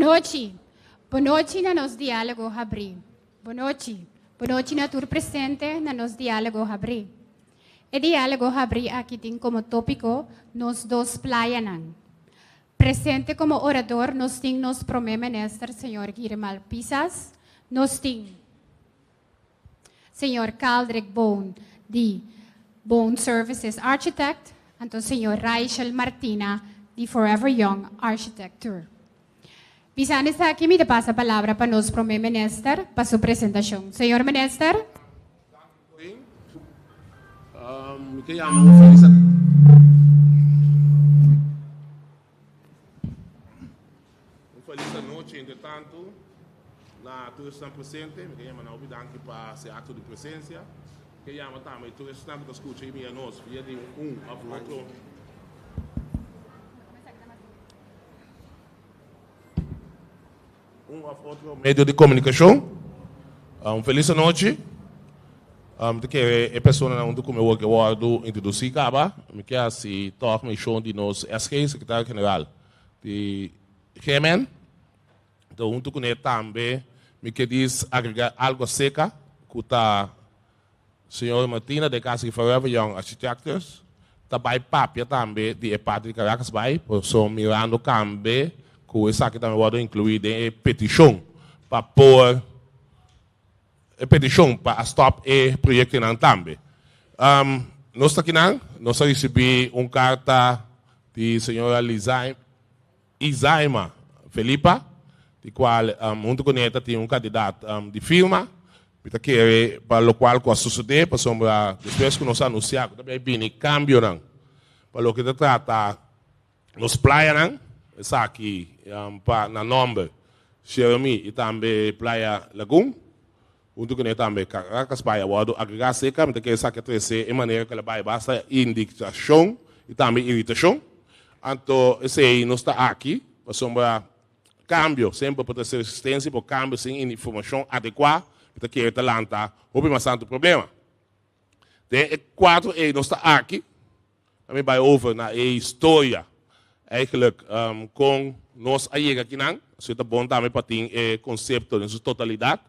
Bonochi. Bonochi na nos Diálogo Habrí. Bonochi. Bonochi na tur presente na nos Diálogo Habrí. E Diálogo Habrí aki tin komo tópiko Nos dos playanan. Presente komo orador nos tin nos Promé Minister señor Guirmal Pisas, nos tin señor Caldrick Boon di Boon Services Architect, anto señor Raichel Martina di Forever Young Architecture. Bisando esaki mi ta pasa palabra pa nos Promé Minister pa su presentacion. Señor Minister. Mi ke yama un felis Un felis anochi entre tantu na tur esnan presente. Mi ke yama nan hopi danki pa se akto di presensia. Mi ke yama tambe tur esnan ku ta skucha i mira nos via di un òf otro. Un of otro medio di komunikashon. Un felis anochi. Mi ta kere e personanan huntu ku mi awor ke wòrdu introdusí kaba. Mi ke hasi tòg menshon di nos SG, Sekretario General di GMN. Enton huntu kuné tambe mi ke dis agregá algu aserka ku ta Señor Martina den caso di Forever Young Architectures ta bay papia tambe di e parti di Caracas bay pasobra mirando cambe cu esaki tambe wordo inclui den e peticion pa por e peticion pa a stop e proyectonan tambe. Nos ta kinan nos a ricibi un carta di señora Lizaima Izaima Felipa, di cual hunto cu ne ta tin un cantidad di firma. Mi ta kere pa locual cu a sucede, pasobra despues cu nos a anuncia cu ta bay bini cambionan pa loke ta trata nos playanan, esaki pa na nomber Jeremie y tambe Playa Lagoon, hunto cu ne tambe Caracas Bay a wordo agrega acerca, mi ta kere esaki a trece e manera cu el a bay basta indicacion y tambe iritacion. Anto esey nos ta aki pasobra Cambio semper por trece resistencia, pero cambio sin informacion adecua mi ta kere ta lanta hopi mas tanto problema. Den e cuadro ey nos ta aki, a mi bay over na e historia eigenlijk con nos a yega akinan, asina ta bon tambe pa tin e concepto den su totalidad.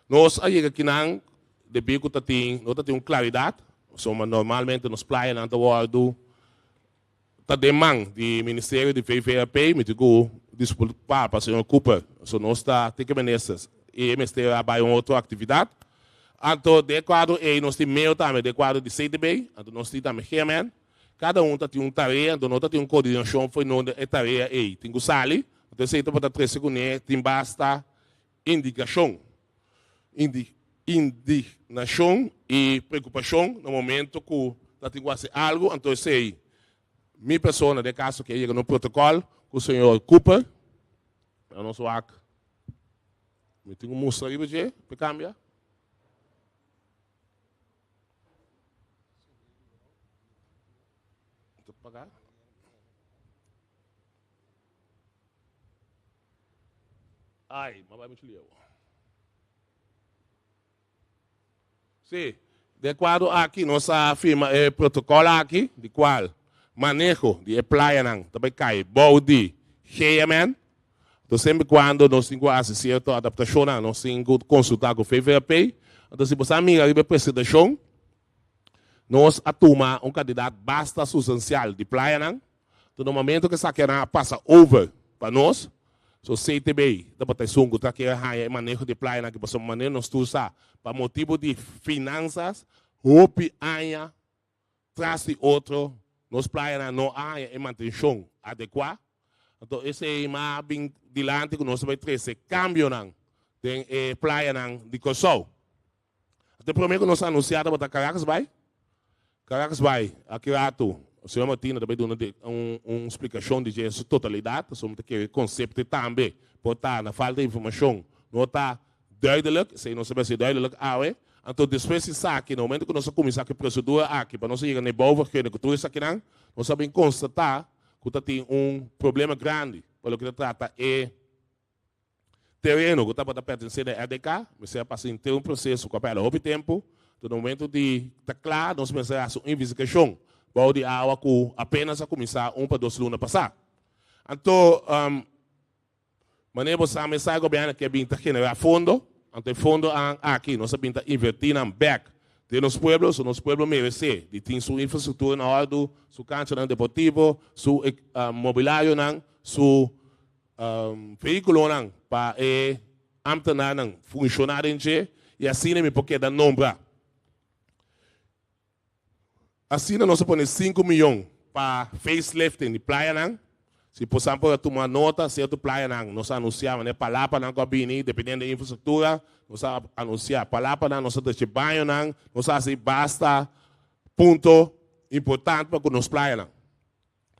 Nos a yega akinan debi cu ta tin, no ta tin un claridad, pasobra normalmente nos playanan ta wordo Ta den man di Ministerio di VVRP, mi tin ku diskulpá pa señor Cooper, so nos ta tin ke ministers i e mester a bai un otro aktividat. Anto den e kuadro ei nos tin meo tambe den e kuadro di CTB, anto nos tin tambe GMN. Kada un ta tin un tarea, anto no ta tin un koordinashon for no e tarea ei tin ku sali. Anto esei tabata trese kuné tin basta indikashon, indignashon i preokupashon na momento ku ta tin ku hasi algu, anto esei mi persona den kaso ke yega na un protokòl ku señor Cooper, na nos wak mi tin ku mustra riba dje pa e kambia. Ai, m'a bai muchu lieu. Sí, den kuadro aki nos a firma e protokòl aki di kual maneho di e playanan ta bai kai bou di GMN. Enton semper kuando nos tin ku hasi sierto adaptashonnan nos tin ku konsultá ku VVRP. Enton si bo sa mira riba e presentashon nos a tuma un kantidat basta sustansial di playanan. Enton na momento ku esakinan a pasa over pa nos, so CTB tabata esun ku ta kere haña e maneho di e playanan aki pasobra manera nos tur sa pa motibu di finansas hopi aña tras di otro nos playanan no a haña e mantenshon adekuá. Anto esei mas a bin dilanti ku nos a bai trese kambionan den e playanan di Kòrsou. Anto e promé ku nos a anunsiá tabata Caracas Bay. Caracas Bay, aki ratu señor Martina ta bai duna un un splikashon di dje en su totalidat, pasobra mi ta kere konsepto e tambe por ta na falta di informashon no ta duidelijk, esei nos ta bai hasi duidelijk awe. Anto despues di esaki, na momento ku nos a kuminsá ku e prosedura aki pa nos a yega na e bouwvergunning ku tur esakinan, nos a bin konstatá ku ta tin un problema grandi pa loke ta trata e Tereno ku tabata pertenesé na RDK mester a pasa henter un proseso ku a pèrdè hopi tempu. Te na momento di ta kla nos mester a hasi un investigashon bou di awa ku apenas a kuminsá un pa dos luna pasá. Anto Manera bo sa mesa gobièrnu ke bin ta generá fondo, anto e fondo aki nos a bin ta invertí nan bèk den nos pueblo, so nos pueblo meresé di tin su infrastruktura na òrdu, su kanchanan deportivo, su mobilarionan, su vehíkulonan pa e ámtenarnan funshoná den dje i asina mi por keda nombra. Asina nos a pone sinku miyon pa facelifting di playanan. Si bosan por a tuma nota, sierto playanan nos a anunsia manera palapanan ku a bini, dependiendo di infrastruktura, nos a anunsia palapanan, nos a drecha bañonan, nos a hasi basta punto importante pa ku nos playanan.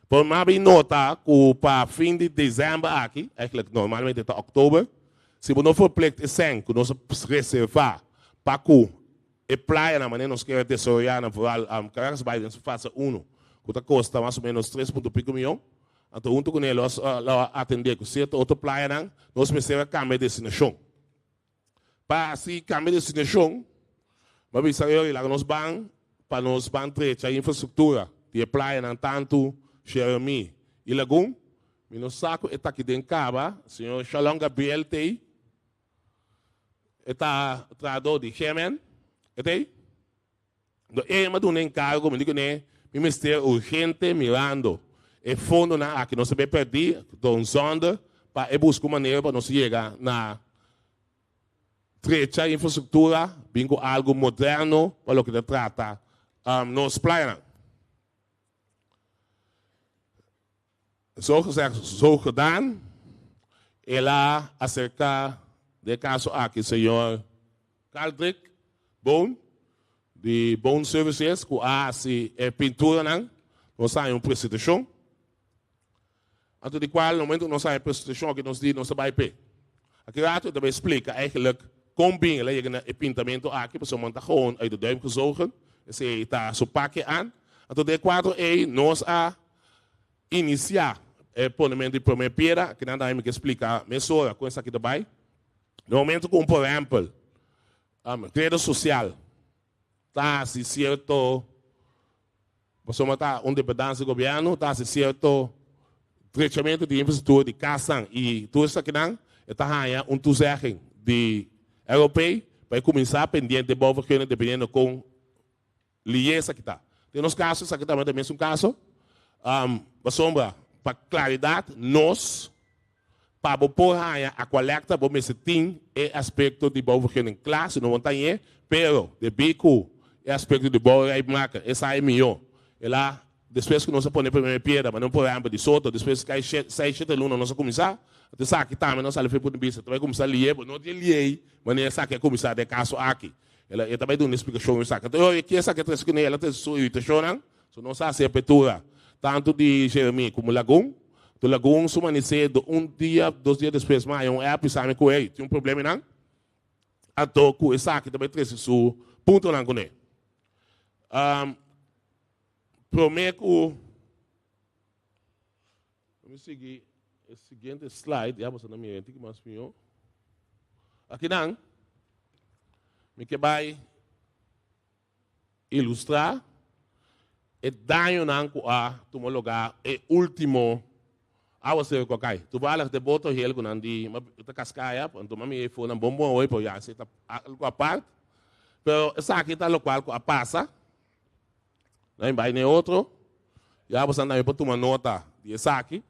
Por mi a bin nota ku pa fin di desèmber aki, eigenlijk normalmente ta òktober, si bo no verplicht e sèn ku nos a reservá pa ku e playanan manera nos kier desaroyá nan vooral Caracas Bay den su fase uno ku ta kosta mas o menos tres punto piko mion, anto huntu kuné lo a atendé ku sierto otro playanan nos mester a kambia destinashon. Pa hasi kambio di destinashon, bo a bisa Yori laga nos ban pa nos ban trecha infrastruktura di e playanan tantu Jeremí i Lagun. Mi no sa ku e ta aki den kaba, señor Shalom Gabriel t'ei, e ta trahadó di GMN, e t'ei? Anto e a duna enkargo, mi di kuné, mi mester urgente mirando e fondonan aki nos a bay pèrdí don zònde pa e buska un manera pa nos yega na drecha infrastruktura, bin ku algu moderno pa loke ta trata nos playanan. Zo gezegd, zo gedaan. El a acerca den e caso aki señor Caldrick Boon di Boon Services cu a haci e pinturanan. Nos a haña un presentacion. Anto di cual na momento cu nos a haña e presentacion aki nos di nos ta bay p'e. Aki rato e ta bay splica eigenlijk con bin el a yega na e pintamento aki pasobra man ta gewoon uit de duim gezogen. Esey ta su pake aan. Anto den e cuadro ey nos a Inisiá e ponementu di promé piedra, kinan tambe mi ke splika mesora kon esaki ta bai. Na momentu ku un por ehèmpel reda sosial ta hasi sierto, pasobra ta un dependansia di gobièrnu, ta hasi sierto drechamentu di infrastruktura di kasnan i tur esakinan, e ta haña un toezegging di ROP pa e kuminsá pendiente bouwvergunning dependiendo kon Lié esaki ta. Den nos kaso esaki tambe ta e mesun kaso. Pasobra pa klaridat nos pa bo por haña Aqualectra bo mester tin e aspekto di bouwvergunning kla, si no bo no ta hañ'é. Pero debí ku e aspekto di bouwrijpmaker esei mihó. El a despues ku nos a pone e primer piedra, manera un por ehempel di Soto, despues kai seis shete luna nos a kuminsá. Anto esaki tambe nos a sali for e punto di bista ta bai kuminsá lié, bo no tin lié manera esaki a kuminsá den e kaso aki. El a, e ta bai duna splikashon esaki. Anto e oye esaki a trese kuné, el a trese su iritashonnan, so nos a hasi apertura tantu di Jeremí komo Lagun. Anto Lagun su manisé do un dia, dos dia despues mi a haña un app bisa mi ku ey tin un problema einan. Anto ku esaki ta bai trese su puntonan kuné. Promé ku mi sigui e siguiente slide, ya boso ta mira un tiki mas mihó. Akinan mi ke bai ilustrá e dañonan ku a tuma lugá e último awaseru ku a kai. Toevallig de boto hel ku nan di ta kaskaya, anto mami e for nan bon bon awor, pero ya esei ta algu apart. Pero esaki ta lokual ku a pasa. Nan bai n'e otro. Ya boso tambe por tuma nota di esaki.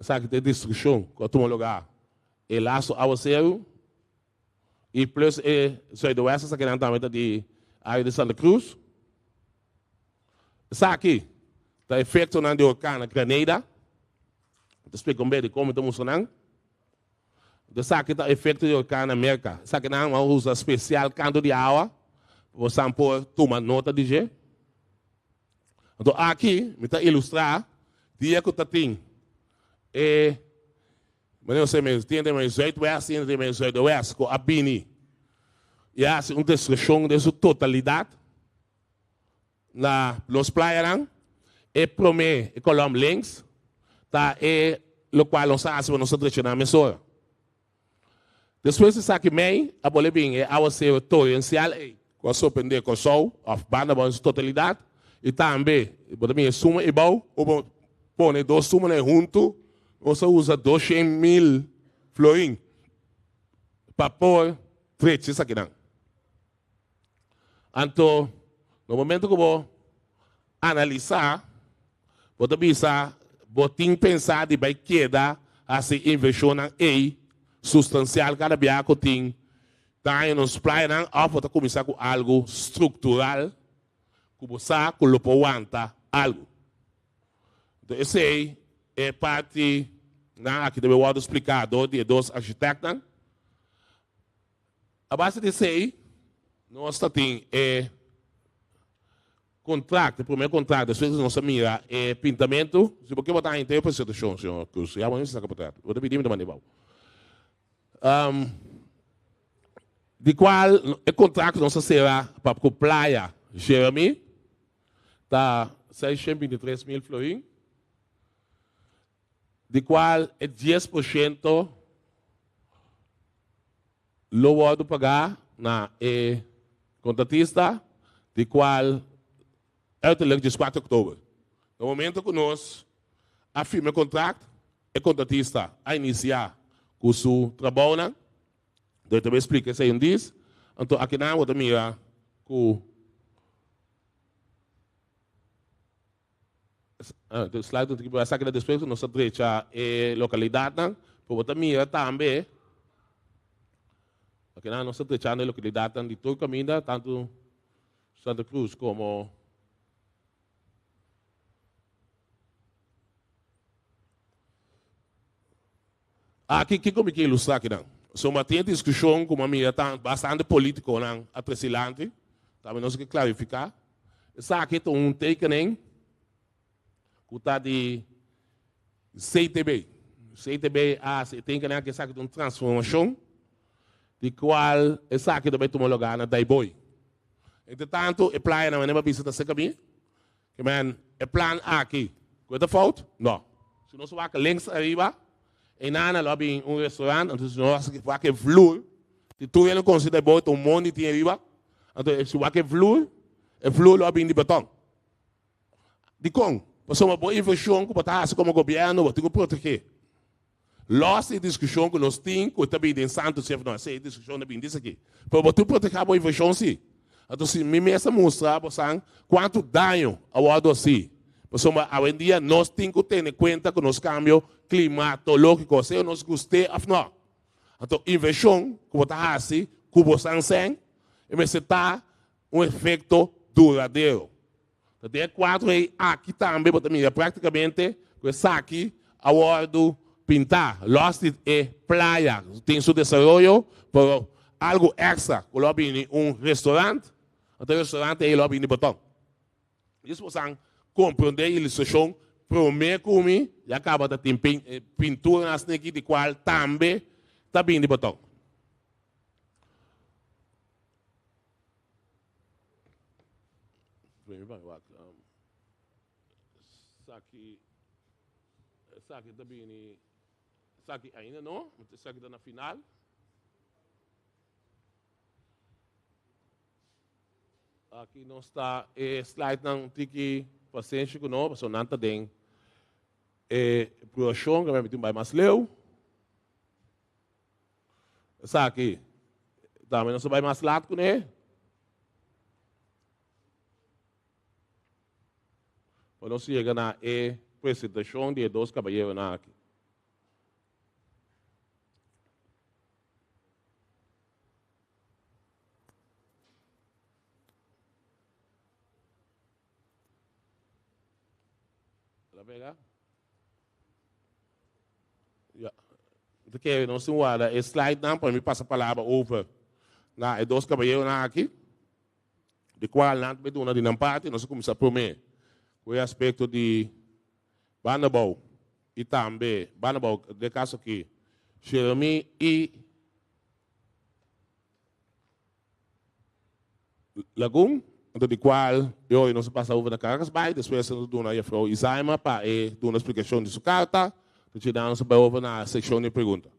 Esaki ta e destrukshon ku a tuma lugá e lastu awaseru i plus e zuidoost esakinan tambe ta di área di Santa Cruz. Esaki ta efektonan di orkan na Grenada. Mi ta splika un bes di kon mi ta mustra nan. Esaki ta efekto di orkan na Merka. Esakinan a usa spesial kantu di awa pa bosan por tuma nota di dje. Anto aki mi ta ilustrá dia ku ta tin e manera nos ta tin den zuidwest tin den zuidoost ku a bini i a hasi un destrukshon den su totalidat. Na nos playanan, e promé e kolòm links ta e lokual nos a hasi pa nos ta drecha nan mesora. Despues di esaki mei a bole bin e awaseru torensial ei. ku a sorprendé Kòrsou òf Banda Bou den su totalidat i tambe bo ta mira e suma ebou o bo pone dos sumanan huntu nos a usa 200,000 florin pa por drecha esakinan. Anto na momento ku bo analisá bo ta bisa bo tin pensá di bai keda hasi invershonnan ei sustansial kada bia ku tin daño nos playanan òf bo ta kuminsá ku algu struktural ku bo sa ku lo por wanta algu. Anto esei e parti nan aki debe wòrdu spliká dor di e dos architèktnan. A base di esei, nos ta tin e kontrakt, e promé kontrakt, despues nos a mira e pintamentu. Si bo ke bo ta haña e presentashon, señor Cruz. Ya bo mester saka por trata. Bo ta pidi mi ta manda e bou. Di kual e kontrakt nos a sera pa ku Playa Jeremy ta 623 mil florin, di kual e 10% lo wòrdu pagá na e kontratista, di kual uiterlijk 14 òktober. Na momento ku nos a firma e kontrakt, e kontratista a inisiá ku su trabounan. Dor ta bai splika esei un dis. Anto akinan bo ta mira ku Slide un tiki esaki ta despues ku nos a drecha e lokalidatnan, pero bo ta mira tambe akinan nos ta drechando e lokalidatnan di tur kaminda, tantu Santa Cruz komo Aki kiko mi ke ilustra akinan? So mi a tin e diskushon ku mi a mira ta bastante politikonan a trese dilanti, tambe nos ke klarifiká. Esaki ta un tekening ku ta di CTB. CTB a hasi e tekening aki, esaki ta un transformashon di kual esaki ta bai tuma lugá na Daaibooi. Entretantu e playanan manera mi a bisa ta serka mi. Ke men e plan aki ku e ta fout? No. Si nos wak links ariba, einana lo a bin un restaurant, anto si nos wak e vloer, si tur hende konosé ta e bou ta un mondi tin ariba, anto si wak e vloer, e vloer lo a bin di beton. Dikon? Pasobra bo invershon ku bo ta hasi komo gobièrnu bo tin ku protegé. Lòs di e diskushon ku nos tin ku ta bin den Santo Sef no esei diskushon ta bin dis aki. Pero bo tin protehá bo invershon si. Anto si mi mes a mustra bosan kuantu daño a wòrdu hasi. Pasobra awendia nos tin ku tene kuenta ku nos kambio klimatológiko sea nos gust'é òf nò. Anto invershon ku bo ta hasi ku bosan sèn e mester ta un efekto duradero. Ta den e kuadro ei aki tambe bo ta mira práktikamente ku esaki a wòrdu pintá. Lòs di e playa tin su desaroyo, pero algu èkstra ku lo a bini un restorant, anto e restorant ei lo a bini botòn. Djis boso a komprondé e ilustrashon promé ku mi ya kaba ta tin pintura asina aki di kual tambe ta bini botòn. Esaki, esaki ta bini, esaki ainda no, esaki ta na final. Aki nos ta e slidenan un tiki pasenshi ku no, pasobra nan ta den e pruebashon, ku mi tin bai mas leu. Esaki tambe nos ta bai mas lat kuné. Pa nos yega na e presentashon di e dos kabayeronan aki. La pega? Ja. Mi ta kere nos tin warda e slidenan pa mi pasa palabra over na e dos kabayeronan aki, di kual nan ta bai duna di nan parti. Nos a kuminsá promé ku e aspekto di banda abou i tambe banda abou, den e kaso aki, Jeremy i Lagun, anto di kual e ora nos a pasa over na Caracas bai, despues nos a duna Jefrouw Izaima pa e duna splikashon di su karta, dje nos a bai over na sekshon di pregunta.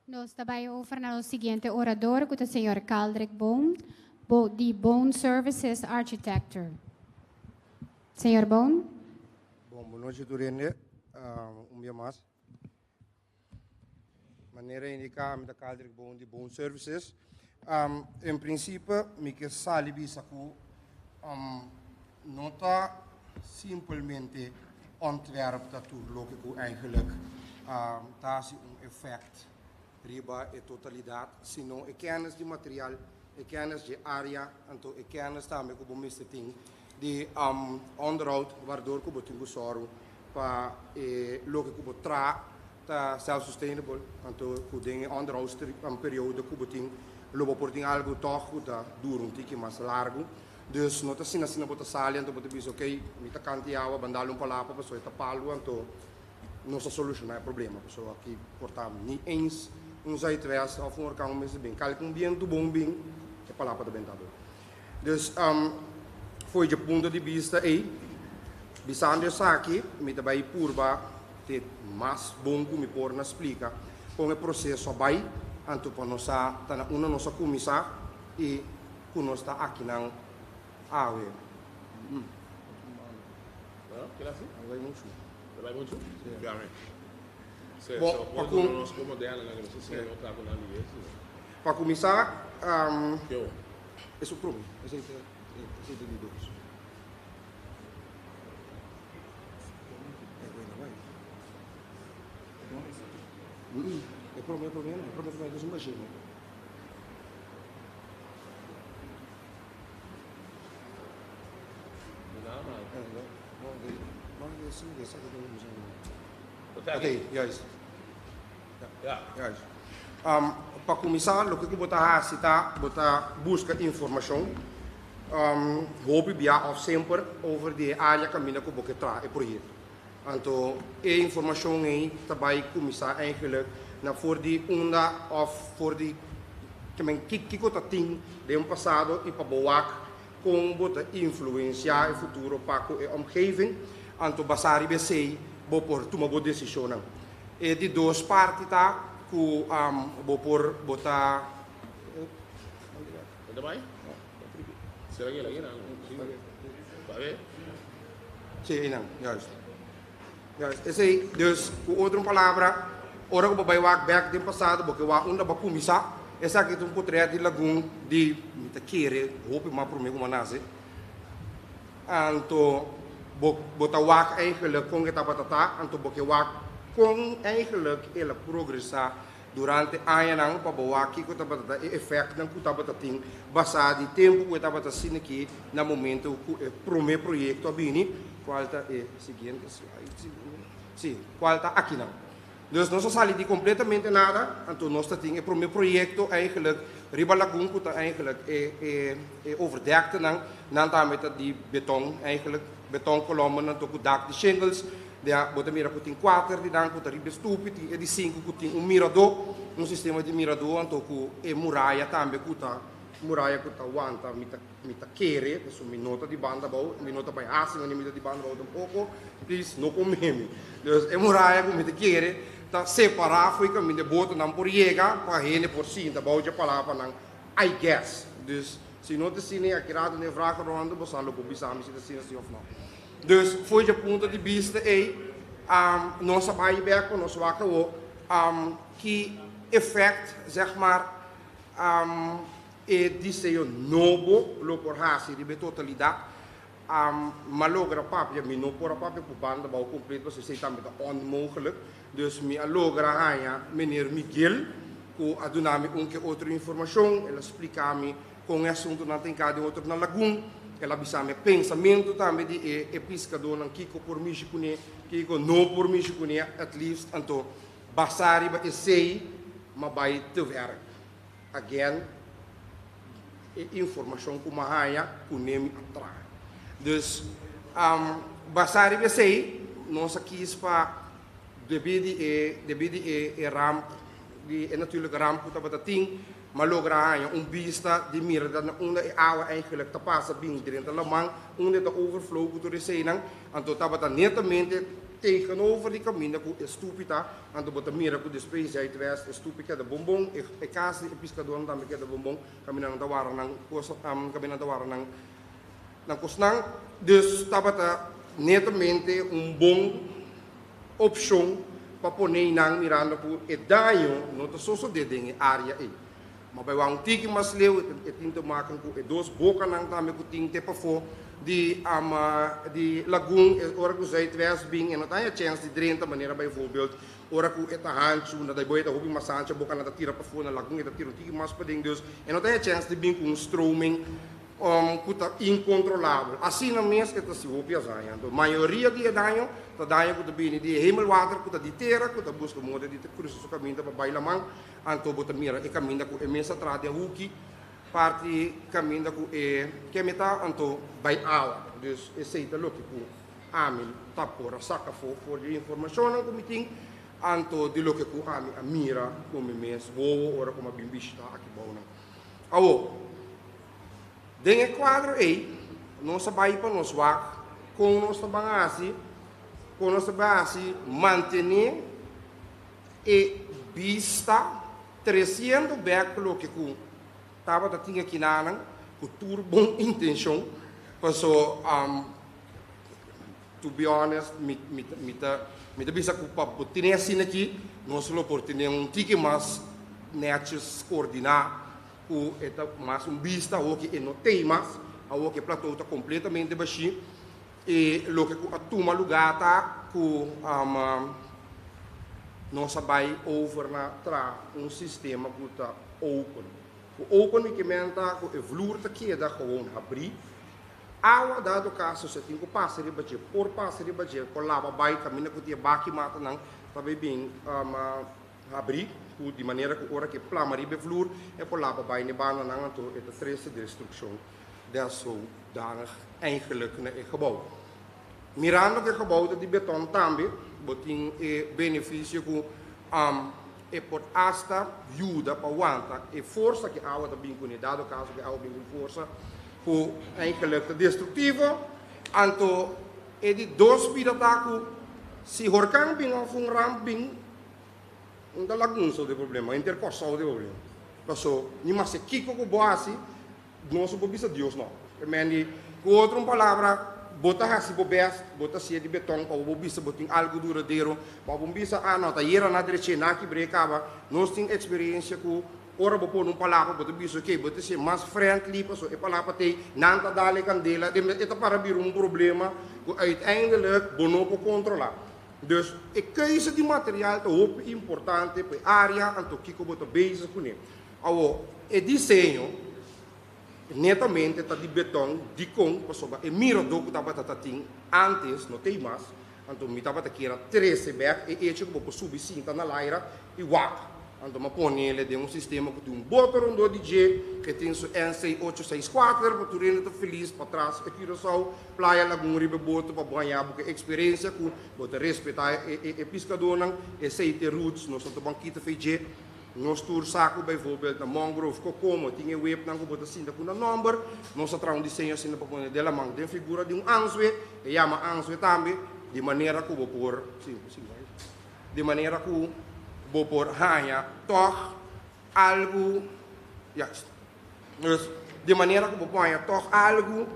Nos ta bai over na nos siguiente orador ku ta señor Caldrick Boom. Bo di Bone Services Architecture. Señor Bone. Bon, bon nochi tur hende. Un bia mas. Manera indiká, mi ta Caldrick Bone di Bone Services. En prinsipio, mi ke sali bisa ku no ta simpelmente ontwerp ta tur loke ku eigenlijk ta hasi un efèkt riba e totalidat, sino e kennis di material, e kennis dje área, anto e kennis tambe ku bo mester tin di onderhoud, wardor ku bo tin ku sòru pa e loke ku bo traha ta self-sustainable, anto ku den e onderhoudsperiodo ku bo tin lo bo por tin algu tòg ku ta dura un tiki mas largu. Dus no ta asina asina bo ta sali anto bo ta bisa ok mi ta kanti awa ban dal un palapa pasobra e ta palu anto nos a solushoná e problema pasobra aki por ta ni eens un zuidwest òf un orkan mester bin kalke un bientu bon bin e palapa ta benta bo. Dus fo'i dje punto di bista ei, bisando esaki mi ta bai purba te mas bon ku mi por na splika kon e proseso a bai, anto pa nos sa ta na unda nos a kuminsá i ku nos ta akinan awe. Bon, pa kuminsá. Eso prome, esei ta esei ta di dos. E prome, e prome, e prome, e prome, es un machine. Oké, juist. Juist. Pa kuminsá, loke ku bo ta hasi ta bo ta buska informashon hopi bia òf semper over di e área kaminda ku bo ke traha e proyekto. Anto e informashon ei ta bai kuminsá eigenlik na for di unda òf for di kiko ta tin den pasado i pa bo wak kon bo ta influensiá e futuro pa ku e omgeving. Anto basá riba esei bo por tuma bo desishonnan. E di dos parti ta ku bo por bo ta. Sí, einan, juist. Juist. Esei, dus, ku otro palabra, ora ku bo bai wak bèk den pasado, bo ke wak unda bo a kuminsá. Esaki ta un potret di lagun di, mi ta kere, hopi mas promé ku mi a nase. Anto bo bo ta wak eigenlijk kon e tabata ta, anto bo ke wak kon eigenlijk el a progresá durante añanan pa bo wak kiko tabata ta e efèktnan ku tabata tin basá di tempu ku e tabata asina aki na momento ku e promé proyekto a bini, kual ta e siguiente slide, si, kual ta akinan. Dus nos a sali di completamente nada, anto nos ta tin e prome proyecto eigenlijk riba lagun cu ta eigenlijk e e e overdektenan, nan tambe ta di beton eigenlijk, beton kolommen anto cu dak di shingles, dea bo ta mira cu tin kuater di nan cu ta riba e stupi, tin e di sinku cu tin un miradó, un sistema di miradó anto cu e muraya tambe cu ta muraya cu ta wanta mi ta. Mi ta kere, pasobra mi no ta di banda abou, mi no ta bai hasi wanneer mi ta di banda abou tampoko, please no come mi. Dus e muraya ku mi ta kere ta separá fo'i kaminda e botonan por yega pa hende por sinta bou dje palapanan, I guess. Dus si no ta asina i aki rato den e vragenronde boso lo por bisa mi si ta asina si òf no. Dus fo'i dje punto di bista ei nos a bai bèk pa nos wak awor ki effect zeg maar E diseño nobo lo por hasi riba e totalidat. M'a logra papia, mi no por a papia ku banda bou kompleto pasobra esei tambe ta onmogelijk. Dus mi a logra haña meneer Miguel ku a duna mi un ke otro informashon. El a splika mi kon e asuntunan ta hinká den otro na Lagun. El a bisa mi e pensamentu tambe di e e piskadónan kiko por mishi kuné, kiko no por mishi kuné at least. Anto basá riba esei m'a bai te wèrk. Again, e informashon ku mi a haña kuné mi a traha. Dus, basá riba esei, nos a kis pa debí di e debí di e e ramp di e natuurlijke ramp ku tabata tin, M'a logra haña un bista di mira na unda e awa eigenlijk ta pasa bin drenta laman, unda e ta overflow ku tur eseinan. Anto tabata netamente tegenover di kaminda ku e stupi ta. Anto bo ta mira ku despues Zuidwest e stupi keda bon bon, e kas di e piskadónan tambe keda bon bon, kaminda nan ta wara nan kos, kaminda nan ta wara nan nan kosnan. Dus tabata netamente un bon opshon pa pone nan mirando ku e daño no ta sosodé den e área ei. Ma bai wak un tiki mas leu e tin te maken ku e dos bokanan tambe ku tin te pafó di di lagun e ora ku Zuidwest bin e no ta haña chèns di drenta manera bijvoorbeeld ora ku e ta hanchu na Daaibooi e ta hopi mas hanchu e bokanan ta tira pafó na lagun e ta tira un tiki mas paden dus e no ta haña chèns di bin ku un stroming ku ta inkontrolabel. Asina mes e ta si hopi hazaña. Anto mayoria di e daño ta daño ku ta bini di e hemelwater ku ta di tera ku ta buska moda di ta krusa su kaminda pa bai laman. Anto bo ta mira e kaminda ku e mes a traha den huki parti kaminda ku e keme ta anto bai awa. Dus esei ta loke ku ami ta por a saka afó for di e informashonnan ku mi tin anto di loke ku ami a mira ku mi mes wowo ora ku mi a bin bishita aki bounan. Awor. Den e kuadro ei, nos a bai pa nos wak kon nos ta ban hasi, kon nos ta ban hasi mantené e bista tresiendo bèk loke ku tabata tin akinanan ku tur bon intenshon. Paso, to be honest, mi mi mi ta mi ta bisa ku pa bo tene asina aki, nos lo por tene un tiki mas nètjes koordiná. Ku e ta mas un bista awor ku e no tei mas, awor ku e plato ta kompletamente bashí. E loke ku a tuma lugá ta ku nos a bai over na traha un sistema ku ta open. Ku open mi ke men ta ku e vloer ta keda gewoon habrí. Awa dado kaso si a tin ku pasa riba dje, por pasa riba dje, por laba bai kaminda ku tin e baki matanan ta bai bin. Habrí, ku di manera ku ora ku e plama riba e vloer, e por laba bai n'e bandanan, anto e ta trese destrukshon deszodanig eigenlijk na e gebou. Mirando ku e gebou ta di beton tambe, bo tin e benefisio ku e por asta yuda pa wanta e forsa ku e awa ta bin kuné, dado kaso ku e awa bin ku forsa ku eigenlijk ta destruktivo, anto e di dos bida ta ku si horkan bin òf un ramp bin, Un ta lagun so di problema, henter Kòrsou di problema. Paso, ni maske kiko ku bo hasi, nos no por bisa Dios no. E men di, ku otro un palabra, bo ta hasi bo bèst, bo ta hasié di beton pa bo bisa bo tin algu duradero, pa bo bisa, ah no, ta yera na dreché, na kibr'é kaba. Nos tin eksperensia ku ora bo pone un palabra, bo ta bisa oke, bo ta hasié mas friendly, paso e palabra t'ei, nan ta dal e kandela, e ta para bira un problema ku uiteindelijk bo no por kontrolá. Dus e keuze di material ta hopi importante pa e área anto kiko bo ta bezig kuné. Awor, e diseño netamente ta di beton, dikon? Pasobra e miradó ku tabata ta tin ántes no t'ei mas, anto mi tabata kier a trese bèk e echo ku bo por subi sinta na laira i wak. Anto mi a ponele den un sistema ku tin un boto rondó di dje, e tin su NC ocho seis kuater pa tur hende ta felis patras e Curaçao, Playa Lagun riba e boto pa bo haña bo ke eksperensia ku bo ta respetá e piskadónan, esei ta e roots, nos no ta ban kita fe dje. Nos tur sa ku bijvoorbeeld na Mangrove Kokomo tin e webnan ku bo ta sinta ku nan nòmber, nos a traha un diseño asina pa pone den laman den figura di un answe, e yama answe tambe, di manera ku bo por, di manera ku bo por haña tòg algu, juist. Dus, di manera ku bo por haña tòg algu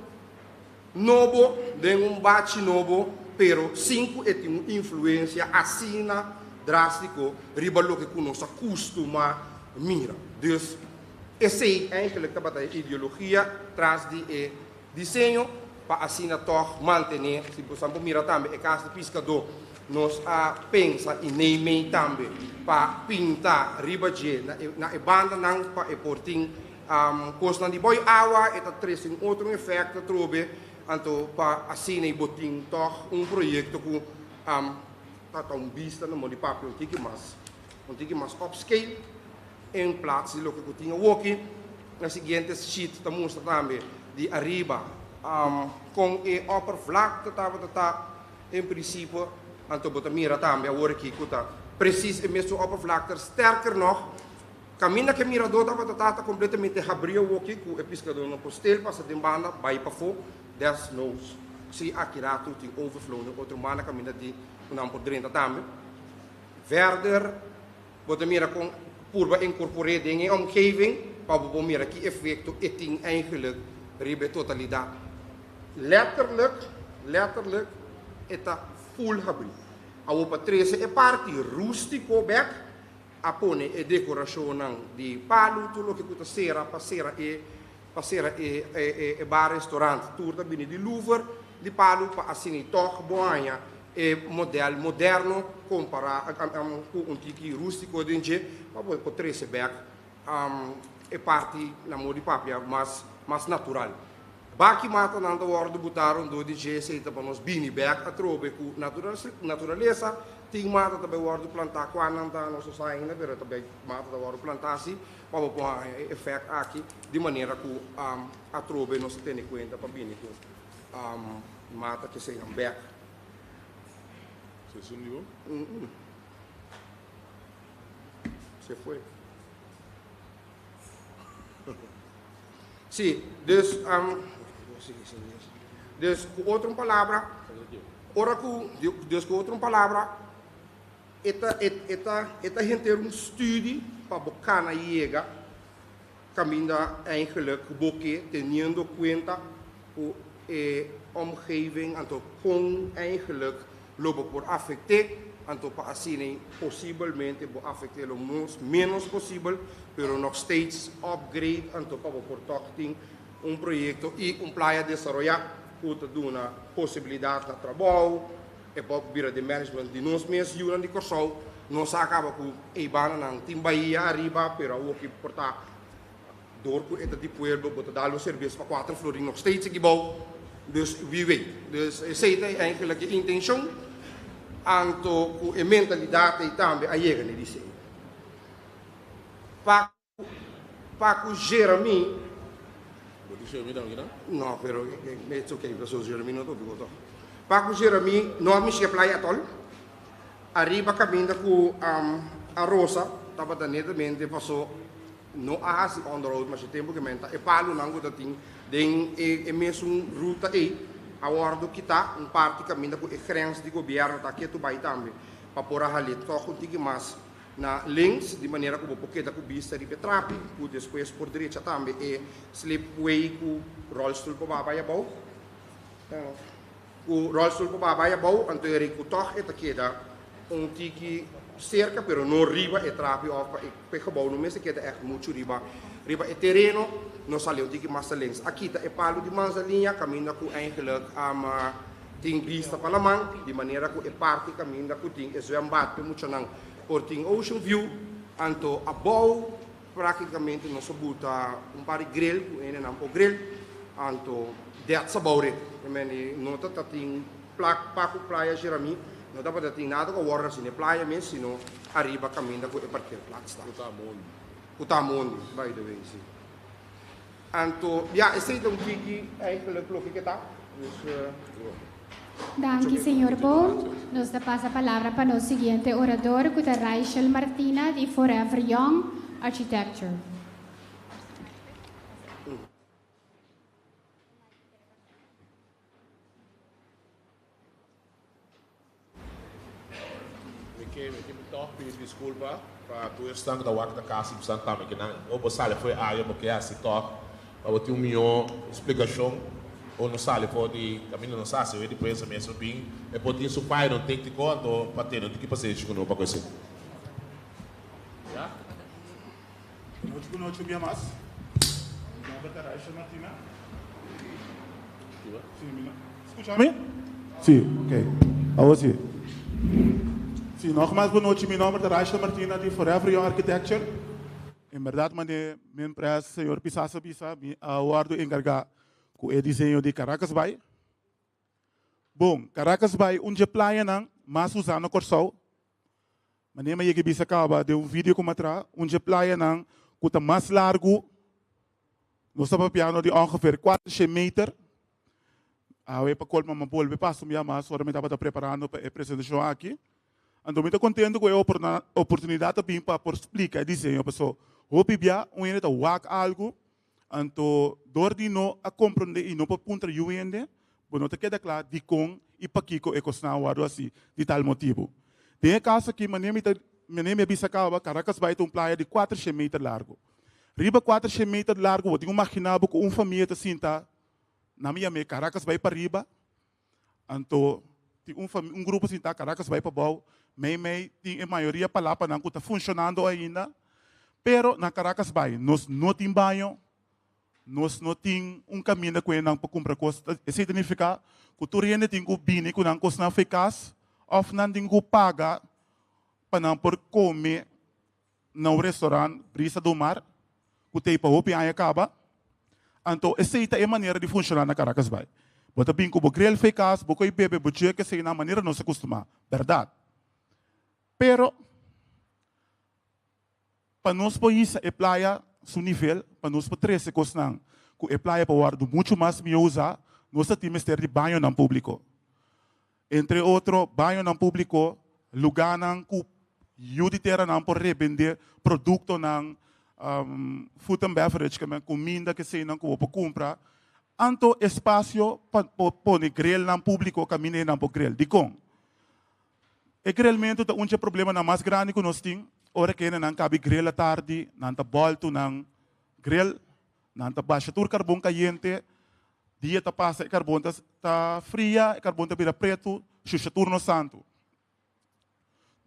nobo den un bachi nobo, pero sin ku e tin un influensia asina drástiko riba loke ku nos a kustumá mira. Dus, esei eigentlik tabata e ideologia tras di e diseño pa asina tòg mantené, si bo por mira tambe e kas di piskadó, nos a pensa i neimei tambe pa pinta riba dje na e bandanan pa e por tin kosnan di boi awa, e ta trese un otro efèkto atrobe, anto pa asina i bo tin tòg un proyekto ku ta ta un bista na modo di papia un tiki mas un tiki mas upscale en plats di loke ku tin awoki. E siguiente sheet ta mustra tambe di ariba kon e oppervlakte tabata ta en prinsipio, anto bo ta mira tambe awor aki ku ta presis e mesun oppervlakte, sterker nog. Kaminda ku e miradó tabata ta ta kompletamente habrí awoki ku e piskadónan por stel pasa den banda bai pafó desnoods si aki ratu tin overflow den otro banda kaminda di ku nan por drenta tambe. Verder bo ta mira kon purba inkorpor'é den e omgeving pa bo por mira ki efekto e tin eigenlik riba e totalidat. Letterlijk, letterlijk e ta full habrí. Awor pa trese e parti rústiko bèk a pone e dekorashonnan di palu, tur loke ku ta sera pa sera e pa sera e e bar restaurant tur ta bini di louver di palu pa asina i tòg bo haña e modèl moderno kompará ku un tiki rústiko den dje pa bo por trese bèk e parti na modo di papia mas mas natural. Baki matanan ta wòrdu butá rondó di dje, esei ta pa nos bini bèk atrobe ku naturalesa. Tin mata ta bai wòrdu plantá, kuannan ta nos no sa ainda, pero ta bai mata ta wòrdu plantá si pa bo por haña e efèkt aki di manera ku atrobe nos ta tene kuenta pa bini ku mata keseinan bèk. Se fue. Sí, dus, dus ku otro palabra, ora ku, dus ku otro palabra, e ta, e ta, e ta henter un studie pa bo kana yega kaminda eigenlijk bo ke teniendo kuenta ku e omgeving anto kon eigenlijk lo bo por afecté, anto pa asina posibelmente bo afecté lo menos posibel, pero nog steeds upgrade anto pa bo por tog tin un proyecto y un playa desaroyá cu ta duna posibilidad na trabou, e por bira den management di nos mes yunan di Corsou, nos a caba cu e bananan tin bahia ariba pero awoki por ta Door cu e ta di pueblo bo ta dal un servicio pa cuatro florin nog steeds aki bou. Dus wie weet. Dus esey ta eigenlijk e intencion. Anto cu e mentalidad ey tambe a yega na e diseño. Pa pa cu Jeremy. Bo di Jeremy tambe kina? No, pero it's okay pasobra Jeremy no ta hopi goto. Pa cu Jeremy no a mishi e playa atol. Ariba caminda cu a rosa tabata netamente paso. No a hasi onderhoud masha tempu ke men ta e palunan ku ta tin den e mesun ruta ei a wòrdu kitá un parti kaminda ku e grens di gobièrnu ta ketu bai tambe pa por a hal'é tòg un tiki mas na links di manera ku bo por keda ku bista riba e trapi ku despues por drecha tambe e slipway ku ròlstul por baha bai abou ku ròlstul por baha bai abou anto e rei ku tòg e ta keda un tiki serka pero no riba e trapi òf pa e pa e gebou no mester keda ègt muchu riba riba e tereno nos sali un tiki mas links a kita e palu di manzaliña kaminda ku eigenlijk tin bista pa laman di manera ku e parti kaminda ku tin e zwembad pa e muchanan por tin ocean view anto abou Práktikamente nos a buta un par di grill ku hendenan por grill, anto that's about it. I mean, no ta ta tin plak pa ku Playa Jerami, no tabata tin nada ku a wòrdu hasi na e playa mes, sino ariba kaminda ku e parkeerplaats ta. Ku ta mondi. Ku ta mondi, by the way, si. Anto, ya, esei ta un tiki eigenlijk loke ke ta. Dus. Danki señor Boom. Nos ta pasa palabra pa nos siguiente orador cu ta Raichel Martina di Forever Young Architecture. Mi ke mi ke tòg pidi diskulpa pa tur esnan ku ta wak na kas i bisan tambe ke nan o bo sali for e área bo ke hasi tòg pa bo tin un mihó splikashon o no sali for di kaminda nos hasi hoy di prensa mes no bin e por tin su fayo no tékniko anto pa tene un tiki pasenshi ku no pa ku esei. Ya. Nochi ku nochi un bia mas. Mi nomber ta Raichel Martina. Sí, mi no. Skucha mi? Sí, ok. Awor sí. Sí, nogmaals bon nochi. Mi nomber ta Raichel Martina di Forever Young Architecture. En berdad mane mi empresa señor Pisas a bisa, mi a wordo encarga cu e diseño di Caracas Bay. Bon, Caracas Bay un dje playanan mas usa na Corsou. Manera mi a yega bisa caba den un video cu mi a traha, un dje playanan cu ta mas largu, nos ta papiando di ongeveer cuatrocientos meter. Awe pa colma mi a bolbe pasa un bia mas ora mi tabata preparando pa e presentacion aki. Anto mi ta contento cu e oportunidad a bin pa por splica e diseño paso. Hopi bia un hende ta wak algu, anto dor di no a komprondé i no por puntra yu hende, bo no ta keda kla dikon i pakiko e kosnan a wòrdu hasi di tal motibu. Den e kaso aki, manera mi ta manera mi a bisa kaba, Caracas Bay ta un playa di kuatershen meter largu. Riba kuatershen meter largu bo tin ku maginá bo ku un famia ta sinta, nan mi yam'é Caracas Bay pariba, Anto tin un fami un grupo sintá Caracas bai pabou, mei mei tin e mayoria palapanan ku ta funshonando ainda, pero na Caracas bai nos no tin baño, nos no tin un kaminda ku nan por kumpra kos. Esei ta nifiká ku tur hende tin ku bini ku nan kosnan for e kas òf nan tin ku paga pa nan por kome na un restaurant Brisa do Mar ku ta ei pa hopi aña kaba. Anto esei ta e manera di funshoná na Caracas Bay. Bo ta bin ku bo grill fei kas, bo koi bebe bo dje kesei na manera nos a kustumá, bèrdat. Pero pa nos por hisa e playa su nivel, pa nos por trese kosnan ku e playa por wòrdu muchu mas mihó usá, nos ta tin mester di bañonan públiko. Entre otro, bañonan públiko, lugánan ku yu di teranan por rebendé produktonan, food and beverage, ke men kuminda keseinan ku bo por kumpra. Anto espasio pa por pone grelnan públiko kaminda e nan por grel. Dikon? E grelmentu ta un dje problemanan mas grandi ku nos tin. Ora ku hendenan kabi grel atardi, nan ta bòltu nan grel, nan ta basha tur karbon kayente. Dia ta pasa e karbon ta ta fria, e karbon ta bira pretu, shusha tur nos santu.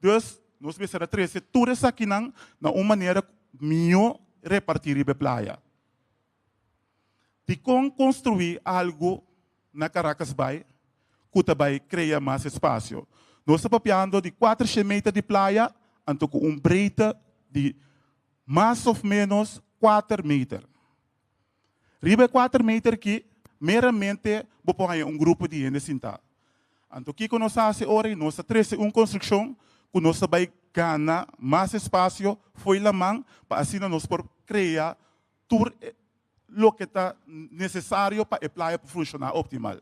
Dus, nos mester a trese tur esakinan na un manera mihó repartí riba e playa. Dikon konstruí algu na Caracas Bay ku ta bai krea mas espasio? Nos ta papiando di kuatershen meter di playa anto ku un breedte di mas òf ménos kuater meter. Riba e kuater meter ki, meramente bo por haña un grupo di hende sintá. Anto kiko nos a hasi ora i nos a trese un konstrukshon ku nos ta bai gana mas espasio fo'i laman pa asina nos por krea tur loke ta nesesario pa e playa por funshoná optimal.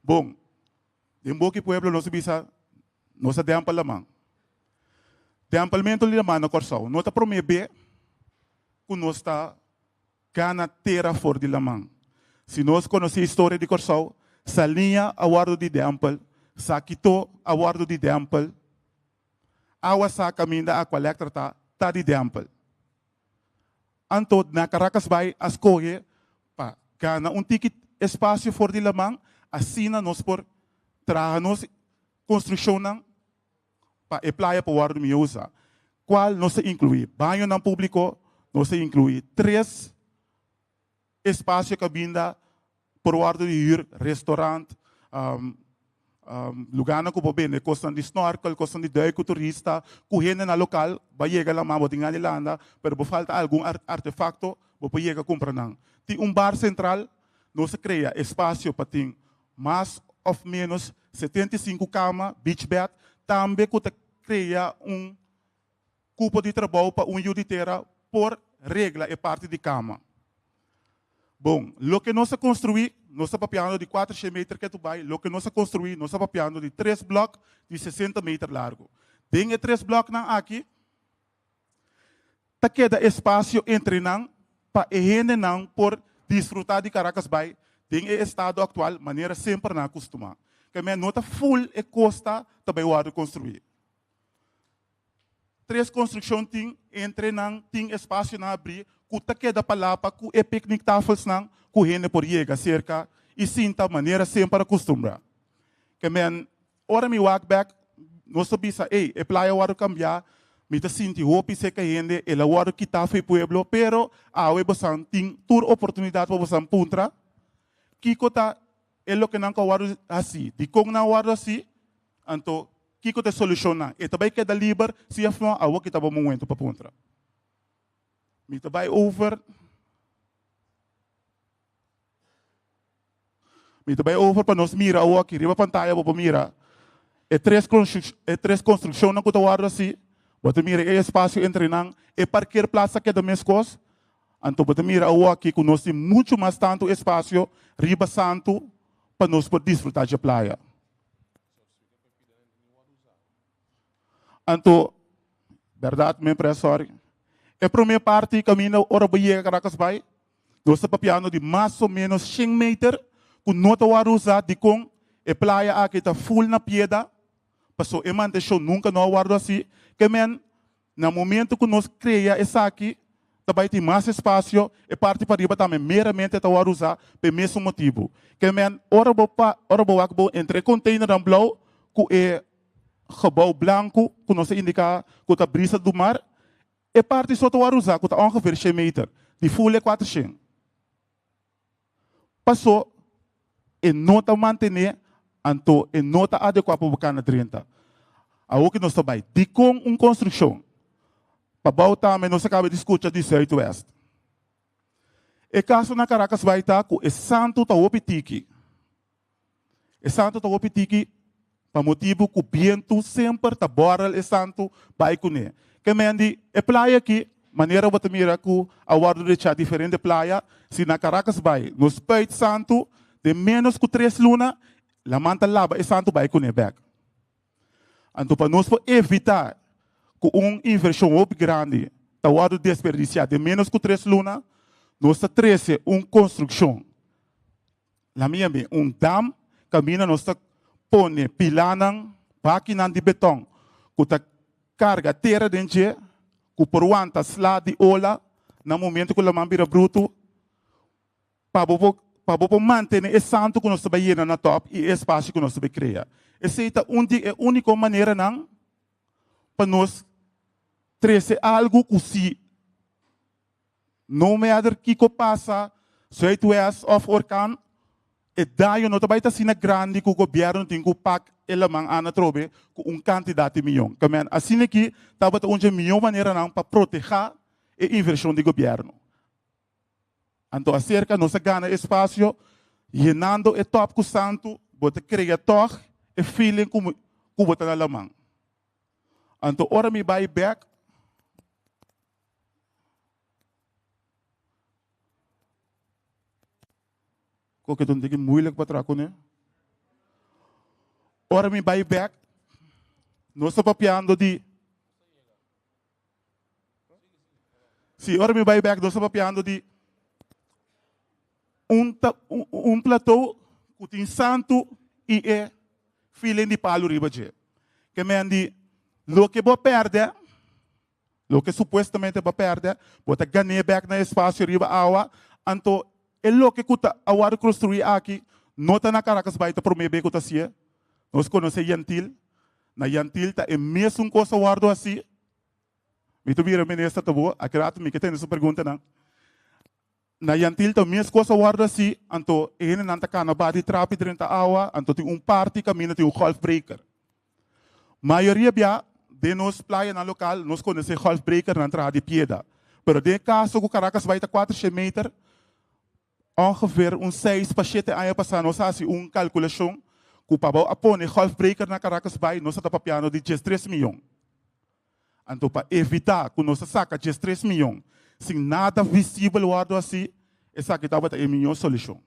Bon, den boki pueblo nos a bisa nos a dèmpel laman. Dèmpelmentu di laman na Kòrsou no ta promé be ku nos ta Gana tera for di laman. Si nos konosé historia di Kòrsou, Saliña a wòrdu di dèmpel, Sakito a wòrdu di dèmpel, awa sa kaminda Aqualectra ta, ta di dèmpel. Anto na Caracasbaai a skohe pa gana un tiki espasio for di laman, asina nos por traha nos konstrukshonnan pa e playa por wòrdu mihó usá, kual nos ta inkluí bañonan públiko, nos ta inkluí tres espasio kaminda por wòrdu di hür, restorant, lugánan ku por bende kosnan di snòrkel, kosnan di dùik ku turista, ku hendenan lokal bai yega laman, bo tin gana di landa, pero bo falta algun artefakto, bo por yega kumpra nan. Tin un bar sentral, nos a krea espasio pa tin mas of menos 75 kama, beach bed, tambe ku ta krea un kupo di trabou pa un yu di tera por regla e parti di kama. Bon, loke nos a konstruí, nos ta papiando di kuatershen meter ketu bai, loke nos a konstruí, nos ta papiando di tres blòk di 60 meter largu. Den e tres blòknan aki, Ta keda espasio entre nan pa e hendenan por disfrutá di Caracas Bay den e estado aktual manera semper nan a kustumá. Kemey no ta ful e kosta ta bay wòrdu konstruí. Tres konstrukshon tin entre nan tin espasionan abrí ku ta keda palapa ku e pikniktafelsnan ku hende por yega serka i sinta manera semper a kustumbrá. Kemey Ora mi wak bek, nos ta bisa, ey, e playa a wòrdu kambiá, mi ta sinti hopi seka hende, el a wòrdu kitá for e pueblo, pero awe bosan tin tur oportunidat pa bosan puntra kiko ta e loke nan ku a wòrdu hasí, dikon nan a wòrdu hasí, anto kiko ta e solushonnan. E ta bai keda liber si òf no, awor ki ta bo momento pa puntra. Mi ta bai over. Mi ta bai over pa nos mira awor aki riba pantaya bo por mira e tres e tres construccionnan cu ta wordo haci. Bo ta mira e espacio entre nan, e parkeerplaats ta keda mescos. Anto bo ta mira awor aki cu nos tin mucho mas tanto espacio riba santo pa nos por disfruta dje playa. Anto, berdad men pre sorry. E promé parti kaminda ora bo yega Caracas Bay, nos ta papiando di mas o ménos shen meter ku no ta wòrdu usá dikon e playa aki ta ful na pieda, paso e mantenshon nunka no a wòrdu hasi. Ke men na momento ku nos krea esaki ta bai tin mas espasio, e parti pariba tambe meramente ta wòrdu usá pa e mesun motibu. Ke men ora bo pa ora bo wak bo entre e konteinernan blou ku e gebou blanku ku nos a indiká ku ta Brisa do Mar, e parti so ta wòrdu usá ku ta ongeveer shen meter, di ful e kuatershen. Pasó e no ta mantené, anto e no ta adekuá pa bo kana drenta. Awor ku nos ta bai, dikon un konstrukshon? Pa bou tambe nos a kaba di skucha di Zuidwest. E kaso na Caracas bai ta ku e santu ta hopi tiki. E santu ta hopi tiki pa motibu ku bientu semper ta bòrel e santu bai kuné. Ke men di e playa aki, manera bo ta mira ku a wòrdu rechá diferente playa, si na Caracas bai no spuit santu den ménos ku tres luna, laman ta laba e santu bai kuné bèk. Anto pa nos por evitá ku un invershon hopi grandi ta wòrdu desperdisiá den ménos ku tres luna, nos ta trese un konstrukshon. La mia mi un dam kaminda nos ta pone pilanan, bakinan di beton ku ta karga tera den dje ku por wanta sla di ola na momento ku laman bira brutu pa bo por pa bo por mantene e santu ku nos ta bai yena na tòp i e espasio ku nos ta bai krea. Esei ta un di e úniko maneranan pa nos trese algu ku si No matter kiko pasa, Zuidwest of orkan, e daño no ta bai ta asina grandi ku gobièrnu tin ku pak e laman ana atrobe ku un kantidat di miyon. Kamen asina aki tabata un dje mihó maneranan pa protehá e invershon di gobièrnu. Anto aserka nos a gana espasio yenando e tòp ku santu, bo ta krea tòg e feeling ku ku bo ta na laman. Anto ora mi bai bèk. Koke ta un tiki moeilijk pa traha kuné. Ora mi bai bek, nos ta papiando di Si, ora mi bai bek, nos ta papiando di un ta un plateau ku tin santu i e feeling di palu riba dje. Ke men di loke bo pèrdè Loke supuestamente bo a pèrdè, bo ta gan'é bèk na espasio riba awa, anto e loke ku ta a wòrdu konstruí aki no ta na Caracas Bay ta promé be ku ta hasié. Nos konosé Yantil. Na Yantil ta e mesun kos a wòrdu hasí. Mi ta bira minister ta bo, aki rato mi ke tende su preguntanan. Na Yantil ta mes kos a wòrdu hasí, anto e hendenan ta kana bati trapi drenta awa, anto tin un parti kaminda tin un golfbreker. Mayoria bia den nos playanan lokal nos konosé golfbrekernan traha di pieda, pero den e kaso ku Caracas bai ta kuatershen meter, ongeveer un seis pa shete aña pasá nos a hasi un kalkulashon ku pa bo a pone golfbreker na Caracas bai nos a ta papiando di diestres miyon. Anto pa evitá ku nos ta saka diestres miyon sin nada visibel wòrdu hasí, esaki tabata e mihó solushon.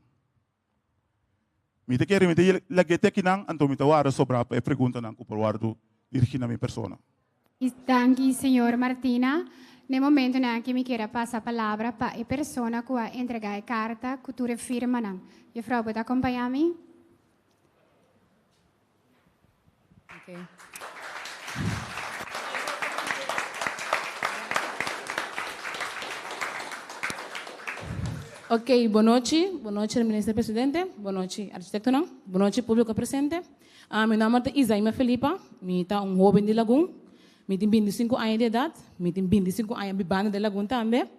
Mi ta kere mi ta lag'é te akinan, anto mi ta warda sobrá pa e preguntanan ku por wòrdu dirigí na mi persona. Danki, señor Martina. Na e momentonan aki mi kier a pasa palabra pa e persona ku a entregá e karta ku tur e firmanan. Juffrouw, bo ta akompañá mi? Ok, bon nochi. Bon nochi Minister Presidente, bon nochi architektonan, bon nochi públiko presente. Mi nòmber ta Izaima Felipa, mi ta un hóben di Lagun, mi tin bintisinku aña di edat, mi tin bintisinku aña bibando den Lagun tambe.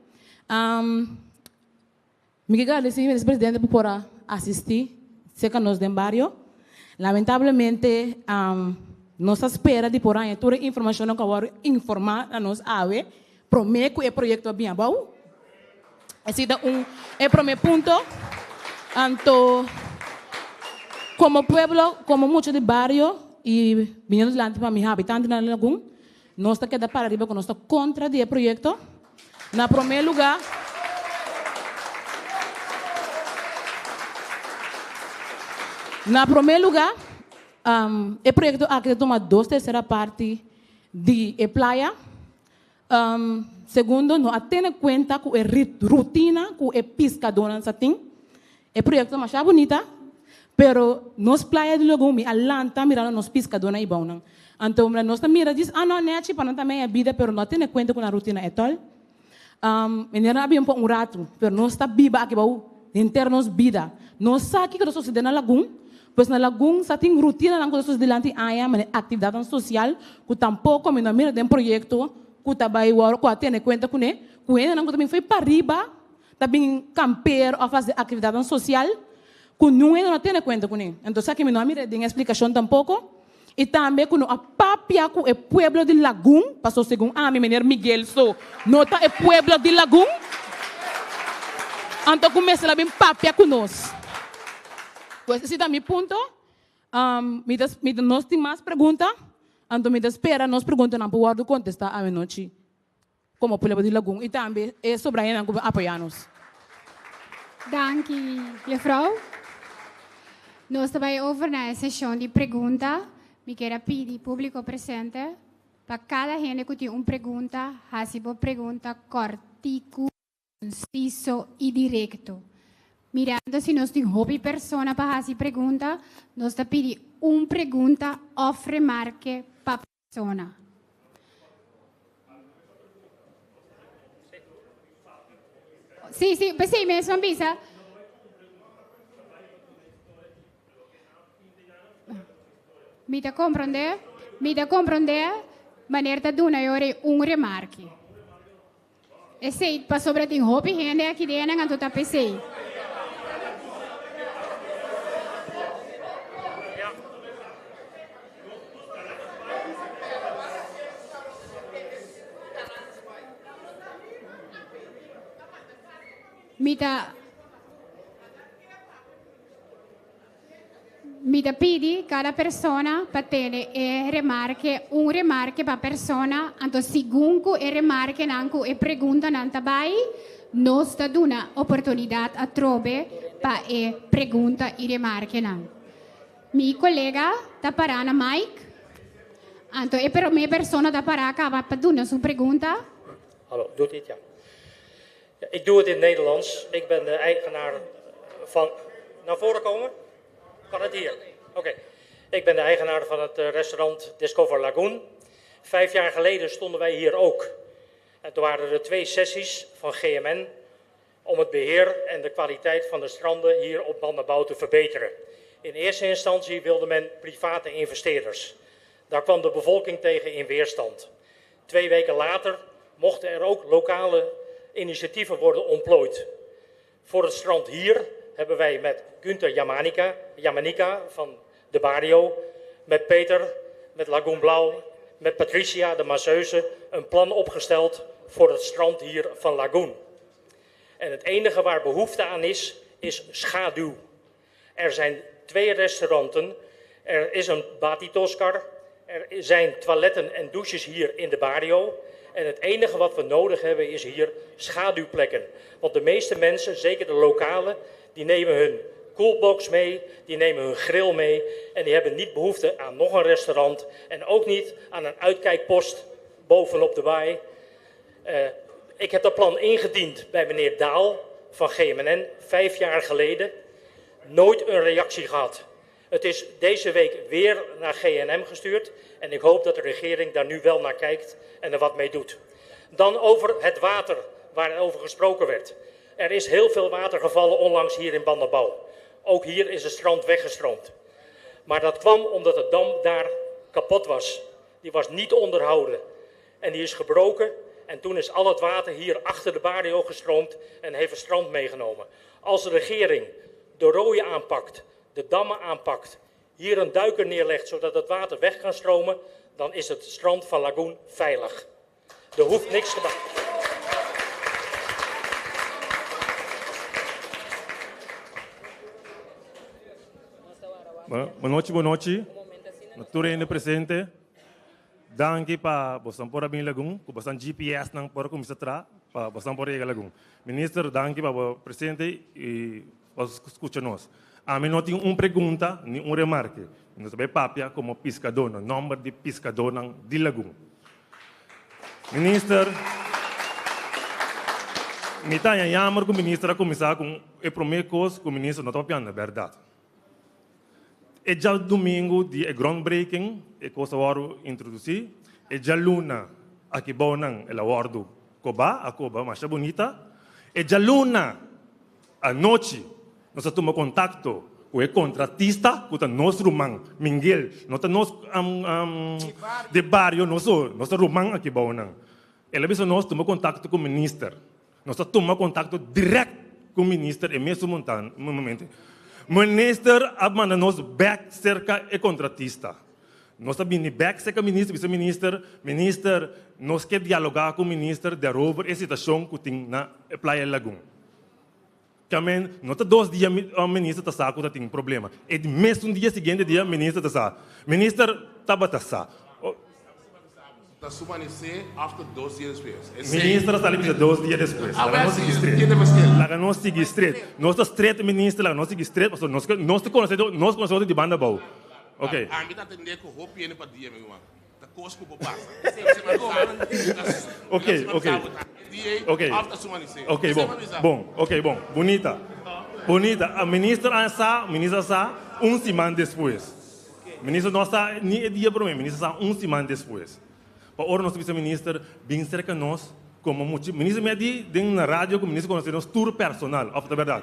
Mi ke gradesí Minister Presidente pa por a asistí serka nos den bario. Lamentablemente nos ta spera di por haña tur e informashonnan ku a wòrdu informá na nos awe promé ku e proyekto a bin abou. Esei ta un e promé punto. Anto komo pueblo, komo mucha di bario i biniendo dilanti pa mi habitantenan di Lagun, Nos ta keda para riba ku nos ta kontra di e proyekto. Na promé lugá, Na promé lugá, e proyekto aki ta tuma dos tersera parti di e playa. Um, segundo, no a tene kuenta ku e rutina ku e piskadónan sa tin. E proyekto ta masha bunita, pero nos playa di Lagun mi a lanta mirando nos piskadónan i bounan. Anto nos ta mira dis, ah no, nèchi pa nan ta meña bida, pero no a tene kuenta ku nan rutina etòl. Um, meneer a bin pa un ratu, pero nos ta biba aki bou henter nos bida. Nos sa kiko ta sosodé na Lagun, pues na Lagun sa tin rutinanan ku ta sosodé dilanti aña, manera aktividatnan sosial ku tampoko mi no a mira den proyekto ku ta bai wòrdu ku a tene kuenta kuné, ku hendenan ku ta bin fo'i pariba ta bin kamper òf hasi aktividatnan sosial ku niun hende no a tene kuenta kuné. Entonces aki mi no a mira den e splikashon tampoko. I tambe ku no a papia ku e pueblo di Lagun, paso segun ami meneer Miguel so no ta e pueblo di Lagun, anto ku mester a bin papia ku nos. Pues esei ta mi punto. Mi ta mi ta nos tin mas pregunta, anto mi ta spera nos preguntanan por wòrdu kontestá awenochi komo pueblo di Lagun i tambe e sobrayanan ku bin apoyá nos. Danki, juffrouw. Nos ta bai over na e seshon di pregunta. Mi kier a pidi públiko presente pa kada hende ku tin un pregunta hasi bo pregunta kòrtiku, konsiso i direkto. Mirando si nos tin hopi persona pa hasi pregunta, nos ta pidi un pregunta òf remarke pa persona. Sí, sí, p'esei mes a bisa. Mi ta komprondé, mi ta komprondé, maner ta duna e ora ei un remarke. Esei pasobra tin hopi hende aki den nan anto ta p'esei. Mi ta. Mi ta pidi kada persona pa tene e remarke, un remarke pa persona, anto segun ku e remarkenan ku e preguntanan ta bai, nos ta duna oportunidat atrobe pa e pregunta i remarkenan. Mi kolega ta pará na mic, anto e promé persona ta pará kaba pa duna su pregunta. Hallo, doet dit ja. Ja, ik doe het in het Nederlands. Ik ben de eigenaar van. Naar voren komen? Kan het hier? Oké. Ik ben de eigenaar van het eh, restaurant Discover Lagoon. Vijf jaar geleden stonden wij hier ook. En toen waren er twee sessies van GMN om het beheer en de kwaliteit van de stranden hier op Bandabouw te verbeteren. In eerste instantie wilde men private investeerders. Daar kwam de bevolking tegen in weerstand. Twee weken later mochten er ook lokale initiatieven worden ontplooid. Voor het strand hier hebben wij met Günther Jamanica, Jamanica van de Barrio, met Peter, met Lagoon Blauw, met Patricia de masseuse een plan opgesteld voor het strand hier van Lagoon. En het enige waar behoefte aan is, is schaduw. Er zijn twee restauranten, er is een Batitoskar, er zijn toiletten en douches hier in de barrio. En het enige wat we nodig hebben is hier schaduwplekken. Want de meeste mensen, zeker de lokale, die nemen hun koelbox mee, die nemen hun grill mee en die hebben niet behoefte aan nog een restaurant en ook niet aan een uitkijkpost bovenop de baai. Uh, ik heb dat plan ingediend bij meneer Daal van GMNN vijf jaar geleden. Nooit een reactie gehad. Het is deze week weer naar GNM gestuurd en ik hoop dat de regering daar nu wel naar kijkt en er wat mee doet. Dan over het water waarover gesproken werd. Er is heel veel water gevallen onlangs hier in Bandabouw. Ook hier is het strand weggestroomd. Maar dat kwam omdat de dam daar kapot was. Die was niet onderhouden en die is gebroken. En toen is al het water hier achter de barrio gestroomd en heeft het strand meegenomen. Als de regering de rooien aanpakt, de dammen aanpakt, hier een duiker neerlegt zodat het water weg kan stromen, dan is het strand van Lagoon veilig. Er hoeft niks te Bon nochi, bon nochi. Tur hende presente. Danki pa boso por a bin Lagun, ku boso GPS nan por kuminsá traha pa boso por yega Lagun. Minister, danki pa bo presente i pa skucha nos. Ami no tin un pregunta ni un remarke. Mi ta bai papia komo piskadó, na nòmber di piskadónan di Lagun. Minister, mi ta haña jammer ku minister a kuminsá ku e promé kos ku minister no ta papiando bèrdat. E djadumingu di e groundbreaking e kos a wòrdu introdusí, e djaluna aki bou nan el a wòrdu kobá, a koba masha bunita. E djaluna anochi nos a tuma kontakto ku e kontratista ku ta nos ruman Mingel, no ta nos di bario nos so, nos ta ruman aki bou nan. El a bisa nos tuma kontakto ku minister. Nos a tuma kontakto dirèkt ku minister e mesun momento. Minister a manda nos bèk serka e kontratista. Nos a bini bèk serka minister bisa minister, Minister, nos ke dialogá ku minister derover e situashon ku tin na e Playa Lagun. Tamen no ta dos dia minister ta sa ku ta tin problema. E mesun dia siguiente dia minister ta sa. Minister tabata sa. Ta su manisé òf ta dos dia despues? Minister a sali bisa dos dia despues. Laga nos sigui stret. Laga nos sigui stret. Nos ta stret minister, laga nos sigui stret pasobra nos nos ta konosé nos konosé otro di banda abou. Ok. Ami ta atendé ku hopi hende pa dia mi ruman. Ta kos ku por pasa. Ok, ok. Ok. Ok, bon. Bon, ok, bon. Bunita. Bunita. A minister a sa, minister a sa un siman despues. Minister no a sa ni e dia prome, minister sa un siman despues. Pa ora nos ta bisa minister bin serka nos komo mucha, minister mi a di den na radio ku minister konosé nos tur personal, òf ta bèrdat?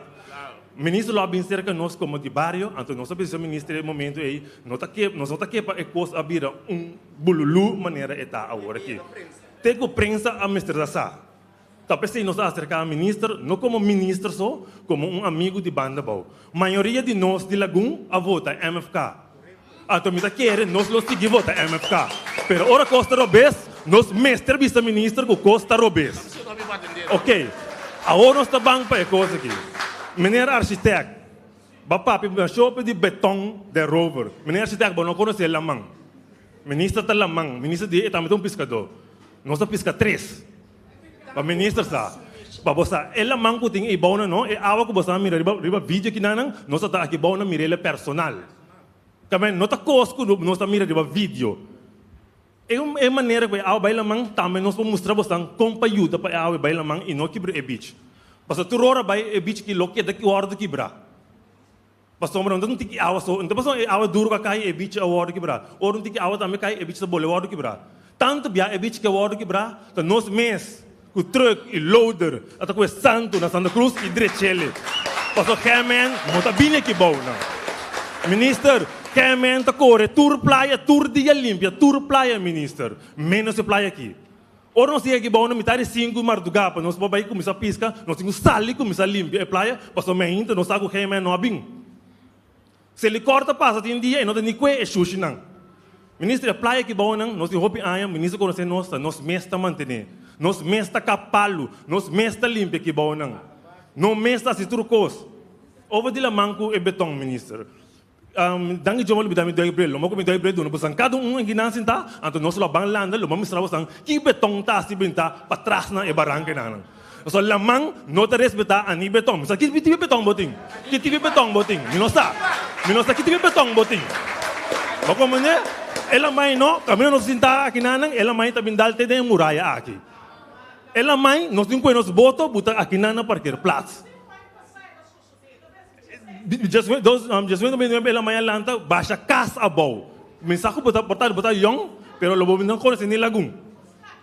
Minister lo a bin serka nos komo di bario, anto nos a bisa minister e momento ei no ta ke, nos no ta ke pa e kos a bira un bululú manera e ta awor aki. Te ku prensa a mester ta sa. Ta p'esei nos a aserká minister, no komo minister so, komo un amigu di banda bou. Mayoria di nos di Lagun a vota MFK. Anto mi ta kere nos lo sigui vota MFK. Pero ora kos ta robes, nos mester bisa minister ku kos ta robes. Ok, awor nos ta ban pa e kos aki. Meneer architect, ba papia mi a shope di beton den rover. Meneer architect, bo no konosé laman. Minister ta laman, minister di e tambe ta un piskadó. Nos ta piska tres. Pa minister sa. Pa bo sa, e laman ku tin ei bou nan no, e awa ku bo sa mira riba riba video kinanan, nos ta ta aki bou nan mir'el personal. Tamen no ta kos ku nos ta mira riba video. E e manera ku e awa bai laman, tambe nos por mustra bosan kon pa yuda pa e awa bai laman i no kibra e beach. Pasobra tur ora bai e beach ki lo keda ki wòrdu kibrá. Pasobra no ta un tiki awa so, no ta pasobra e awa duru ku a kai e beach a wòrdu kibrá. Ora un tiki awa tambe kai e beach ta bole wòrdu kibrá. Tantu bia e beach ke wòrdu kibrá, ta nos mes ku truck i loader a ta ku e santu na Santa Cruz i drech'ele. Pasobra Gemen no ta bini aki bou nan. Minister, Gemen ta kore tur playa tur dia limpia tur playa minister, menos e playa aki. Ora nos yega aki bou na mitad di sinku mardugá pa nos por bai kuminsá piska, nos tin ku sali kuminsá limpia e playa pasobra meinta nos sa ku Gemen no a bin. Selikor ta pasa tin dia e no ta ni kue e shushinan. Minister, e playa aki bou nan, nos tin hopi aña, minister konosé nos, ta nos mes ta mantené. Nos mes ta kap palu, nos mes ta limpia aki bou nan. No mes ta hasi tur kos. Over di laman ku e beton, minister. Danki Jehová lo bida mi doi bril. Lo mo ku mi doi bril duna bosan kada un aki nan sintá, anto nos lo a ban landa, lo mo mustra bosan ki beton ta hasi bintá patras na e barankenan. Pasobra laman no ta respetá ani beton. Mi sa ki tipo beton bo tin? Ki tipo beton bo tin? Mi no sa. Mi no sa ki tipo beton bo tin. Bo komprendé? E laman no, kaminda nos sintá aki nan, e laman ta bin dal te den e muraya aki. E laman, nos tin ku e nos boto buta aki nan na parkeerplaats. Despues e laman a lanta basha kas abou. Mi sa ku bo ta por ta bo ta yòn, pero lo bo no konosé ni lagun.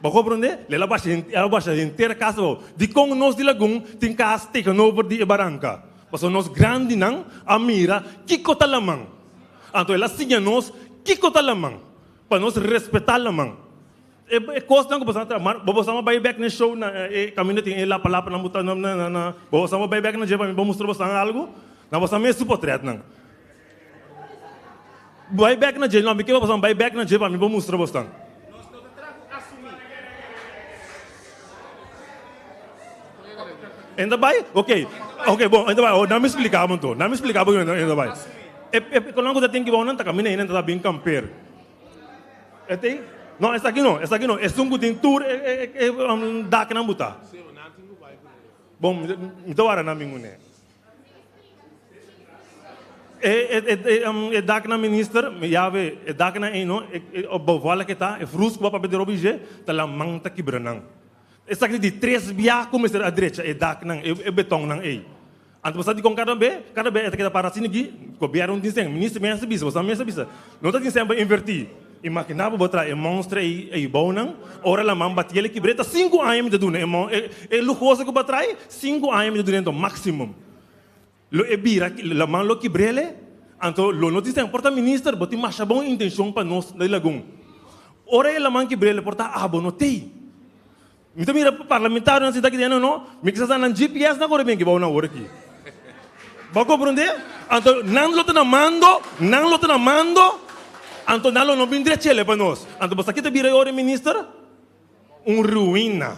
Bo komprondé? El a basha el a basha henter kas abou. Dikon nos di lagun tin kas tegenover di e baranka? Pasobra nos grandinan a mira kiko ta laman. Anto el a siña nos kiko ta laman, pa nos respetá laman. E kosnan ku boso a tra, mar bo boso a bai bek na e show na e kaminda tin e lapa lapa nan buta na na na bo boso a bai bek na dje pa mi por mustra boso algu, na boso mes su potretnan. Bai bek na dje, no mi ke pa boso bai bek na dje pa mi por mustra boso. Enta bai? Ok, ok bon enta bai, nan mi splika bo anto, nan mi splika bo enta bai. E e konan ku ta tin ki bou nan ta kaminda ei nan ta bin kamper. E tin? No, esaki no, esaki no. Esun ku tin tur e e e daknan butá. Bon, mi ta wara nan bin kuné. E e e e daknan minister, mi yabe e daknan ei no, e e bevallig e ta, e frus ku bo a papia di Robby G, ta laman ta kibra nan. Esaki di tres bia ku mester a drecha e daknan, e e betonnan ei. Anto bo sa dikon kada be? Kada be e ta keda para asina aki, gobièrnu tin sen, minister mes a bisa, boso mes a bisa, no ta tin sen pa invertí. Imaginá bo bo traha e monstre ei ei bounan, ora laman bati el e kibr'é, ta sinku aña mi ta duna e mon e e luhoso ku bo a traha, sinku aña mi ta duna ento máximum. Lo e bira, laman lo kibr'el, anto lo no tin sen. Por ta minister, bo tin masha bon intenshon pa nos di Lagun. Ora e laman kibr'el por ta abo no t'ei. Mi ta mira parlamentarionan sinta aki den no, mi kisas nan GPS na kore bien ki bou nan awor aki. Bo a komprondé? Anto nan lo ta na mando, nan lo ta na mando, anto nan lo no bin drechele pa nos. Anto bo sa ki ta bira e ora minister? Un ruina.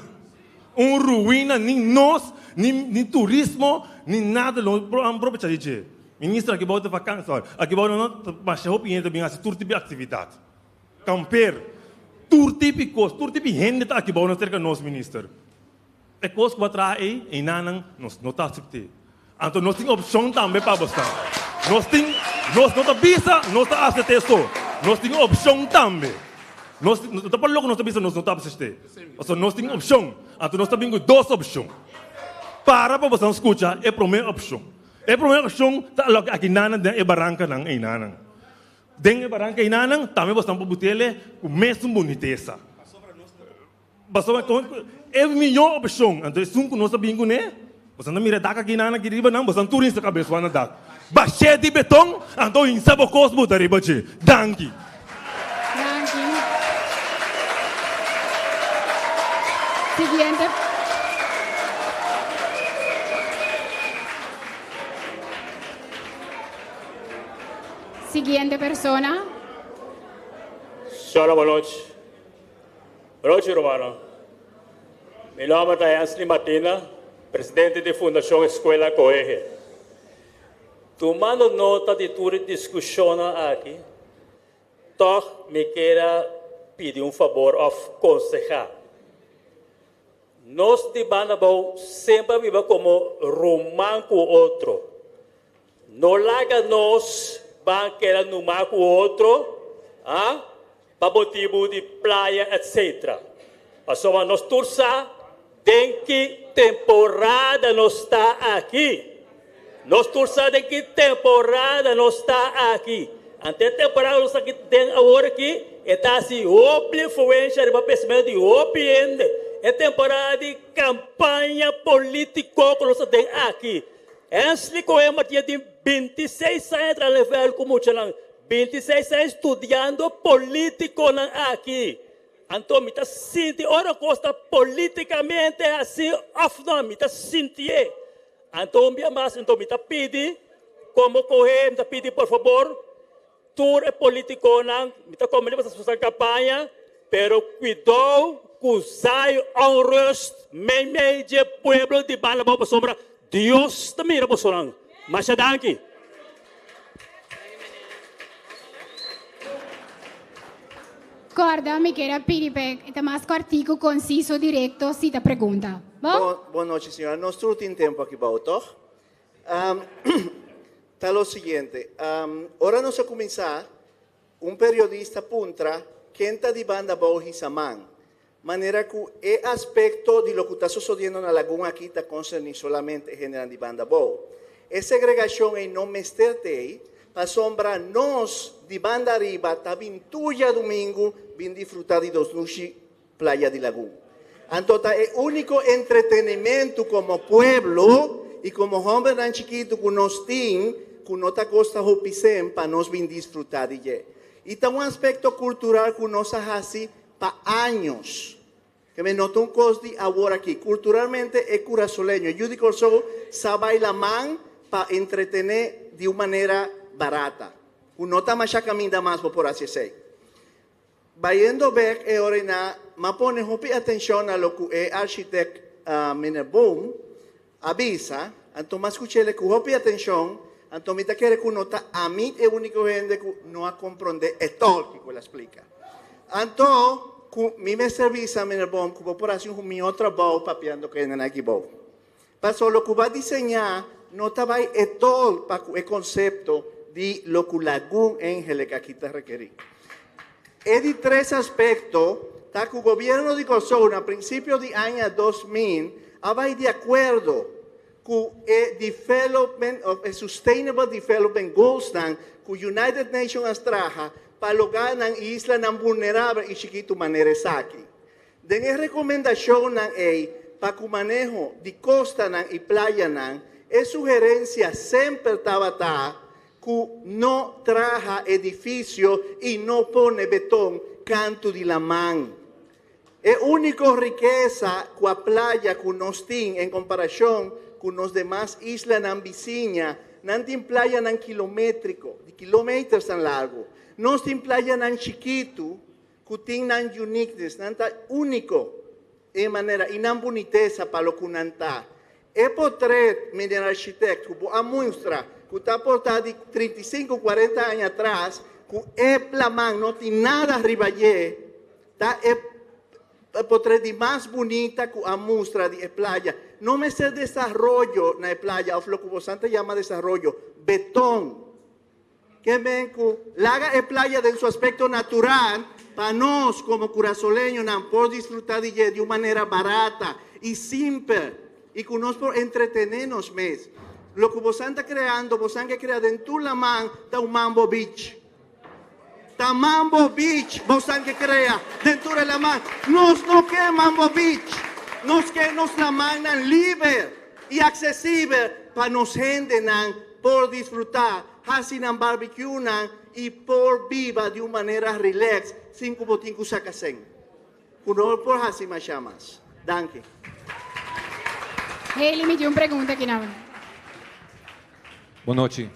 Un ruina, ni nos, ni ni turismo, ni nada lo no probecha di dje. Minister aki bou ta vakantie, sorry, aki bou no ta masha hopi hende ta bin hasi tur tipo di aktividat. Kamper, tur tipi kos, tur tipi hende ta aki bou na serka nos minister. E kos ku bo a traha ei, einanan nos no ta asept'é. Anto nos tin opshon tambe pa bo sta. Nos tin, nos no ta bisa nos ta asept'é so, nos tin opshon tambe. Nos, no ta pa loko nos ta bisa nos no ta asept'é. Pasobra nos tin opshon. Anto nos ta bin ku dos opshon. Para pa boso skucha e promé opshon. E promé opshon ta loke aki nanan den e barankanan einanan. Den e baranka einanan tambe bosnan por butele ku mesun bunitesa. Pasobra e mihó opshon, anto esun ku nos a bin kuné, bosnan ta mira e dak aki nan aki riba nan, bosnan tur hinsa kabes wak na dak. Bashé di beton, anto hinsa bo kos buta riba dje. Danki. Danki. Siguiente. Siguiente persona. Señora bonochi. Bonochi rumannan. Mi nomber ta Hensley Martina, presidente di Fundacion Escuela Coege. Tumando nota di tur e discusionnan aki, toch mi kier a pidi un fabor of conseha. Nos di Banda Abou semper a biba como ruman cu otro. No laga nos ban keda numa cu otro, ah, pa motibu di playa etc. Pasobra nos tur sa den ki temporada nos ta aki. Nos tur sa den ki temporada nos ta aki. Ante e temporada nos ta aki den awor aki, e ta hasi hopi influencia riba pensamentu di hopi hende. E temporada di campaña politico cu nos ta den aki. Hensley Cohen Martinez tin 26 aña tras level cu muchanan, 26 aña studiando politiconan aki. Anto mi ta sinti ora cos ta politicamente haci of no, mi ta sintié. Anto un bia mas anto mi ta pidi como cohe mi ta pidi por fabor tur e politiconan mi ta comprende boso ta usa campaña pero cuidou cu zai onrust meimei dje pueblo di Banda Abao pasobra Dios ta mira bosonan. Masha danki. Corda mi kier a pidi p'e ta mas cortico, conciso, directo si ta pregunta. Bo? Bon nochi señora. Nos tur tin tempo aki bao toch? Ta lo siguiente, ora nos a cuminsa, un periodista puntra ken ta di banda bao hisa man, manera cu e aspecto di lo cu ta sosodiendo na Lagun aki ta concerni solamente e hendenan di banda bao. E segregacion ey no mester t'ey, pasobra nos di banda ariba ta bin tur djadumingu bin disfruta di dos nushi Playa di Lagun. Anto ta e úniko entretenimentu komo pueblo i komo hòmbernan chikitu ku nos tin ku no ta kosta hopi sen pa nos bin disfrutá di dje. I ta un aspekto kultural ku nos a hasi pa años. Keme no ta un kos di awor aki. Kulturalmente e kurasoleño, e yu di Kòrsou sa bai laman pa entretené di un manera barata. Ku no ta masha kaminda mas bo por hasi esei. Bayendo bek e ora einá, m'a pone hopi atencion na lo cu e architect Meneer Boom a bisa, anto m'a scuch'ele cu hopi atencion, anto mi ta kere cu no ta ami e unico hende cu no a compronde etol kico el a splica. Anto cu mi mester bisa Meneer Boom cu bo por haci un mihor trabou papiando cu hendenan aki bou. Paso lo cu bo a diseña no ta bay etol pa cu e concepto. di lo ku Lagun Engelek aki ta rekerí. E di tres aspekto ta ku Gobièrnu di Kòrsou na prinsipio di aña 2000 a bai di akuerdo ku e Development of e Sustainable Development Goalsnan ku United Nations a traha pa loganan i islanan vulnerabel i chikitu manera esaki. Den e rekomendashonnan ei pa ku maneho di kostanan i playanan, e sugerensia semper tabata ku no traha edifisio i no pone beton kantu di laman. E úniko rikesa ku a playa ku nos tin en komparashon ku nos demas islanan bisiña, nan tin playanan kilométriko, di kilometersnan largu. Nos tin playanan chikitu ku tin nan uniqueness, nan ta úniko e manera i nan bunitesa pa lo ku nan ta. E potret, meneer architect, ku bo a muestra ku ta portá di 35, 40 aña atras, ku e laman no tin nada riba dje, ta e potret di mas bunita ku a mustra di e playa. No mester desaroyo na e playa, òf loke boso ta yama desaroyo, beton. Ke men ku laga e playa den su aspekto natural pa nos komo kurasoleñonan por disfrutá di dje di un manera barata i simpel i ku nos por entretené nos mes. Lo ku bosan ta kreando, bosan ke krea den tur laman ta un Mambo Beach. Ta Mambo Beach bosan ke krea den tur e laman. Nos no ke Mambo Beach. Nos ke nos lamannan liber i aksesibel pa nos hendenan por disfrutá, hasi nan barbecuenan i por biba di un manera relax sin ku bo tin ku saka sen. Ku no por hasi masha mas. Danki. Hailey, mi tin un pregunta aki na. Bon nochi.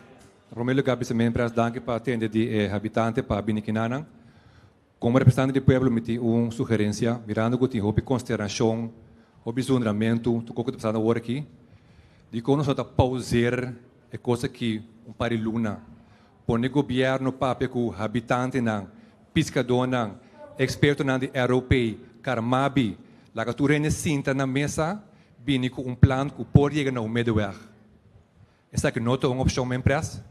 Romelu Gabi Semenpres, danki pa atende di e habitante pa bini kinanan. Komo representante di pueblo mi tin un sugerensia, mirando ku tin hopi konsternashon, hopi zundramentu tur kos ku ta pasando awor aki, dikon nos no ta pauzeer e kos aki un par di luna? Pone gobièrnu papia ku habitantenan, piskadónan, ekspertonan di ROP, Carmabi, laga tur hende sinta na mesa bini ku un plan ku por yega na un middenweg. Esaki no ta un opshon, Mempres?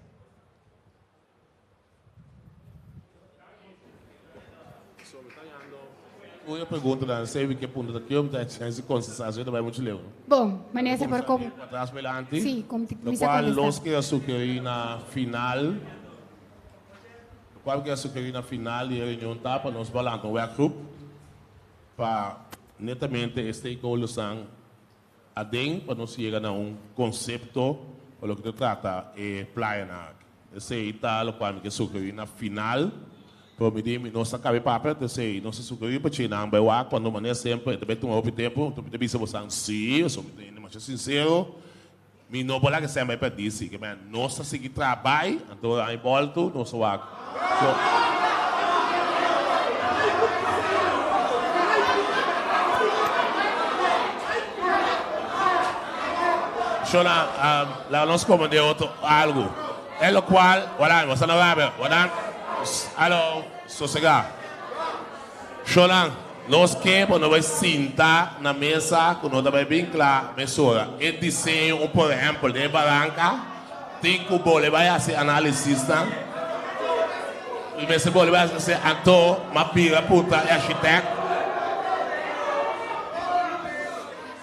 Goeie pregunta dan sei wie ke punto ta kio ta chance contestar so ta bai mucho leu. Bon, minister por kom. Atrás pelante. Sí, kom Lo cual los ke a sugerí na final, lo cual ke a sugerí na final di e reunion ta pa nos balanta un werkgroep pa netamente e stakeholdersnan aden pa nos yega na un konsepto pa loke ta trata e playanan aki. Esei ta lokual mi ke sugerí na final, pero mi di mi no sa kabe papia, ta esei nos a sugerí pa che nan bai wak cuando manera semper e ta bai tuma hopi tempu, enton mi ta bisa bosan si, pasobra mi ta hende masha sinsero, mi no por laga esei bai pèrdí si, ke manera nos ta sigui traha bai, anto ora ami bòltu nos a wak. So. Shona, laga nos komende otro algu. E lokual, wala, nos ta na rabia. Wala, alo, sosegá. Shona, nos ke pa no bai sinta na mesa ku no ta bai bin kla mesora. E diseño, un por ehèmpel, den e baranka, tin ku bole bai hasi análisisnan. I mester bole bai hasi, anto m'a bira puntra e architèkt.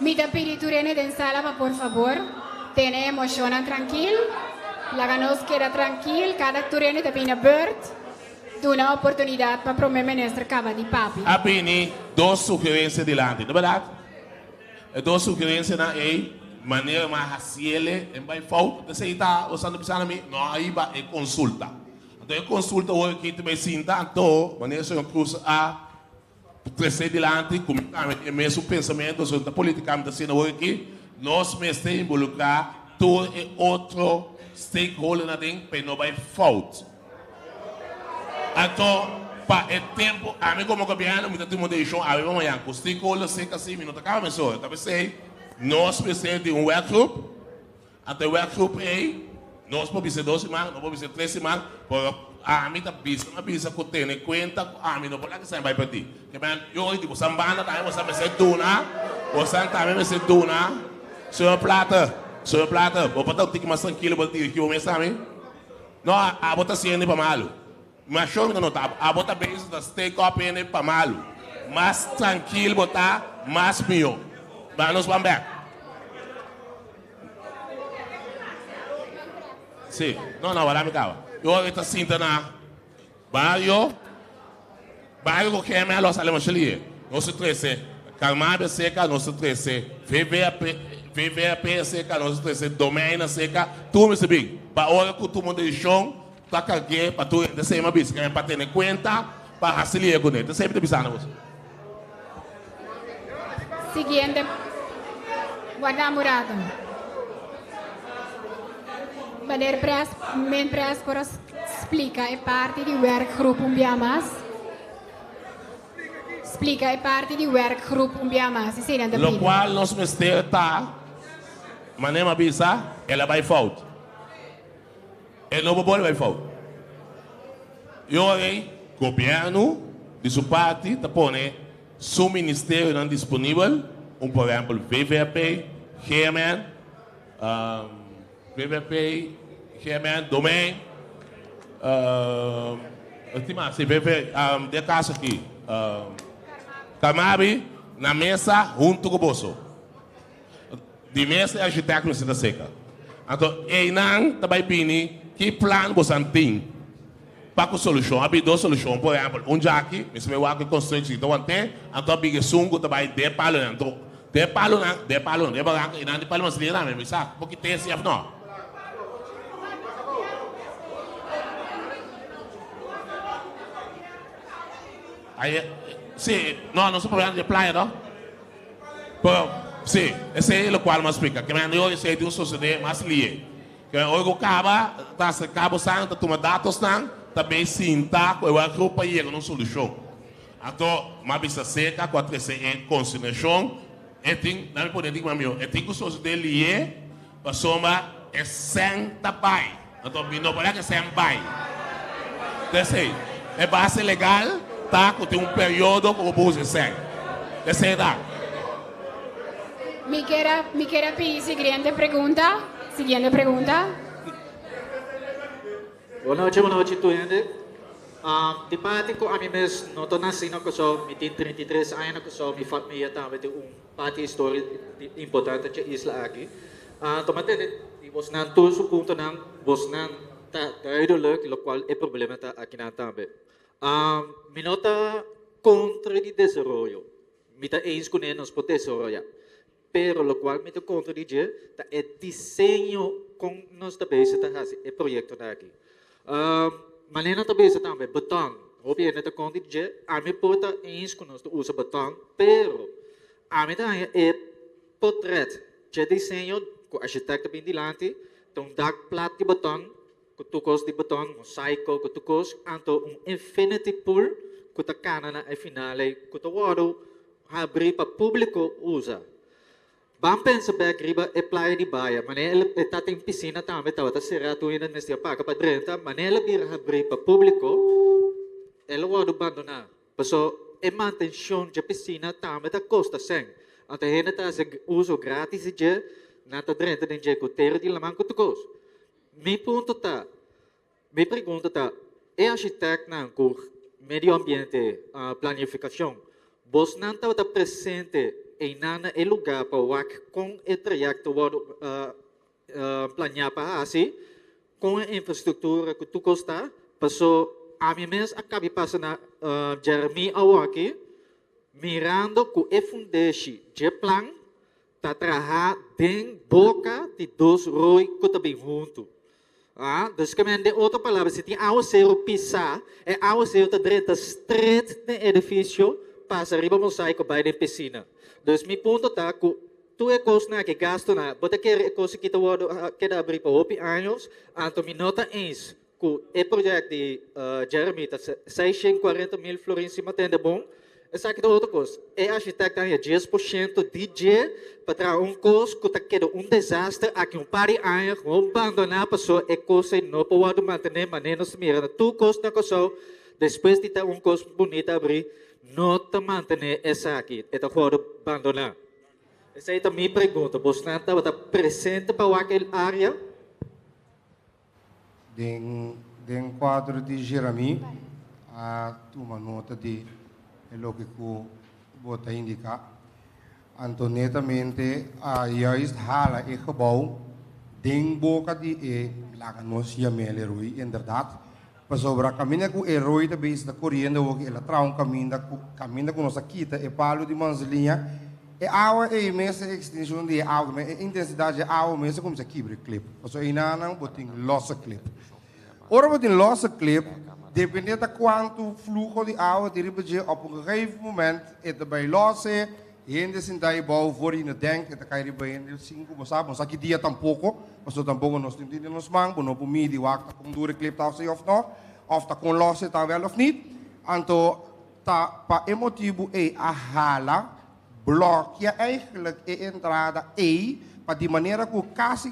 Mi ta pidi tur hende den sala pa por fabor tene emocionnan trankil. Laga nos keda trankil, kada tur hende ta bini na beurt. Duna oportunidad pa Prome Minister caba di papia. A bini dos sugerencia dilanti, no berdad? E dos sugerencianan ey, manera mi a haciele en bay fout, esey ta usando bisa na mi, no a hiba e consulta. Anto e consulta awor aki ta bay sinta, anto manera señor Cruz a trece dilanti cu mi tambe tin e mesun pensamiento, so ta politica mi ta haciendo awor aki, nos mester involucra tur e otro stakeholdernan aden pa e no bay fout. Anto, pa e tempu, ami komo gobièrnu mi ta tuma un desishon awe pa mañan ku stakeholders seka si mi no ta kaba mesora. Ta p'esei nos mester di un werkgroep. Anto e werkgroep ei nos por bisa dos siman, nos por bisa tres siman, pero ami ta bisa mi a bisa ku tene kuenta ku ami no por laga esei bai pèrdí. Ke men yo di bosan banda tambe bosan mester duna, bosan tambe mester duna. Señor Plater, señor Plater, bo por ta un tiki mas trankilo bo ta dirigí bo mes tambe? No, abo ta hasi hende pa malu. Masho mi ta nota abo. Abo ta bezig ta steek op hende pa malu. Mas trankil bo ta, mas mihó. Ban nos ban bek. Sí. No, no, wara mi kaba. I ora mi ta sinta na bario, bario ku GML lo a sali masha lihe. Nos a trese Carmabi seka, nos a trese VVAP, VVAP seka, nos a trese Domein seka, tur mester bin. Pa ora ku tuma un desishon, ta karg'é pa tur hende sema bisa ke pa tene kuenta pa hasi lihe kuné. Ta esei mi ta bisa na boso. Siguiente. Guarda un rato. Meneer Pres, men Pres por a splika e parti di werkgroep un bia mas? Splika e parti di werkgroep un bia mas. Esei nan ta pidi. Lokual nos mester ta, manera mi a bisa, el a bai fout. E no por bolbe bai fout. E ora ei, gobièrnu di su parti ta pone su ministerionan disponibel, un por ehèmpel VVAP, GMN, VVAP, GMN, Domein, tin mas, si, VV, den e kaso aki, Carmabi, na mesa huntu ku boso. Di mes e architect mester ta seca. Anto eynan ta bay bini ki plan bosan tin pa cu solucion. A bini dos solucion, por ehempel un djaki mester bay wak cu e constructie ta wante, anto a bini esun cu ta bay den e palonan. Anto den e palonan, den e palonan, den e baranca eynan di palo mester lera mi sa por kite si of no. Ay, si, no, nos ta papia di e playa no. Pero, sí, esei e lokual mi a splika. Ke manera ora esei tin un sosodé mas lié. Ke manera ora ku kaba, ta aserká bosan, ta tuma datosnan, ta bei sinta ku e werkgroep pa yega na un solushon. Anto, mi a bisa serka ku a trese e konsiderashon, e tin, nan mi pone di ku mi amigo, e tin ku sosodé lié pasobra e sèn ta bai. Anto, mi no por laga e sèn bai. T'esei, e base legal ta ku tin un periodo ku bo por usa e sèn. T'esei ta. Mi kier a mi kier a pidi siguiente pregunta. Siguiente pregunta. Bon nochi, bon nochi tur hende. Di parti ku ami mes no ta nasi na Kòrsou, mi tin 33 aña na Kòrsou, mi famia tambe tin un parti historia importante dje isla aki. Tuma tende di bosnan tur su puntonan, bosnan ta duidelijk lokual e problema ta akinan tambe. Mi no ta kontra di desaroyo, mi ta eens kuné nos por desaroyá, pero lokual mi ta kontra di dje ta e diseño kon nos ta bezig ta hasi e proyektonan aki. Manera ta bisa tambe beton, hopi hende ta kontra di dje, ami por ta eens ku nos ta usa beton, pero ami ta haña e Potret dje diseño ku architect a bin dilanti ta un dak plat di beton ku tur kos di beton, mosaico ku tur kos, anto un infinity pool ku ta kana na e final ei ku ta wòrdu habrí pa públiko usa. Ban pensa bèk riba e playa di Baya, manera el e ta tin pisina tambe tabata será tur hende mester a paga pa drenta, manera el a bira habrí pa públiko el a wòrdu bandoná. Paso e mantencion dje piscina tambe ta costa cen. Anto hende ta haci uso gratis di dje, nan ta drenta den dje cu tera di laman cu tur cos. Mi punto ta, mi pregunta ta, e architectnan cu medio ambiente, planificacion, bosnan tabata presente eynan na e lugar pa wak con e trayecto wordo Planeá pa hasi kon e infrastruktura ku tur kos ta, paso ami mes a kabi pasa na Jeremy awoki mirando ku e fundeshi dje plan ta traha den boka di dos roi ku ta bin huntu. Dus ke men den otro palabra si tin awaseru pisá e awaseru ta drenta stret den edifisio pasa riba mosaiko bai den pisina. Dus mi punto ta ku Tur e kosnan aki, gastunan, bo ta kere e kos aki ta wòrdu keda abrí pa hopi años, anto mi no ta eens ku e project di Jeremy ta 640 mil florin si mi a tende bon. Esaki ta otro kos, e architect a haña 10% di dje pa traha un kos ku ta keda un desaster aki un par di aña, gewoon bandoná pasobra e kos ei no por wòrdu mantené manera nos ta mira na tur kos na Kòrsou despues di ta un kos bunita abrí no ta mantené esaki, e ta wòrdu bandoná. Esei ta mi pregunta. Bosnan tabata presente pa wak el área? Den den kuadro di Jeremí a tuma nota di e loke ku bo ta indiká. Anto netamente a juist hala e gebou den boka di e laga nos yam'é el e roi inderdat. Pasobra kaminda ku e roi ta bezig ta koriendo awor el a traha un kaminda ku kaminda ku nos a kita e palu di manzanilla e awa ei mes e ekstenshon di e awa e intensidat di e awa mes a kuminsá kibra e klip. Pasobra einanan bo tin lòs e klip. Ora bo tin lòs e klip depende ta kuantu fluho di awa tin riba dje op un gegeven moment e ta bai lòs e Hende sintá ei bou for di no denk, e ta kai riba hende sin ku bo sa. Bo sa ki dia tampoko, pasobra tampoko nos tin tin den nos man. Bo no por midi wak ta kon duru e klip ta òf si òf no, òf ta kon lòs e ta wèl òf nit. Anto ta pa e motibu ei a hala blòkia eigentlik e entrada ei pa di manera ku kasi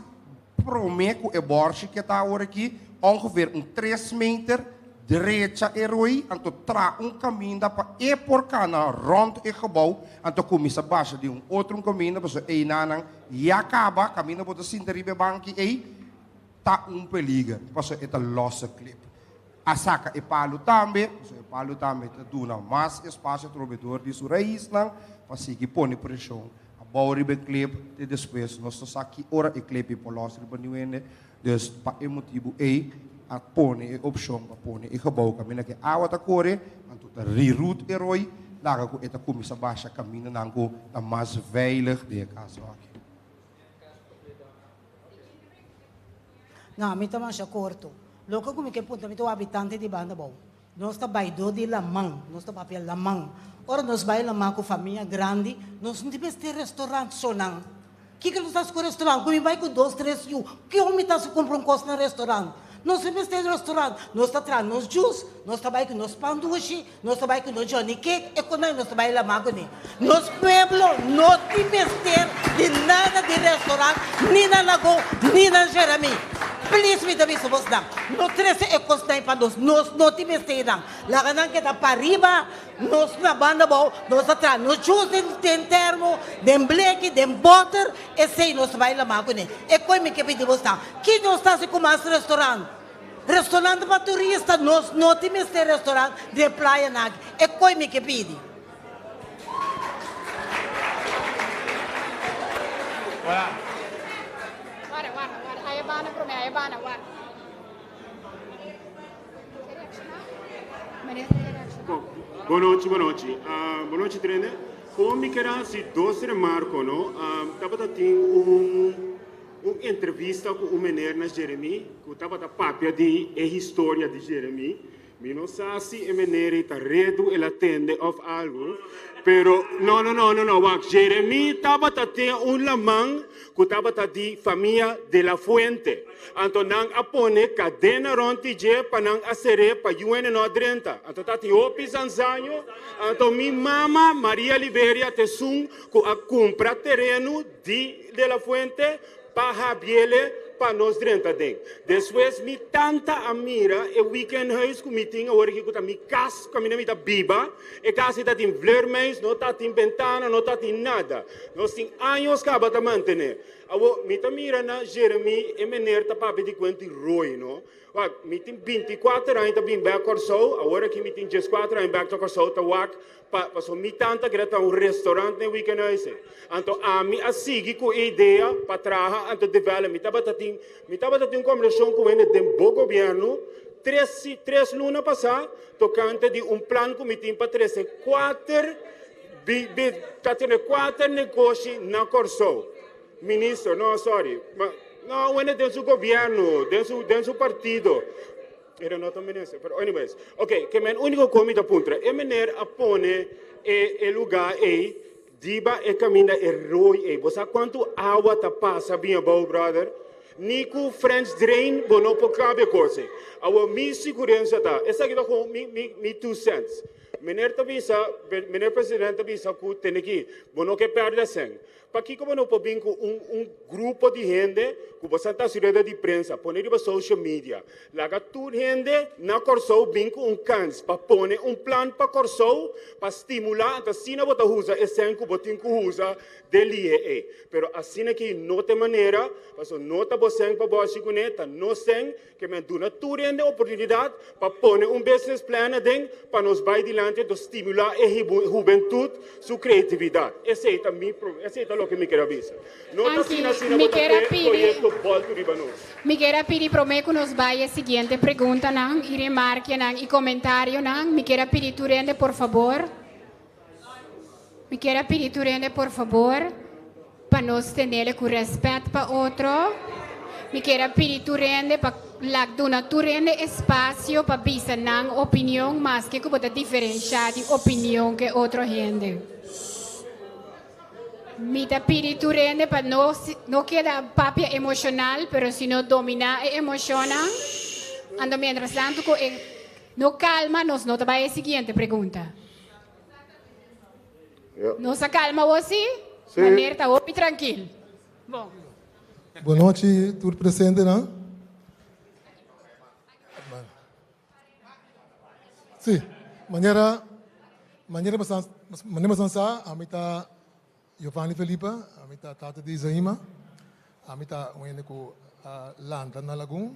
Prome ku e bòrshi ke ta awor aki, ongeveer un tres meter drecha e roi, anto tra un kaminda pa e por kana rònt e gebou, anto kuminsá basha di un otro un kaminda, pasobra einanan ya kaba, kaminda bo ta sinta riba e banki ei, ta un peliger, pasobra e ta lòs e klip. A saka e palu tambe, pasobra e palu tambe ta duna mas espasio atrobe dor di su raisnan pa sigui pone preshon Abou riba e klep te despues nos ta sa ki ora e klep ei por los riba niu hende. Dus pa e motibu ei a pone e opshon pa pone e gebou kaminda ku e awa ta kore, anto ta reroute e roi laga ku e ta kuminsá basha kamindanan ku ta mas veilig den e kaso aki. No, mi ta masha korto. Loke ku mi ke puntra mi ta un habitante di banda abou. Nos ta bai dor di laman, nos ta papia laman. Ora nos bai laman ku famia grandi, nos no tin mester restaurant sonan. Kiko nos ta hasi ku restaurant? Ku mi bai ku dos, tres yu, kion mi ta hasi kumpra un kos na restaurant? Nos no mester restaurant. Nos ta traha nos juice, nos ta bai ku nos pan dushi, nos ta bai ku nos johnny cake, e konai nos ta bai laman kuné. Nos pueblo no tin mester di nada di restaurant, ni na Lago, ni na Jeremi. Please mi ta bisa bosnan, no trece e cosnan pa nos, nos no tin mester nan. Laga nan keda pariba, nos na banda abou, nos ta traha nos juice den den termo, den bleki, den boter, esey nos ta bay lama cune. E coy mi ke pidi bosnan, ki nos ta haci cu mas restaurant? Restaurant pa turista, nos no tin mester restaurant den playanan aki. E coy mi ke pidi. Bon nochi, bon nochi. Bon nochi Trende. Kon mi keda hasi dos remarko no. Tabata tin un un entrevista ku un meneer na Jeremi ku tabata papia di e historia di Jeremi. Mi no sa si e meneer ei ta redu el a tende of algu, pero no, no, no, no, no, wak, Jeremí tabata tin un laman ku tabata di famia De La Fuente. Anto nan a pone kadena rònt di dje pa nan a ser'é pa yu hende no a drenta. Anto ta tin hopi zanzaño. Anto mi mama, Maria Liberia, ta esun ku a kumpra tereno di De La Fuente Pa habiele pa nos drenta den. Despues mi tanta a mira e weekendhuis ku mi tin awor aki ku ta mi kas kaminda mi ta biba. E kas ei ta tin vleermuis, no ta tin bentana, no ta tin nada. Nos tin años kaba ta mantené. Awor mi ta mira na Jeremy e meneer ta papia di kuent di rooi no. Wak, mi tin binti kuater aña ta bin bek Kòrsou, awor aki mi tin dieskuater aña bek ta Kòrsou ta wak pa pasobra mi tanta keda ta un restaurant den weekendhuis ei. Anto ami a sigui ku e idea pa traha anto develop. Mi tabata tin mi tabata tin un kombersashon ku hende den bo gobièrnu tres tres luna pasá tokante di un plan ku mi tin pa trese kuater bi bi ta tene kuater negoshi na Kòrsou. Minister, no sorry, ma no wende den su gobierno, den su den su partido. Era no ta minister, pero anyways. Ok, ke men único ku mi ta puntra, e meneer a pone e e lugar ei diba e kaminda e rooi ei. Bo sa kuantu awa ta pasa bin abou, brother? Ni ku French drain bo no por kabe kos ei. Awor mi sigurensa ta, esaki ta gewoon mi mi mi two cents. Meneer ta bisa, meneer president ta bisa ku tene ki, bo no ke pèrdè sèn. Pakiko bo no por bin ku un un grupo di hende ku bo sa ta hasi rueda di prensa, pone riba social media, laga tur hende na Kòrsou bin ku un kans pa pone un plan pa Kòrsou pa stimulá, anto asina bo ta usa e sèn ku bo tin ku usa den lihe ei. Pero asina ki no ta e manera, pasobra no ta bo sèn pa bo hasi kuné, ta nos sèn Ke men duna tur hende oportunidat pa pone un business plan aden pa nos bai dilanti anto stimulá e hubentut su kreatividat. Esei ta mi esei ta loke mi ker a bisa. No ta Anki, asina asina mi bo ta ker a ke pidi, proyekto bòltu riba nos. mi ker a pidi promé ku nos bai e siguiente preguntanan i remarkenan i komentarionan, mi ker a pidi tur hende por fabor, mi ker a pidi tur hende por fabor, Pa nos tenele ku rèspèt pa otro, mi kier a pidi tur hende pa lak duna tur hende espasio pa bisa nan opinion maske ku bo ta diferenshá di opinion ku e otro hende. Mi ta pidi tur hende pa no no keda papia emoshonal pero sino dominá e emoshonnan. Anto mientras tanto ku e no kalma nos no ta bai e siguiente pregunta. Nos a calma awor si? Sí. Meneer ta hopi trankil. Bon. Bonochi tur presentenan. Sí, manera manera bosan manera bosan sa, ami ta Giovanni Felipe, ami ta tata di Zaima, ami ta un hende ku a lanta na Lagun.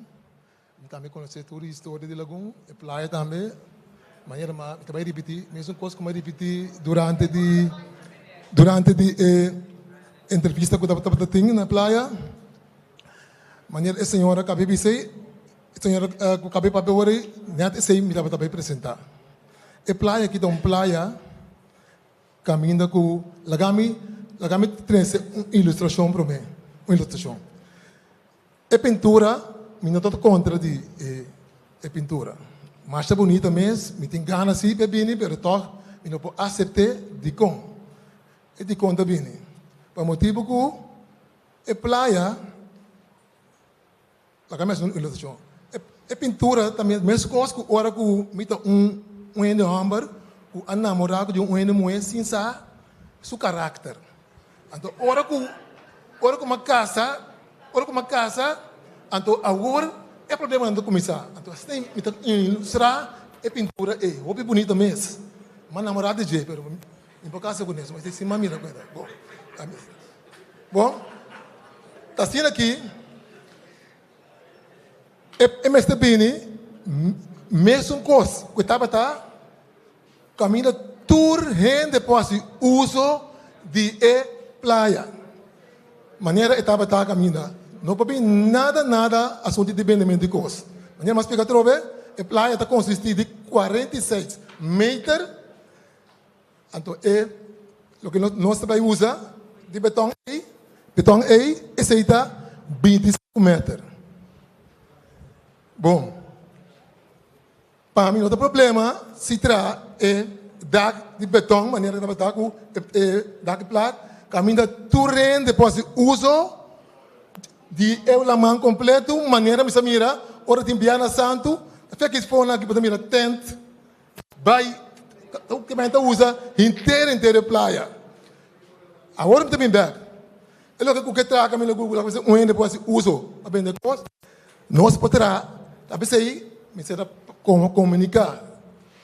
Mi tambe konosé tur e historia di Lagun, e playa tambe. Manera ma mi ta bai ripití mesun kos ku mi a ripití durante di durante di e entrevista ku tabata tin na playa. Manera e señora kabe bisa ei, e señora ku kabe papia awor ei, nèt esei mi tabata bai presentá. E playa aki ta un playa kaminda ku laga mi laga mi trese un ilustrashon promé, un ilustrashon. E pintura, mi no ta kontra di e pintura. Masha bunita mes, mi tin gana si p'e bini, pero tòg mi no por asept'é. Dikon? E dikon ta bini pa motibu ku e playa, laga mi hasi un ilustrashon, e pintura ta meskos ku ora ku mi ta un hende hòmber ku a namorá ku di un hende muhé sin sa su karakter. Anto ora ku ora ku mi a kasa, ora ku mi a kasa, anto awor e problemanan ta kuminsá. Anto asina mi ta ilustrá e pintura ei, hopi bunita mes. Mi a namorá di dje, pero mi por kasa kuné, so mi si mi a mira kuenta. Bon, bon, ta asina aki e mester bini mesun kos ku e tabata. Kaminda tur hende por hasi uso di e playa. Manera e tabata kaminda no por bin nada nada asuntu di bendemento di kos. Manera mi a splika atrobe, e playa ta konsistí di 46 meter, anto e loke nos ta bai usa di beton ei, beton ei esei ta 25 meter. Bon. Pa mi no ta problema si traha e dak di beton manera tabata ku e dak di plat kaminda tur hende por hasi uso di e laman kompleto manera mi sa mira ora tin biaha na santu ta fia ki fonan aki bo ta mira tent bai ta usa henter henter e playa awor mi ta bin bek e loke ku ke traha kaminda ku un hende por hasi uso pa bende kos. Nos por traha, ta p'esei mester ta komuniká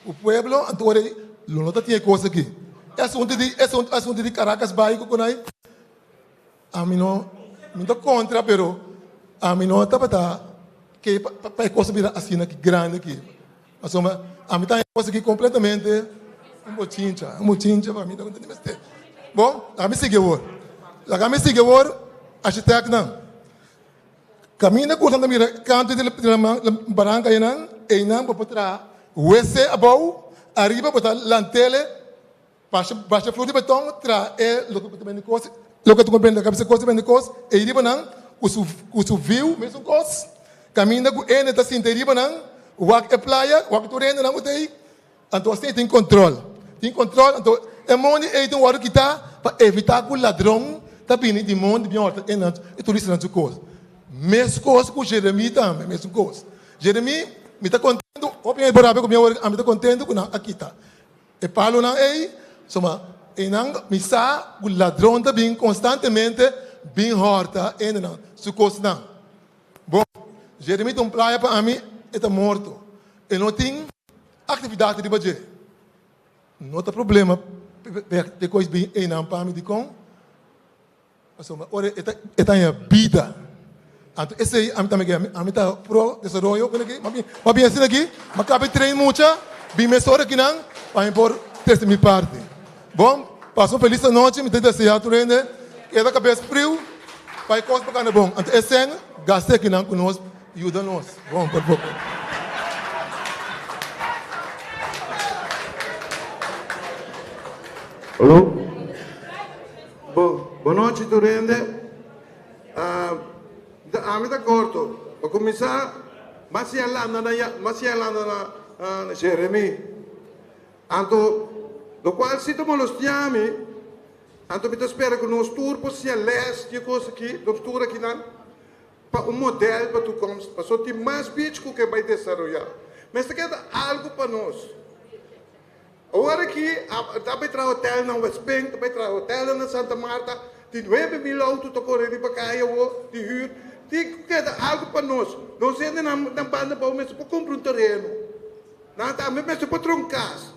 ku pueblo, anto ora ei lo no ta tin e kos aki. E asuntu di e asuntu di Caracas Bay ku kunai, ami no mi ta kontra pero ami no tabata ke pa e kos a bira asina aki grandi aki. Pasobra ami ta haña e kos aki kompletamente un bochincha, un bochincha pa mi ta konta di mester. Bon, laga mi sigui awor, laga mi sigui awor architectnan. Kaminda ku nan ta mira kantu di baranka einan, einan bo por traha wc abou, ariba bo ta lantele, basha basha flur di beton, traha e loke ku ta bende kos, loke ta bende kabesa kos ta bende kos, ei riba nan ku su ku su view mesun kos, kaminda ku hende ta sinta ei riba nan, wak e playa, wak tur hendenan ku ta ei, anto asina tin kontrol, tin kontrol, anto e mondi ei tin wòrdu kitá pa evitá ku ladron ta bini di mondi bin hòrta e nan e turistanan su kos. Meskos ku Jeremí tambe, mesun kos. Jeremí, mi ta kontentu, hopi hende por rabia ku mi awor, ami ta kontentu ku nan a kita e palonan ei, soma Einan mi sa ku ladron ta bin konstantemente bin hòrta hendenan su kosnan. Bon, Jeremi ta un playa pa ami, e ta morto. E no tin aktividat riba dje. No ta problema p'e kos bin einan pa mi. Dikon? Pasobra ora e ta e ta haña bida. Anto esei ami tambe ke ami ta pro desaroyo bin aki ma bin asina aki ma kabe train mucha bin mesora akinan pa mi por trese mi parti. Bon pasa un felis anochi mi ta desea tur hende keda kabes friu pa e kos por kanda bon. Anto esen gasta akinan ku nos yuda nos. Bon por poko. Alo. Bo, bonochi tur hende. Ami ta corto. Pa cuminsa, m'a siña landa na ya, m'a siña landa na na Jeremi. Anto, locual si ta molestia mi, anto mi ta spera cu nos tur por siña les di e cos aki, nos tur akinan, pa un model pa toekomst, pasobra tin mas beach cu ke bay desaroya. Mester keda algo pa nos. Awor aki ta bay traha hotel na West Bank, ta bay traha hotelnan na Santa Marta, tin 9000 auto ta kore riba kaya awor di huur. Tin ku keda algu pa nos. Nos hendenan na banda abou mester por kumpra un tereno. Nan tambe mester por traha un kas.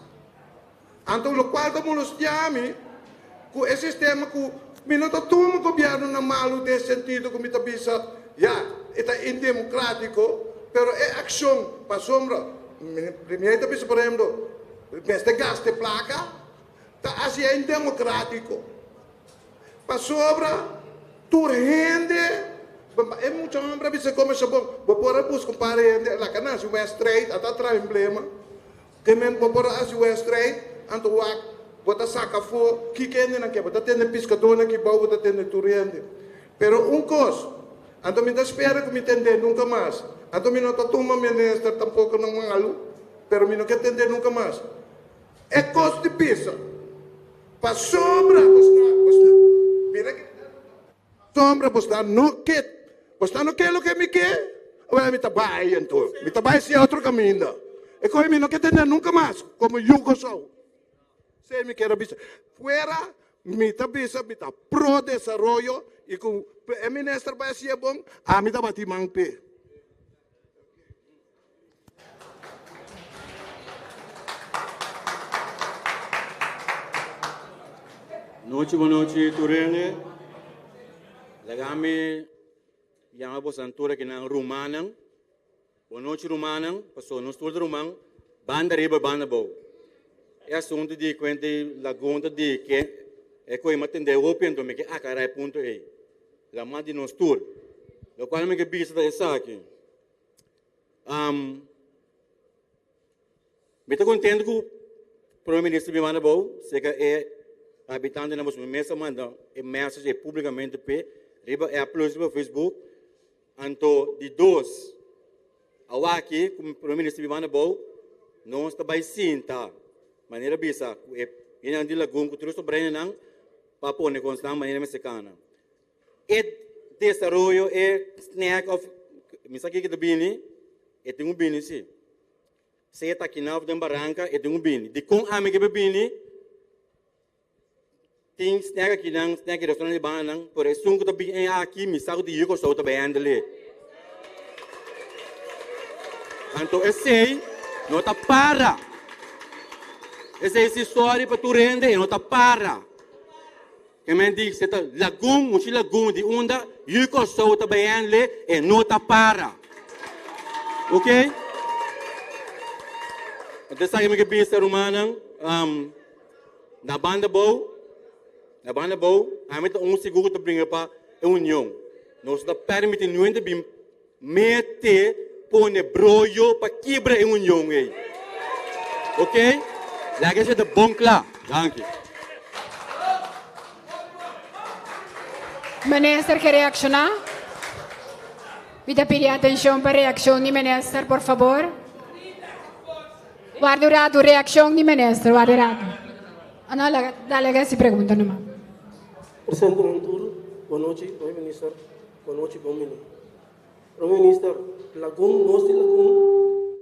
Anto lokual ta molestia mi ku e sistema ku mi no ta tuma gobièrnu na malu den sentido ku mi ta bisa ya e ta indemokratiko, pero e akshon pasobra Premier ta bisa por ehemplo mester gasta e placa ta haci e indemocratico pasobra tur hende e mucha homber a bisa como esha bon bo por a busca un par di hende laga nan haci wedstrijd ata traha emblema ke men bo por a haci wedstrijd anto wak bo ta saca afo kiko hendenan ke bo ta tende piscadornan aki bou bo ta tende tur hende pero un cos Anto mi ta spera ku mi tend'é nunka mas. Anto mi no ta tuma minister tampoko na malu, pero mi no ke tend'é nunka mas. E kos di bisa, pasobra bosnan, bosnan, mira ki, pasobra bosnan no ke, bosnan no ke loke mi ke, awor mi ta bai anto, mi ta bai si otro kaminda. E kohe mi no ke tend'é nunka mas komo yu Kòrsou. Esei mi kier a bisa. Fuera mi ta bisa mi ta pro desaroyo y cu e minister bay hacié bon, ami ta bati man p'e. Nochi bo nochi tur hende. Laga mi yama boso tur akinan rumannan. Bo nochi rumannan, paso nos tur ta ruman, banda riba banda abou. E asuntu di kuenta di lagun ta di ke e koe mi a tende hopi anto mi ke aklará e punto ei. Laman di nos tur. Lokual mi ke bisa ta esaki, Mi ta contento cu Prome Minister bin manda abou cerca e habitantenan pasobra mi mes a manda e message ei publicamente p'e riba e a plus riba Facebook. Anto di dos, awaki cu Prome Minister bin manda abou nos ta bay sinta manera bisa cu e hendenan di Lagun cu tur e sobrenenan pa pone consnan manera mester cana. E desaroyo e snack of mi sa kiko ta bini e tin ku bini si. Sea ta akinan of den baranka e tin ku bini. Dikon ami ke por bini? Tin snack akinan, snack di restaurant di bananan, pero esun ku ta bini aki mi sa ku di Yuko Sou ta bai handle. Anto esei no ta para. Esei si sorry pa tur hende e no ta para. E men di se ta lagun, muchi lagun di unda yu Kòrsou ta bai handle e no ta para. Ok? Anto esaki mi ke bisa rumannan, um, na banda bou, na banda bou, ami ta un sigur ku ta bringa pa e union. Nos no ta permiti niun hende bin mete pone broyo pa kibra e union ei. Ok? Laga esei ta bon kla. Danki. Minister ke reakshoná? Mi ta pidi atenshon pa reakshon di minister, por fabor. Warda un ratu, reakshon di minister, warda un ratu. No, laga, dale laga hasi pregunta numa. Presidente Montur, bon nochi, Prome Minister. Bon nochi bon bini. Prome Minister, Lagun, nos di Lagun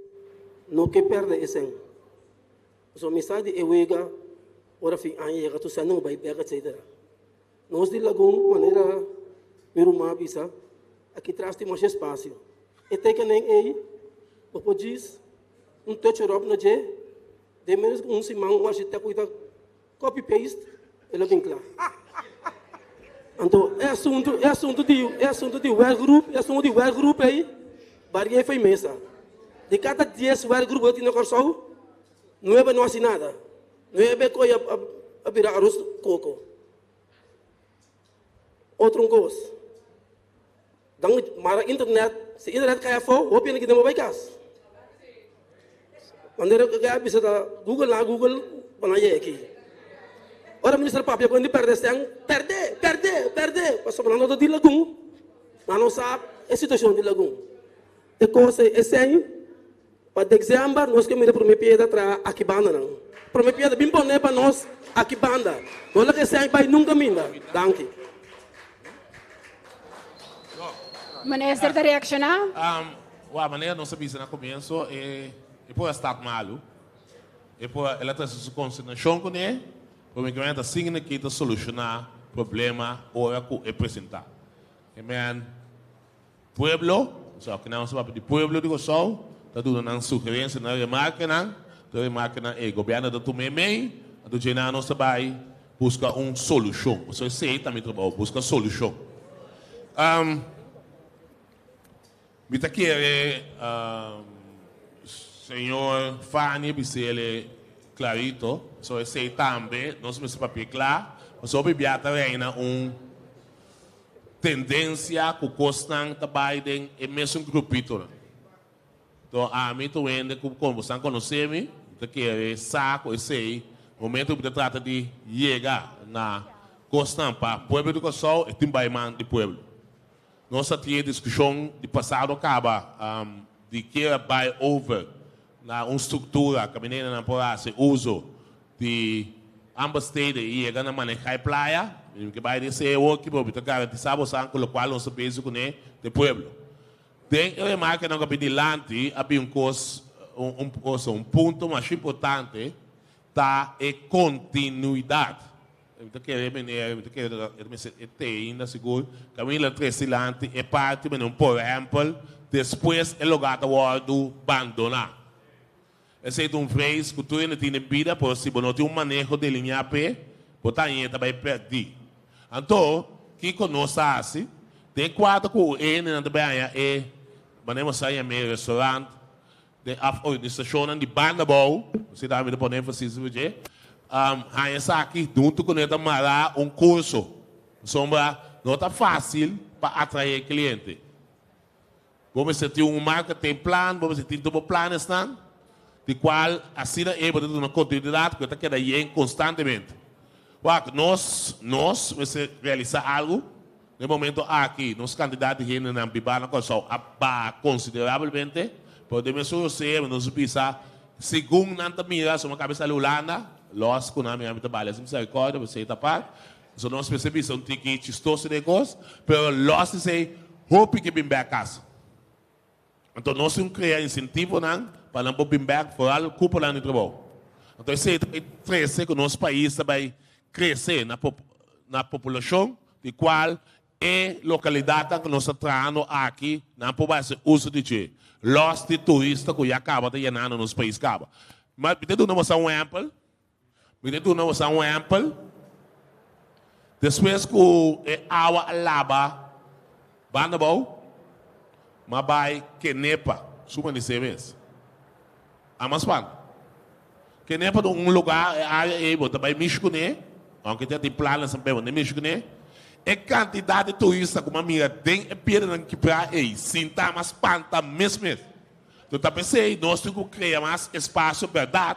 no ke perde e sen. Pasobra mi sa di e wega. Ora fin aña yega tur sèn nan bai bèk etsetera. Nos di Lagun manera mi ruman a bisa aki tras tin masha espasio. E tekenen ei bo por djis un touch erop na dje den menos ku un siman un architect ku ta copy paste el a bin kla. Anto e asuntu e asuntu di e asuntu di werkgroep e asuntu di werkgroep ei baria ei mesa. Di kada dies werkgroep ku ta tin na Kòrsou Nuebe no hasi nada. Nuebe koe a bira arroz koko. Otro un kos. Dan mara internet, si internet kai afó, hopi hende ki den bo bai kas. Manera ku a bisa ta Google na Google pa nan yega aki. Ora minister papia ku hende pèrdè sèn, pèrdè, pèrdè, pèrdè, pasobra nan no ta di Lagun. Nan no sa e situashon di Lagun. E kos ei, e sèn. Pa dezember nos ke mira prome piedra traha aki bandanan. Prome piedra bin pone pa nos aki banda. No laga ese aña bai nunca minda. Danki. Minister ta reacciona. Wak, manera nos a bisa na comienzo, e e por a start malu. E por a, el a trece su consternacion cune, pero mi ta signa ki ta soluciona problema ora cu e presenta. Amen. Pueblo, so aki nan nos ta papia di pueblo di Kòrsou, ta duna nan sugerensia, nan remarkenan, tur e remarkenan ei gobièrnu ta tuma e mei, anto dje nan nos ta bai buska un solushon. Pasobra esei ta mi trabou, buska solushon. Mi ta kere señor Fanny bis'el klarito, pasobra esei tambe nos mester papia kla, pasobra hopi bia ta reina un Tendencia cu cosnan ta bay den e mesun grupitonan. Enton ami ta un hende cu como bosan conoce mi, mi ta kere sa cu esey momento cu mi ta trata di yega na cosnan pa pueblo di Corsou e tin bay man di pueblo. Nos a tin e discusion di pasado caba di kier a bay over na un structura caminda nan por haci uzo di ambos steden y yega na maneha e playa, mi ke bay den esey awoki, pero mi ta garantisa bosan cu locual nos ta bezig cune ta e pueblo. Den e remarkenan cu a bin dilanti a bin un cos, un cosa, un punto masha importante ta e continuidad. Mi ta kere meneer, mi ta kere e mester e te ainda sigur, caminda lo trece dilanti e parti meneer un por ehempel, despues e logar ta wordo bandona. Esei ta un vrees ku tur hende tin den bida, pero si bo no tin un maneho delineá p'e, bo ta hañ'é ta bai pèrdí. Anto, kiko nos ta hasi? Den kuadro ku e hendenan ta bai haña e, manera bo sa yam'é, restaurant, den òf organisashonnan di banda abou, si ta mi ta pone énfasis riba dje, haña esaki huntu ku nan ta mará un kurso. Pasobra no ta fásil pa atraé kliente. Bo mester tin un marketing plan, bo mester tin tur bo planesnan, di cual asina ei bo ta duna continuidad cu e ta keda yen constantemente. Wak, nos, nos mester realisa algo. Den momento aki nos cantidad di hendenan biba na Corsou a baha considerablemente, pero den mesun rosea nos a bisa, segun nan ta mira, so mi a caba di sali Hulanda, los cu nan mira mi ta bali haci misericordia, pero esey ta apart. So nos mester bisa un tiki chistoso den e kos, pero los di esei hopi ke bin bek kas. Anto nos tin krea insentivonan pa nan por bin bek, foral kuponan di trabou. Anto esei ta bai trese ku nos pais ta bai krese na na populashon di kual e lokalidatnan ku nos ta trahando aki nan por bai hasi uso di dje. Los di turista ku ya kaba ta yenando nos pais kaba. Mi ta duna boso un ehèmpel. Mi ta duna boso un ehèmpel. Despues ku e awa a laba banda abou, m'a bai Kenepa, su manisé mes. A mas spanta. Kenepa ta un lugá, e área ei bo ta bai mishi kuné, ounke ta tin planan san p'e bo no mishi kuné. E kantidat di turista ku m'a mira den e piedranan kibrá ei, sinta m'a spanta mes mes. Enton ta p'esei nos tin ku krea mas espasio bèrdat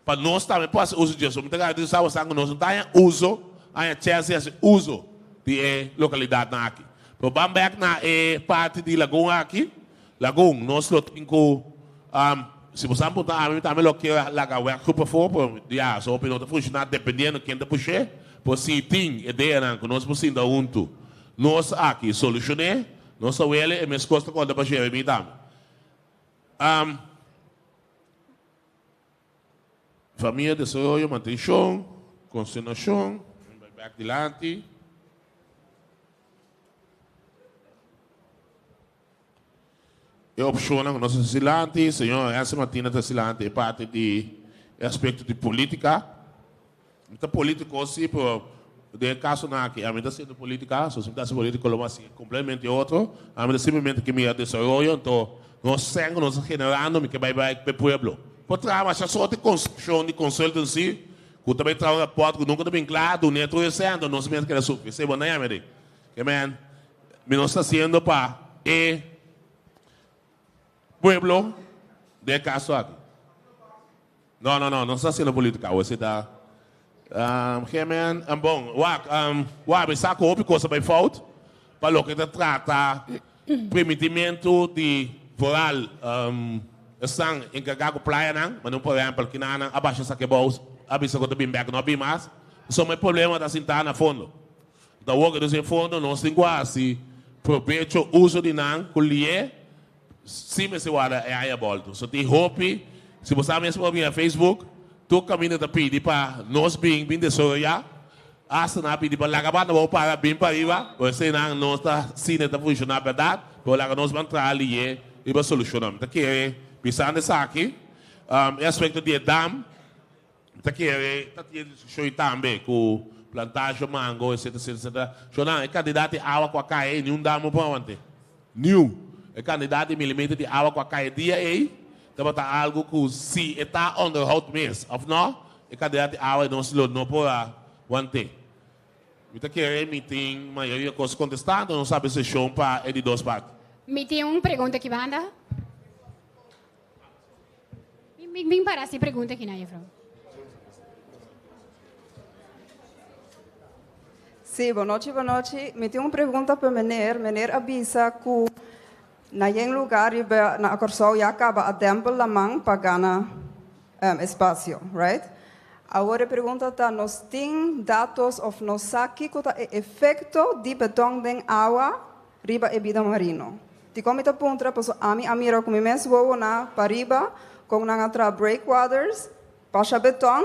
Pa nos tambe por hasi uso di dje. So mi ta garantisa boso ku nos no ta haña uso, haña chèns di hasi uso di e lokalidatnan aki. Pero ban bèk na e parti di Lagun aki. Lagun, nos lo tin ku, si boso a puntra ami, mi tambe lo kier laga wèrkgroep afó, pero ya, so hopi no ta funshoná dependiendo ken ta push'é. Pero si tin ideanan ku nos por sinta huntu, nos aki solushoné, nos ta wele e mes kos ta konta pa Jeremy tambe. Famia, desaroyo, mantenshon. Konsternashon, bai bèk dilanti. E opshonnan ku nos ta dilanti, señor Renzo Martina ta dilanti e parti di e aspekto di polítika. Mi ta polítiko sí, pero den e kasonan aki ami ta hasiendo polítika, so si mi ta hasi polítika lo hasi kompletamente otro. Ami ta simplemente ke mira desaroyo, anto nos sèn ku nos ta generando mi ke bai bai pa e pueblo. Por traha masha sorti konstrukshon di consultancy ku ta bai traha un rapòrt ku nunka ta bin kla, dun'é tur e sèn, anto nos mes keda sufri. Esei bo no yama di. Ke men mi nos ta hasiendo pa e pueblo den e kaso aki. No, no, no, nos ta hasiendo politica awe, si ta ke men, bon, wak, wak, mi sa ku hopi kos a bai fout pa loke ta trata permitimentu di vooral esnan enkargá ku playanan, manera por ehèmpel kinanan a basha Sakebou a bisa ku ta bin bèk, no a bin mas, pasobra e problema ta sintá na fondo. Ta wor ku nos den fondo nos tin ku hasi probecho uso di nan ku lié si mester warda e aña bolto. So tin hopi, si bo sa mes por mira Facebook, tur kaminda ta pidi pa nos bin bin desaroyá, hasta nan a pidi pa laga banda bo para bin pa riba, por esei nan no ta asina ta funshoná bèrdat, pero laga nos ban traha lié riba solushonnan. Mi ta kere bisando esaki, e aspekto di e dam. Mi ta kere ta tin e diskushon ei tambe ku plantasje mango etcetera etcetera etcetera. Shonnan, e kantidat di awa ku a kai ei niun dam no por awant'é. Niun. E kantidat di milimeter di awa ku a kai e dia ei tabata algu ku si e ta onderhoud mes òf nò, e kantidat di awa ei nos lo no por a want'é. Mi ta kere mi tin mayoria kos kontestá, anto nos habri seshon pa e di dos parti. Mi tin un pregunta aki banda. Bin para hasi pregunta aki na juffrouw. Sí, bonochi, bonochi. Mi tin un pregunta pa meneer. Meneer a bisa ku na yen lugar riba na Kòrsou ya kaba a dèmpel laman pa gana espasio, right? Awor e pregunta ta, nos tin datos òf nos sa kiko ta e efekto di betòn den awa riba e bida marino. Dikon mi ta puntra? Pasobra ami a mira ku mi mes wowo na pariba kon nan a traha breakwaters, basha beton,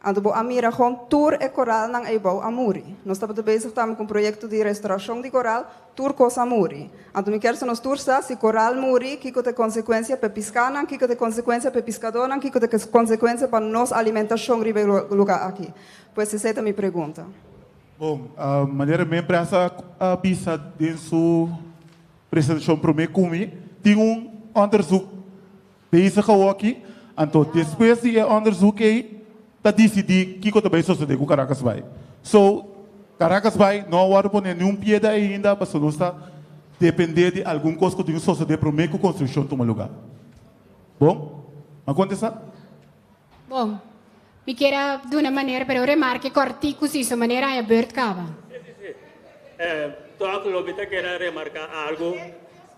anto bo a mira kon tur e koralnan eibou a muri. Nos tabata bezig tambe ku un proyekto di restorashon di koral, tur kos a muri. Anto mi kier sa nos tur sa, si koral muri, kiko ta e konsekuensia pa e piskanan, kiko ta e konsekuensia pa e piskadónan, kiko ta e konsekuensia pa nos alimentashon riba e lugá aki. Pues esei ta mi pregunta. Bon, manera mi empresa a bisa den su presentashon promé ku mi, tin un onderzoek bezig awoki, anto despues di e onderzoek ei ta disidí kiko ta bai sosodé ku Caracas Bay. So, Caracas Bay no a wòrdu poné niun pieda ainda pasobra nos ta dependé di algun kos ku tin sosodé promé ku konstrukshon tuma lugá. Bon, mi a kontestá? Bon, mi kier a duna manera pero remarke kòrtiku si su manera haña beurt kaba. Sí, sí, sí. Tòg lo mi ta kier a remarká algu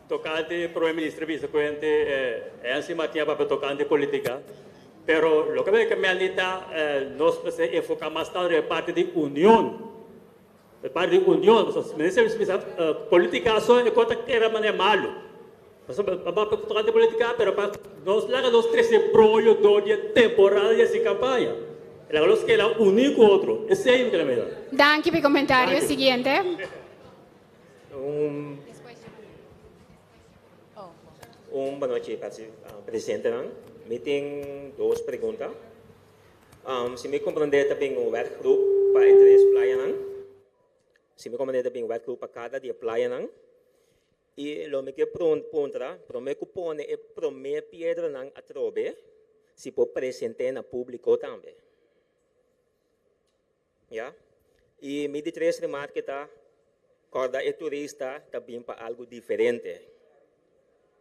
tokante Prome Minister Vicepresidente Hensley Martin a papia tokante politika. Pero loke mi ke mèldi ta nos mester enfoká mas tantu riba e parti di union. E parti di union, pasobra minister bisa politica so e kos ta keda manera malu. Pasobra pa papia tokante politica pero pa nos laga nos trese broyo dor di e temporada di hasi campaña. Laga nos keda uni ku otro. Esei mi kere mira. Danki pa e comentario. Siguiente. Un Un bonochi presidentenan. Mi tin dos pregunta. Si mi comprende ta bin un werkgroep pa e tres playanan. Si mi comprende ta bin werkgroep pa cada di e playanan. Y lo mi ke puntra, prome cu pone e prome piedranan atrobe, si por presente na publico tambe. Ya. Y mi di tres remarke ta, corda e turista ta bin pa algo diferente.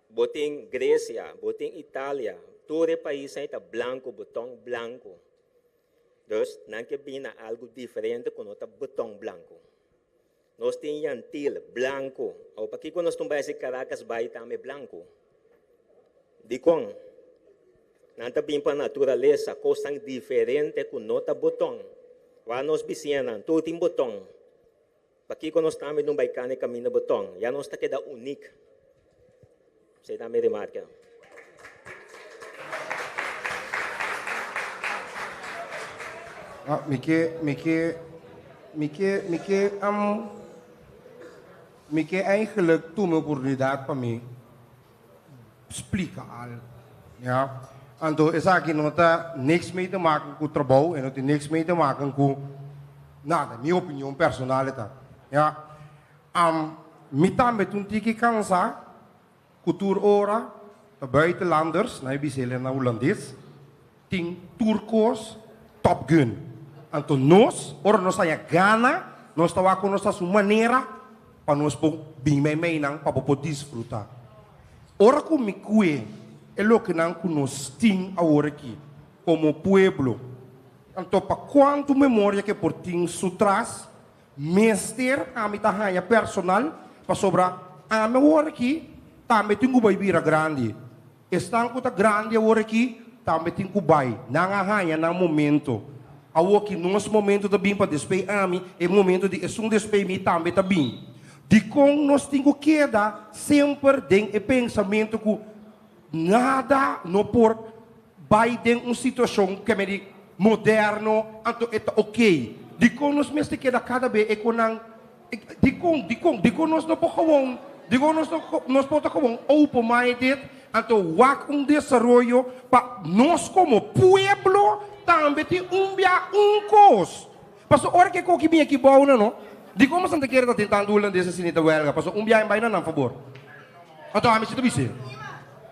Bo tin Grecia, bo tin Italia, tur e paisnan ei ta blanco, beton blanco. Dus nan ke bin na algo diferente cu no ta beton blanco. Nos tin Yantil, blanco. Awor pakico nos tin bai haci Caracas bai tambe blanco? Dicon? Nan ta bin pa naturalesa, cosnan diferente cu no ta boton. Wak nos bisiñanan, tur tin boton. Pakico nos tambe no bai cana e caminda boton? Ya nos ta keda uniek. Esey ta mi remarke. Ah, mi ke, mi ke, mi ke, mi ke, um, mi ke eigenlijk tuma oportunidat pa mi splika algu. Ja. Anto esaki no ta niks mee te maken ku trabou en no tin niks mee te maken ku nada. Mi opinion personal e ta. Ja. Um, mi tambe ta un tiki kansa ku tur ora ta buitenlanders, nan e bisa el na hulandes, tin tur kos top gun. Anto nos, ora nos haña gana, nos ta wak ku nos ta su manera pa nos por bin meimei nan pa bo por disfruta. Ora ku mi kue e lokenan ku nos tin awor aki komo pueblo, anto pa kuantu memoria ke por tin su tras, mester ami ta haña personal, pasobra ami awor aki tambe tin ku bai bira grandi. Esnan ku ta grandi awor aki tambe tin ku bai. Nan a haña nan momento. Awor ki nos momento ta bin pa despei ami, e momento di esun despei mi tambe ta bin. Dikon nos tin ku keda semper den e pensamentu ku nada no por bai den un situashon ke medi moderno, anto e ta okey? Dikon nos mester keda kada be e ku nan Dikon, dikon, dikon nos no por gewoon, dikon nos no, nos por ta gewoon open minded, anto wak un desaroyo pa nos komo pueblo tambe tin un bia un kos. Pasobra ora ke koki bin aki bou nan no, dikon boso ta kere ta tin tantu hulandes asina ta welga? Pasobra un bia en bai na nan fabor. Anto ami si ta bis'é.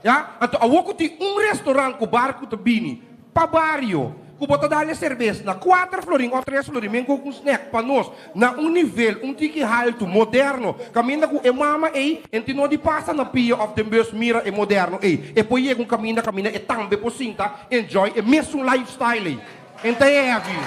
Ya, anto awor ku tin un restaurant ku bar ku ta bini pa bario ku bo ta dal e serbes na kuater florin òf tres florin men ku un snack pa nos na un nivel un tiki haltu moderno kaminda ku e mama ei en tin no di pasa na pia òf den bus mira e moderno ei e por yega un kaminda kaminda e tambe por sinta enjoy e mesun lifestyle ei en ta heavy.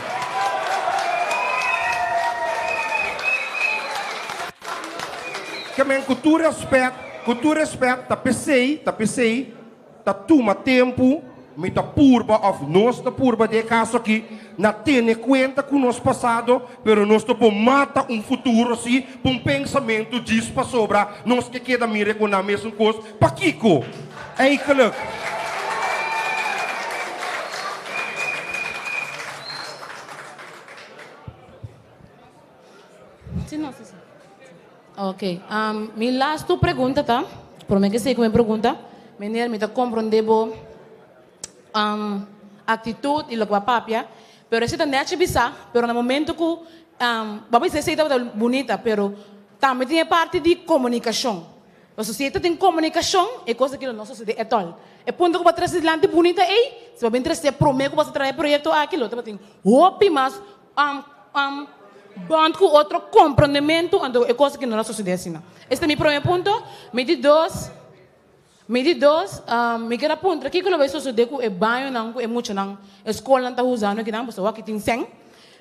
Ke men ku tur respet, ku tur respet ta p'esei, ta p'esei ta tuma tempu mi ta purba of nos ta purba den e kaso aki na tene kuenta ku nos pasado, pero nos no por mata un futuro si pa un pensamentu djis pasobra nos ke keda mira ku nan mesun kos. Pakiko? Eigenlijk. Sí, no, sí, sí. Ok, um, mi laatste pregunta ta, promé que sigui ku mi pregunta, meneer, mi ta comprende bo um, actitud y loke bo a papia, pero esei ta nechi bisa, pero na momento ku um, bo a bisa esei tabata bunita, pero tambe tin e parti di comunicacion. Pasobra si e ta tin comunicacion, e cos aki lo no sucede at all. E punto ku bo a trece dilanti bunita ei, si bo a bin trece promé ku bo a traha e proyecto aki, lo tabatin hopi mas um um bond cu otro comprondementu anto e cosa aki no lo sucede asina. Esta mi prome punto. Mi di dos, mi di dos, um mi kier a puntra kico lo bay sucede cu e bañonan cu e muchanan e scolnan ta usando akinan pasobra awor aki tin cen.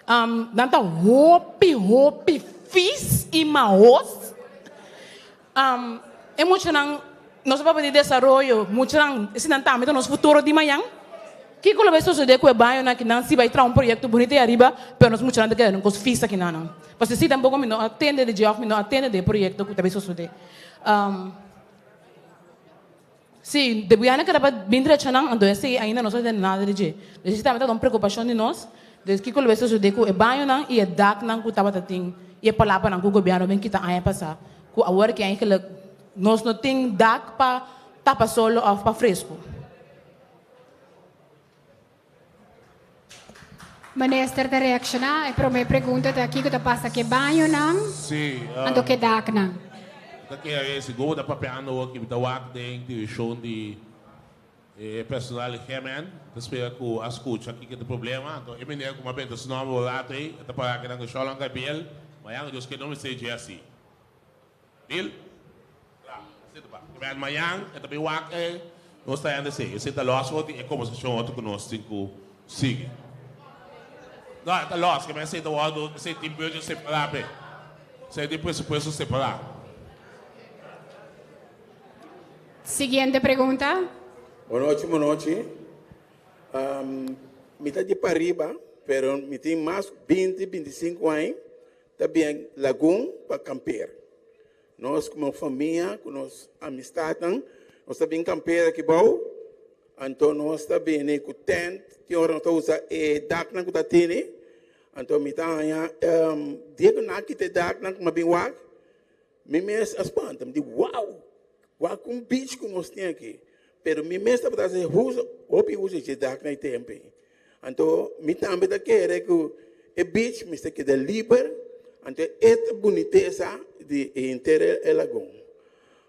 Um nan ta hopi hopi vies y mahos. Um e muchanan, nos a papia di desaroyo, muchanan, esnan tambe ta nos futuro di mañan. Kiko lo bai sosodé ku e bañonan akinan si bai traha un proyekto bunito ei ariba, pero nos muchanan ta keda den kos fis akinanan? Pasobra si tampoko mi no a tende di dje òf mi no a tende di e proyekto ku ta bai sosodé. Um si, de Guyana keda pa bin drechanan, anto esei ainda nos no a tende nada di dje. Dus esei tambe ta un preokupashon di nos, dus kiko lo bai sosodé ku e bañonan i e daknan ku tabata tin i e palapanan ku gobièrnu a bin kita aña pasá? Ku awor ki eigenlijk nos no tin dak pa tapa solo of pa fresco. Minister ta reacciona. E prome pregunta ta kico ta pasa ke bañonan Sí, anto ke daknan. Ta kere sigur ta papiando awor ki mi ta wak den direccion di e personal di GMN. Ta spera ku a scucha kico ta problema. Anto e meneer ku mi a benta su nomber un rato ey, e ta para kinan ku Sholon Gabriel. Mañana Dios ke no mester dje asi. Bill? Kla, esei ta pa. Kibèn mañan e ta bin wak e nos ta hende esei. Esei ta lòs for di e kombersashon otro ku nos tin ku sigui. No, e ta lòs, kibèn esei ta wòrdu, esei tin budget separá p'e. Esei tin presupuesto separá. Siguiente pregunta. Bonochi, bonochi. Mi ta di pariba, pero mi tin mas binti, bintisinku aña. Ta bien Lagun pa kampeer. Nos komo famia ku nos amistatnan nos ta bin kampeer aki bou, anto nos ta bini ku tent, tin ora nos ta usa e daknan ku ta tene. Anto mi ta haña dia ku nan a kita e daknan ku mi a bin wak, mi mes a spanta. Mi di, wow! Wak un beach ku nos tin aki. Pero mi mes tabata hasi uso, hopi uso dje daknan e tempu ei. Anto mi tambe ta kere ku e beach mester keda liber, anto e ta bunitesa di e henter e lagun.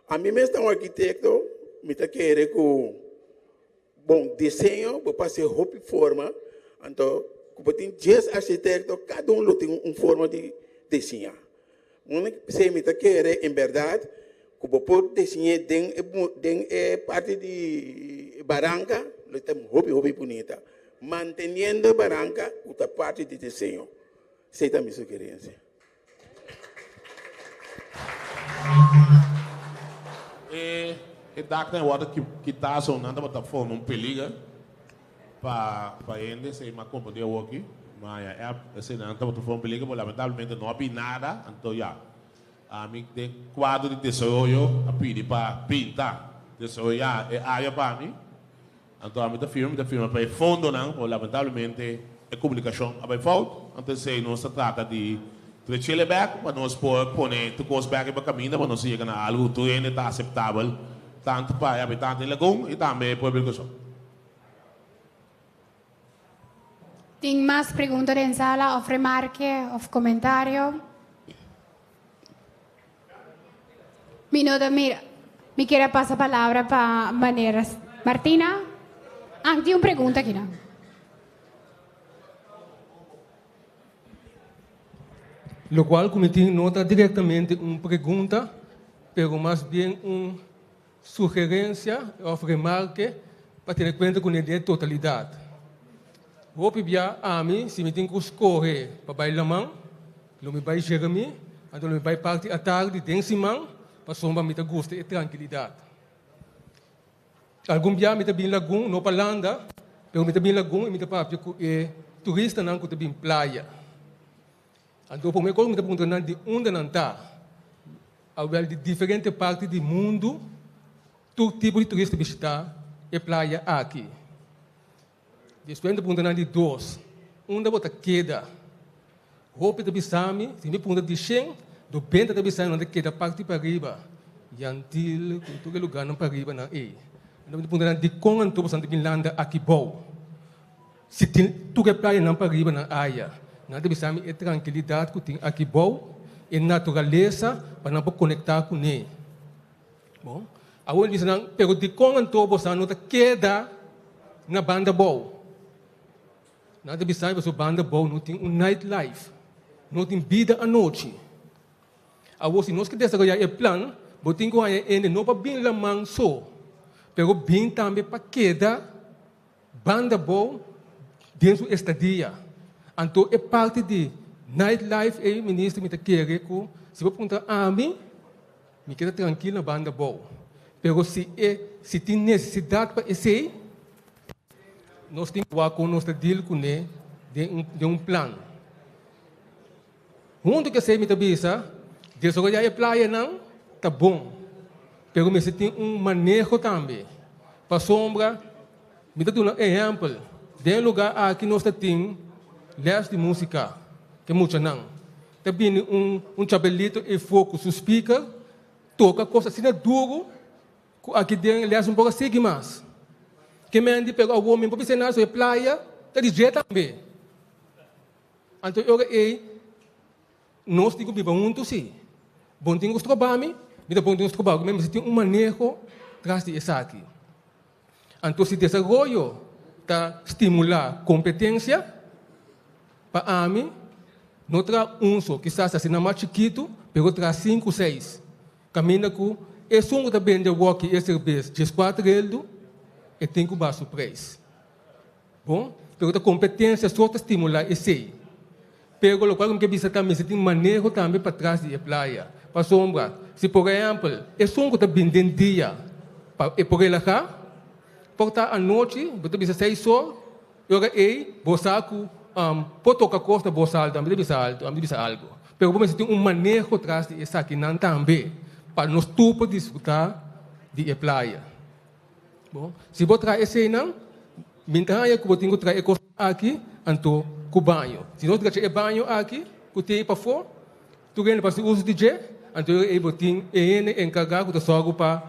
Ami mes ta un arkitekto, mi ta kere ku bon diseño bo por hasi hopi forma, anto ku bo tin dies arkitekto kada un lo tin un forma di diseñá. P'esei mi ta kere en bèrdat ku bo por diseñ'é den e den e parti di baranka lo ta hopi hopi bunita, manteniendo e baranka ku ta parti di diseño. Esei ta mi sugerensia. E e daknan e wòrdu kitá so nan tabata forma un peliger pa pa hende esei mi a komprendé awoki ma ya app esei nan tabata forma un peliger pero lamentablemente no a bin nada anto ya ami den kuadro di desaroyo a pidi pa pinta desaroyá e área pa mi anto ami ta firma mi ta firma pa e fondonan pero lamentablemente e komunikashon a bai fout anto esei nos ta trata di trechele bek pa nos por pone tur kos bek riba kaminda pa nos yega na algu ku tur hende ta aseptabel tantu pa e habitante di Lagun i tambe e pueblo di Kòrsou. Tin mas pregunta den sala of remarke of komentario? Mi no ta mira. Mi kier a pasa palabra pa meneer Martina. Ah, tin un pregunta aki nan. Locual cu mi tin no ta directamente un pregunta, pero mas bien un sugerencia of remarke pa tene cuenta cu ne den totalidad. Hopi bia ami si mi tin cu scoge pa bay laman, lo mi bay Jeremí, anto lo mi bay parti atardi den siman pasobra mi ta gusta e trankilidad. Algun bia mi ta bin Lagun, no pa landa, pero mi ta bin Lagun y mi ta papia cu e turistanan cu ta bin playa. Anto prome kos mi ta puntra nan di unda nan ta. Awel di diferente parti di mundu tur tipo di turista bishita e playa aki. Despues mi ta puntra nan di dos, unda bo ta keda? Hopi ta bisa mi, si mi puntra di shen, dobenta ta bisa mi nan ta keda parti pariba, Yantil ku tur e lugarnan pariba nan ei. Anto mi ta puntra nan dikon anto boso nan ta bin landa aki bou? Si tin tur e playanan pariba nan aya, nan ta bisa mi e trankilidat ku tin aki bou, e naturalesa pa nan por konektá kuné. Bon, awor mi bisa nan, pero dikon anto boso no ta keda na banda bou? Nan ta bisa mi pasobra banda bou no tin un nightlife, no tin bida anochi. Awor si nos ke desaroyá e plan, bo tin ku haña hende no pa bin laman so, pero bin tambe pa keda. Banda bou den su estadia. Anto e parti di night life ei minister mi ta kere ku si bo puntra ami, mi keda trankil na banda bou. Pero si e si tin nesesidat pa esei, nos tin ku wak kon nos ta deal kuné den un den un plan. Huntu ku esei mi ta bisa, desaroyá e playanan ta bon, pero mester tin un maneho tambe. Pasobra mi ta duna ehèmpel, den e lugá aki nos ta tin lès di músika ku e muchanan. Ta bini un un chabelito efó ku su speaker toka kos asina duru ku aki den e lès no por a sigui mas. Ke men di pero awor mi no por bisa nada, so e playa ta di dje tambe. Anto e ora ei nos tin ku biba huntu sí. Bon tin ku stroba mi, mi ta bon tin ku stroba bo. Mester tin un maneho tras di esaki. Anto si desaroyo ta stimulá kompetensia, pa ami no traha un so, kisas asina mas chikitu, pero traha sinku, seis. Kaminda ku esun ku ta bende woki e serbes dieskuater eldu, e tin ku baha su preis. Bon, pero ta competencia so ta stimula esey. Pero locual cu mi ke bisa ta mester tin maneho tambe patras di e playa. Pasobra, si por ehempel, esun cu ta bin den dia pa e por relaha, por ta anochi, bo ta bisa seis or, e ora ey bo sa cu por toca cos na bos alto, ami ta bisa alto, ami ta bisa algo. Pero bo mester tin un maneho tras di esakinan tambe, pa nos tur por disfruta di e playa. Bon, si bo traha eseinan, mi ta haña ku bo tin ku traha e kos aki, anto ku baño. Si nos drecha e baño aki ku tin ei pafó, tur hende por hasi uso di dje, anto ei bo tin e hende enkargá ku ta sòru pa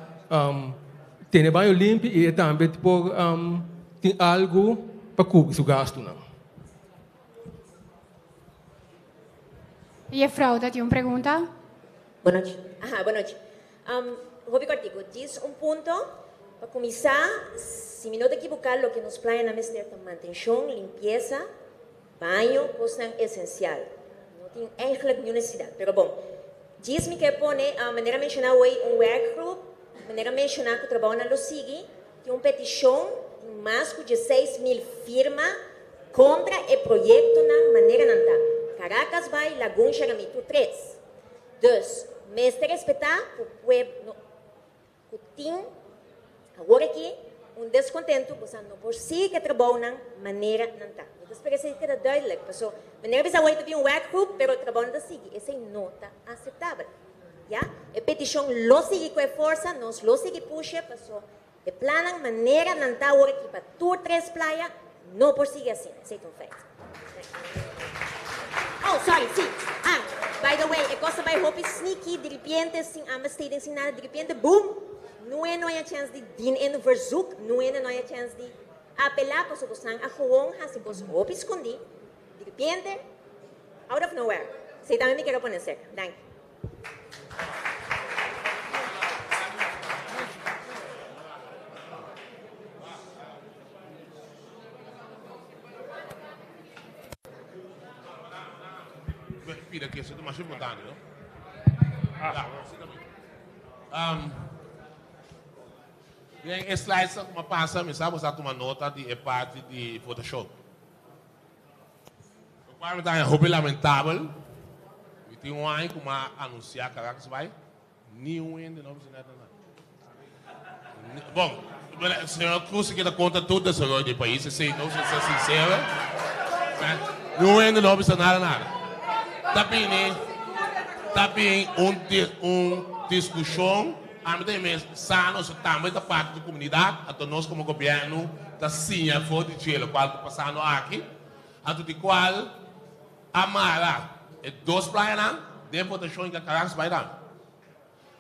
tene e baño limpi i e tambe por tin algu pa kubri su gastunan. Jefrouw ta tin un pregunta. Bonochi. Aha, bonochi. Um, hopi kortiku. Djis un punto. Pa kuminsá, si mi no ta ekiboká, loke nos playanan mester ta mantenshon, limpiesa, baño, kosnan esensial. No tin eigenlijk niun nesesidat. Pero bon, djis mi ke pone, manera menshoná hoy, un werkgroep, manera menshoná ku trabounan lo sigui, tin un petishon, tin mas ku 16.000 firma kontra e proyektonan manera nan ta. Caracas Bay, Lagun, Xaramí, tur tres. Dus, mester respetá ku pueb no ku tin awor aki un deskontentu ku sa no por sigui ku e trabounan manera nan ta. Mi ta spera esei keda duidelijk, paso manera bisa awor ta bin un werkgroep pero e trabounan ta sigui, esei no ta aseptabel. Ya, e petishon lo sigui ku e forsa, nos lo sigui pusha paso e plannan manera nan ta awor aki pa tur tres playa no por sigui asina. Esei ta un feit. Oh, sorry, sí. Ah, by the way, e kos ta bai hopi sneaky, diripiente, sin aanbesteding, sin nada, diripiente, boom! Nue no haya chèns di dien in verzoek, nue no haya chèns di apelá, pasobra bosnan a gewoon hasi kos hopi skondí, diripiente, out of nowhere. Esei tambe mi kier a pone serka. Danki. Pida que eso es más importante, ¿no? Ah. Um, bien, e slides como pasa, mi sabe a tuma nota di e parte di votacion. Lo cual mi ta hopi lamentabel. Mi tin un aña cu m'a anuncia Caracas bay, ni un hende no bisa nada nada. Bon, señor Cruz si ta contra tur desaroyo di pais, esey nos a ser sincero. Ni un hende no bisa nada nada. Ta bini, ta bin un un discusion, ami ta mes sa nos tambe ta parti di comunidad, anto nos como gobierno ta siña for di dje locual ta pasando aki, anto di cual a mara e dos playanan den votacion y Caracas bay dan.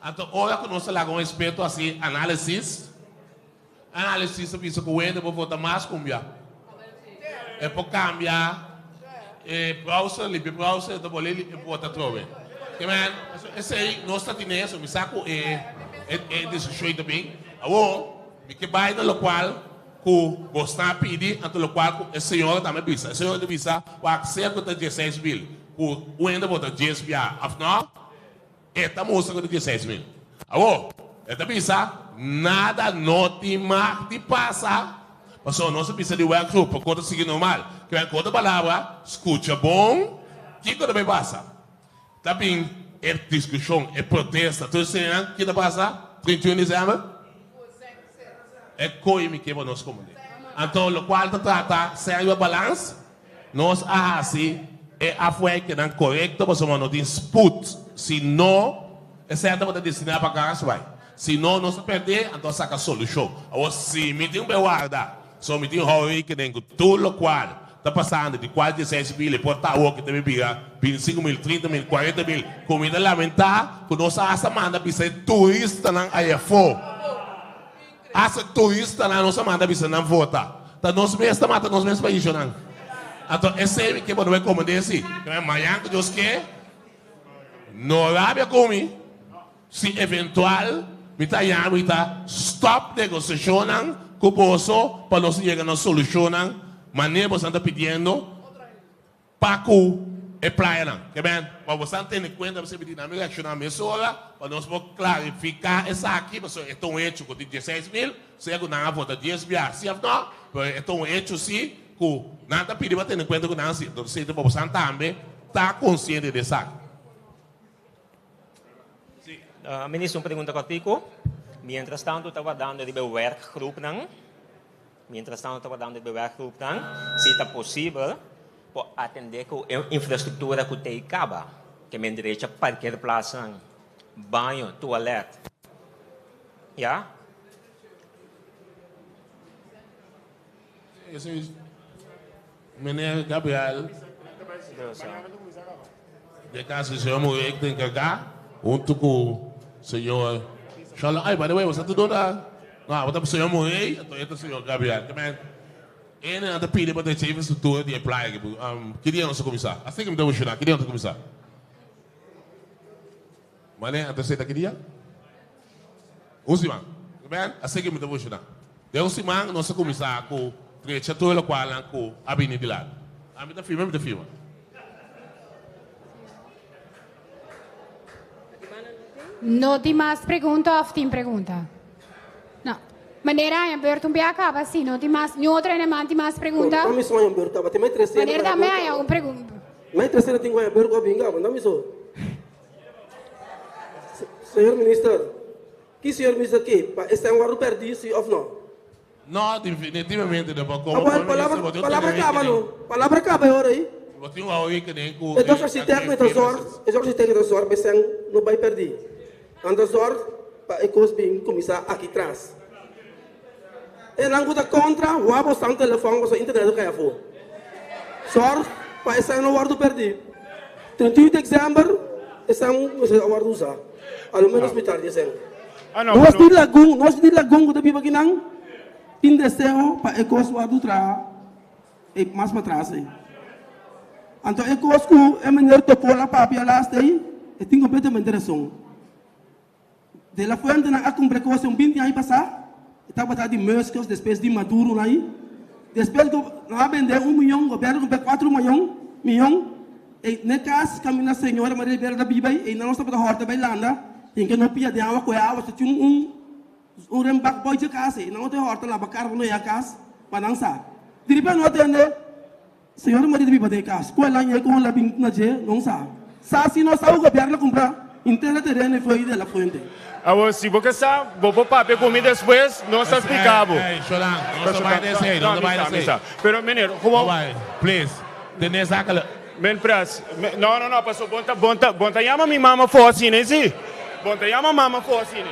Anto ora ku nos ta laga un eksperto hasi análisis, análisis ta bisa ku wende por vota mas kumbia. E por kambia e browser, limpia e browser, e ta bolbe vota atrobe. Ke men, esei nos ta tine eso, mi sa ku e e desishon ta bin. Awor, mi ke bai na lokual ku bosnan a pidi, anto lokual ku e señora tambe a bisa. E señora ta bisa, wak, sea ku ta 16.000, ku wende vota dies bia òf no, E ta mustra ku ta 16.000. Awor, e ta bisa, nada no tin mag di pasa, pasobra nos a bisa di werkgroep pa kos ta sigui normal. Ke men ku otro palabra, skucha bon kiko ta bay pasa. Ta bin e diskushon, e protesta, tur eseinan, ki ta pasa 31 desèmber? E koe mi ke pa nos komprendé. Anto lokual ta trata serio balans, Nos a hasi e afwijkingnan korekto pasobra no tin sput. Si no, esei tabata destiná pa Carasway. Si no, nos a pèrdé, anto a saka solushon. Awor, si mi tin un bewarda, so mi tin hou rekening ku tur lokual ta pasando, di kual 16.000 e por ta awor ku ta bin bira 25.000, 30.000, 40.000, ku mi ta lamentá ku nos a hasta manda bisa e turistanan ayafó. Hasta turistanan nos a manda bisa nan vota. Ta nos mes ta mata nos mes paishonan. Anto esei mi ke bo no bai komende si. Mañan ku Dios ke, no rabia ku mi si eventual mi ta haña mi ta stop negosiashonnan ku boso pa nos yega na solushonnan manera boso ta pidiendo. Pa ku e playanan. Ke men, pa boso tene kuenta bo di nan mi reakshoná mesora pa nos por klarifiká esaki, pasobra e ta un hecho ku tin 16.000, sea ku nan a vota dies bia si òf nò, pero e ta un hecho si ku nan ta pidi pa tene kuenta ku nan si. Entonces esei ta pa boso tambe ta konsiente di esaki. Minister, un pregunta kòrtiku. Mientras tantu ta wardando riba e werkgroepnan. Mientras tanto ta wardando e werkgroepnan, si ta posibel por atende ku e infrastruktura ku tei kaba, ke men derecha parkeerplaatsnan, baño, tualet. Ya? Meneer Gabriel, den caso di señor Murray ta encarga hunto cu señor Shalom. Ay, by the way, bo sa tur duna? No, abo ta señor Murray, anto e ta señor Gabriel. Ke men, e nan ta pidi pa drecha infrastructura di e playa aki. Ki dia nos ta cuminsa? Asina ke mi ta emociona, ki dia nos ta cuminsa? Mane, anto esei ta ki dia? Un siman. Ben, asina ke mi ta funshoná. Den un siman nos a kuminsá ku drecha tur e lokualnan ku a bini dilanti. Ami ta firma, mi ta firma. No tin mas pregunta òf tin pregunta? No. Manera haña beurt un bia kaba si no tin mas, niun otro eneman tin mas pregunta? No, mi so haña beurt kaba. Tin mai tres Manera tambe haña un pregunta. Mai tres tin ku haña beurt ku a bin kaba, no mi so. Señor Minister, ki señor Minister ke? Pa esnan wòrdu pèrdí si òf nò? No, definitivamente no. Pa komo Awor, Prome palabra, Minister bo tin un palabra tene kaba no. rekening. Palabra kaba e ora ei. Bo tin un rekening ku E dos e architecto e ta zòrg, e dos architecto ta zòrg pa esnan no bai pèrdí. Nan ta zòrg pa e kos bin kuminsá aki tras. Esnan ku ta kontra, wak bo stan telefòn pasobra internet lo kai afó. Sòrg pa esnan no wòrdu pèrdí. 31 december esnan mester a wòrdu usá, a lo ménos mitar di esnan. Nos di Lagun, nos di Lagun ku ta biba akinan tin deseo pa e kos wòrdu traha e mas patras ei. Anto e kos ku e meneer Topol a papia last ei, e tin kompletamente rason. De la Fuente nan a cumpra cos un 20 aña pasa, e tabata di Muscos despues di Maduro nan ahi. Despues cu nan a bende un miyon, gobierno cumpra cuatro mayon, miyon, e n'e cas caminda señora Maria Rivera ta biba ahi, eynan nos tabata horta bay landa, tin ke no pia den awa, coge awa, ta tin un un rembak boy dje cas ey, nan no ta horta laba carro no ya cas pa nan sa. Diripe no a tende. Señora Maria ta biba den e cas. Cu el a ñe con el a bin na dje, non sa. Sa si no sa cu gobierno a cumpra inter e tereno e foi de la fuente. Awor, si bo ke sa, bo por papia ku mi despues, nos ta splika bo. Ey, Sholan, no ta bai den esey, no ta bai den esey. Pero, meneer, gewoon. No bai, please, tene zakelijk. Men pres, no, no, no, paso bon ta, bon ta, bon ta yama mi mama for asina, si? Bon ta yama mama for asina.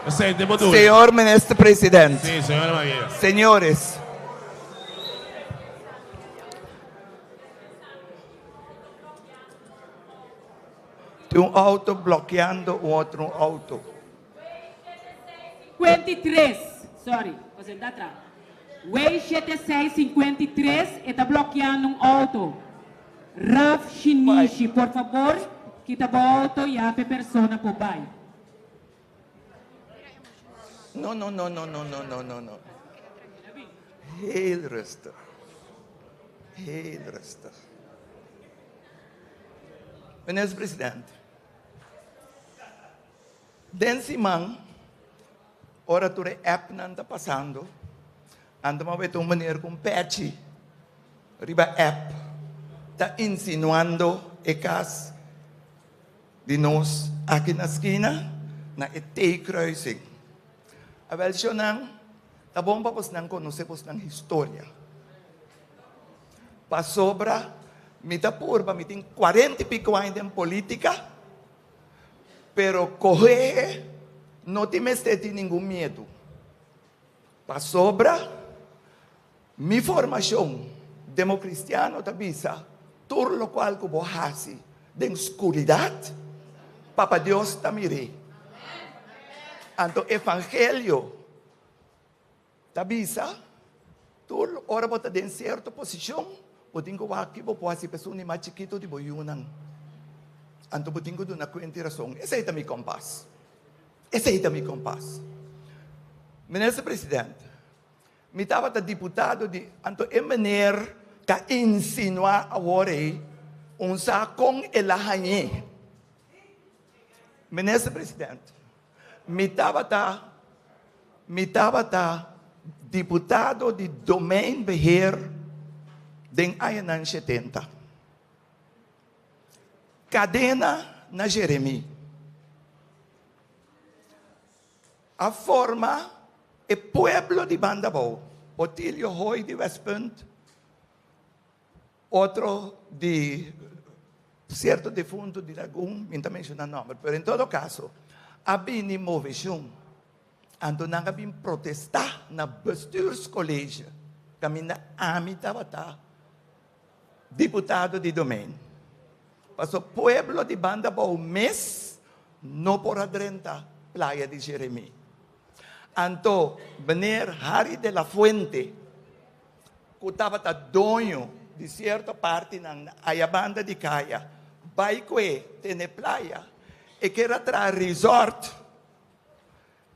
Señor Minister President. Sí, señora Maria. Señores. Tin un auto blokeando un otro auto. 53, sorry, presenta atrás. Wey 7653 e ta blokeando un auto. Raf Shinishi, por favor, kita bo auto ya p'e persona por bai. No, no, no, no, no, no, no, no, no. Heel rustig. Heel rustig. Minister President, den siman, ora tur e appnan ta pasando, anto m'a weta un meneer ku un pechi riba app ta insinuando e kas Di nos aki na skina na e T-kruising. Awel shownan, ta bon pa bosnan konosé bosnan historia. Pasobra mi ta purba, mi tin kuarenta i piko aña den politika, pero kohe no tin mester tin ningun miedu. Pasobra mi formashon demokristiano ta bisa tur lokual ku bo hasi den skuridat, Papa Dios ta mir'é. Anto evangelio ta bisa tur ora bo ta den sierto posishon, bo tin ku wak ki bo por hasi pa esun di mas chikitu di bo yunan. Anto bo tin ku duna kuenta i rason. Esei ta mi kompas. Esei ta mi kompas. Minister President, mi tabata diputado di, anto e meneer ta insinua awor ei un sa kon el a hañ'é. Minister President, mi tabata, mi tabata diputado di Domeinbeheer den añanan shetenta. Kadena na Jeremí. A forma e pueblo di banda abou, Otilio Hoy di Westpunt, otro di cierto difunto di Lagun, mi no ta menciona nomber, pero en todo caso a bini movecion. Anto nan a bin protestá na Bestuurscollege, kaminda ami tabata diputado di Domein. Paso pueblo di Banda Bou mes no por a drenta Playa di Jeremí. Anto meneer Harry de la Fuente, ku tabata doño di sierto partinan na aya banda di kaya, bai kue tene playa, e ker a traha resort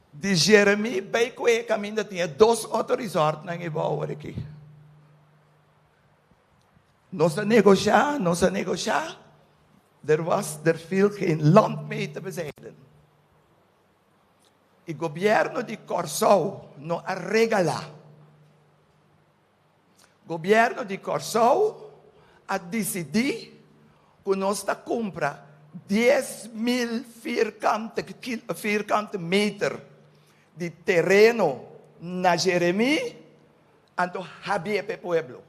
di Jeremí bai kue kaminda tin e dos otro resortnan ei bou awor aki. Nos a negoshá, nos a negoshá, der was, der viel geen land mee te bezijden. I gobièrnu di Kòrsou no a regalá. Gobièrnu di Kòrsou a disidí ku nos ta kumpra 10,000 firkante firkante meter di tereno na Jeremí, anto habié pa e pueblo.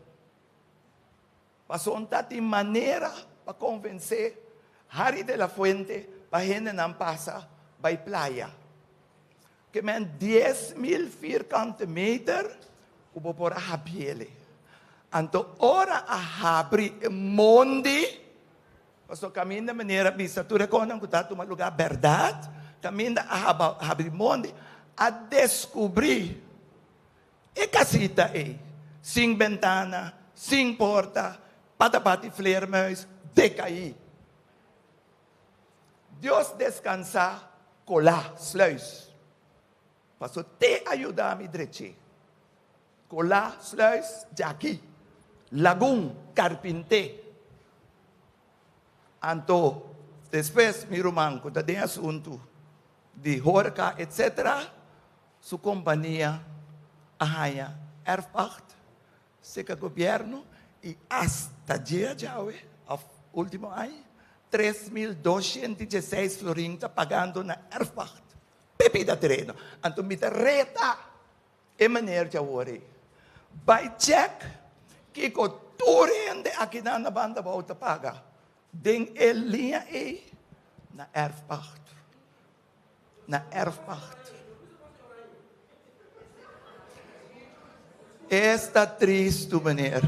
Pasobra ta tin manera pa konvensé Harry de la Fuente pa hendenan pasa bai playa. Ke men 10,000 firkante meter ku bo por a habiele. Anto ora a habri e mondi, pasobra kaminda meneer a bisa tur e kosnan ku ta tuma lugá bèrdat, kaminda a habri mondi, a deskubrí E casita ei, sin bentana, sin porta, patapati vleermuis, decaí. Dios descansa colá, sluis. Paso te a yuda mi drech'é. Colá, sluis, djaki. Lagun, carpinté. Anto, despues mi ruman cu ta den asuntu di horca, etc. Su kompania a haña erfpacht serka gobièrnu i asta dje djawe, òf último aña, 3216 florin ta pagando na erfpacht p'e bida tereno. Anto mi ta reta e meneer djawor ei, bai chèk kiko tur hende akinan na banda abou ta paga den e liña ei na erfpacht. Na erfpacht. Esta tristu, meneer.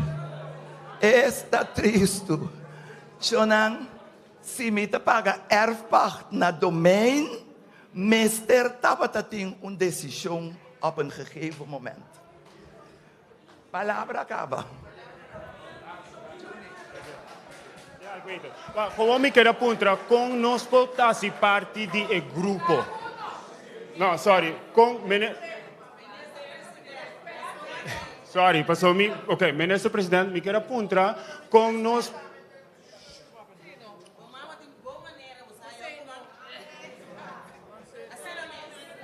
Esta tristu. Shonan, si mi ta paga erfpacht na domein, mester tabata tin un desishon op een gegeven moment. Palabra kaba. Gewoon mi kere puntra kon nos por ta hasi parti di e grupo. No, sorry, kon mene Sorry, paso mi, ok, Minister President, mi kere puntra kon nos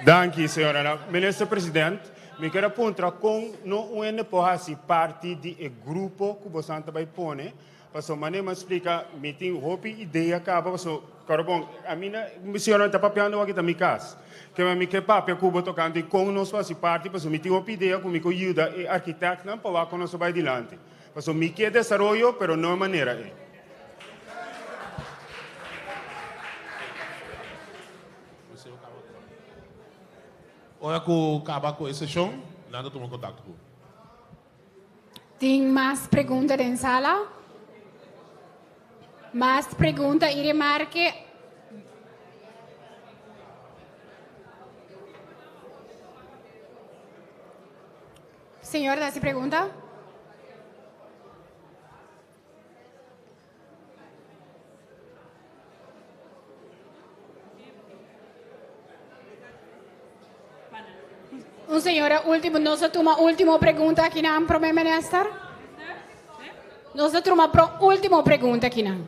Danki, señora. Minister President, mi kier a puntra con no un hende por haci parti di e grupo cu bosan ta bay pone, pasobra manera mi a splica, mi tin hopi idea caba, pasobra, caro bon, a mi na, señora ta papiando aki ta mi cas, ke mi ke papia cu bo tocante con nos por haci parti, pasobra mi tin hopi idea cu mi por yuda e architectnan pa wak con nos ta bay dilanti. Pasobra mi ke desaroyo, pero no e manera ei. Ora ku kaba ku e seshon, nan ta tuma kontakto ku. Tin mas pregunta den sala? Mas pregunta i remarke? Señor ta hasi pregunta? Un señora último, nos a tuma último pregunta aquí nan, Prome Minister. Nos a tuma pro último pregunta aquí nan.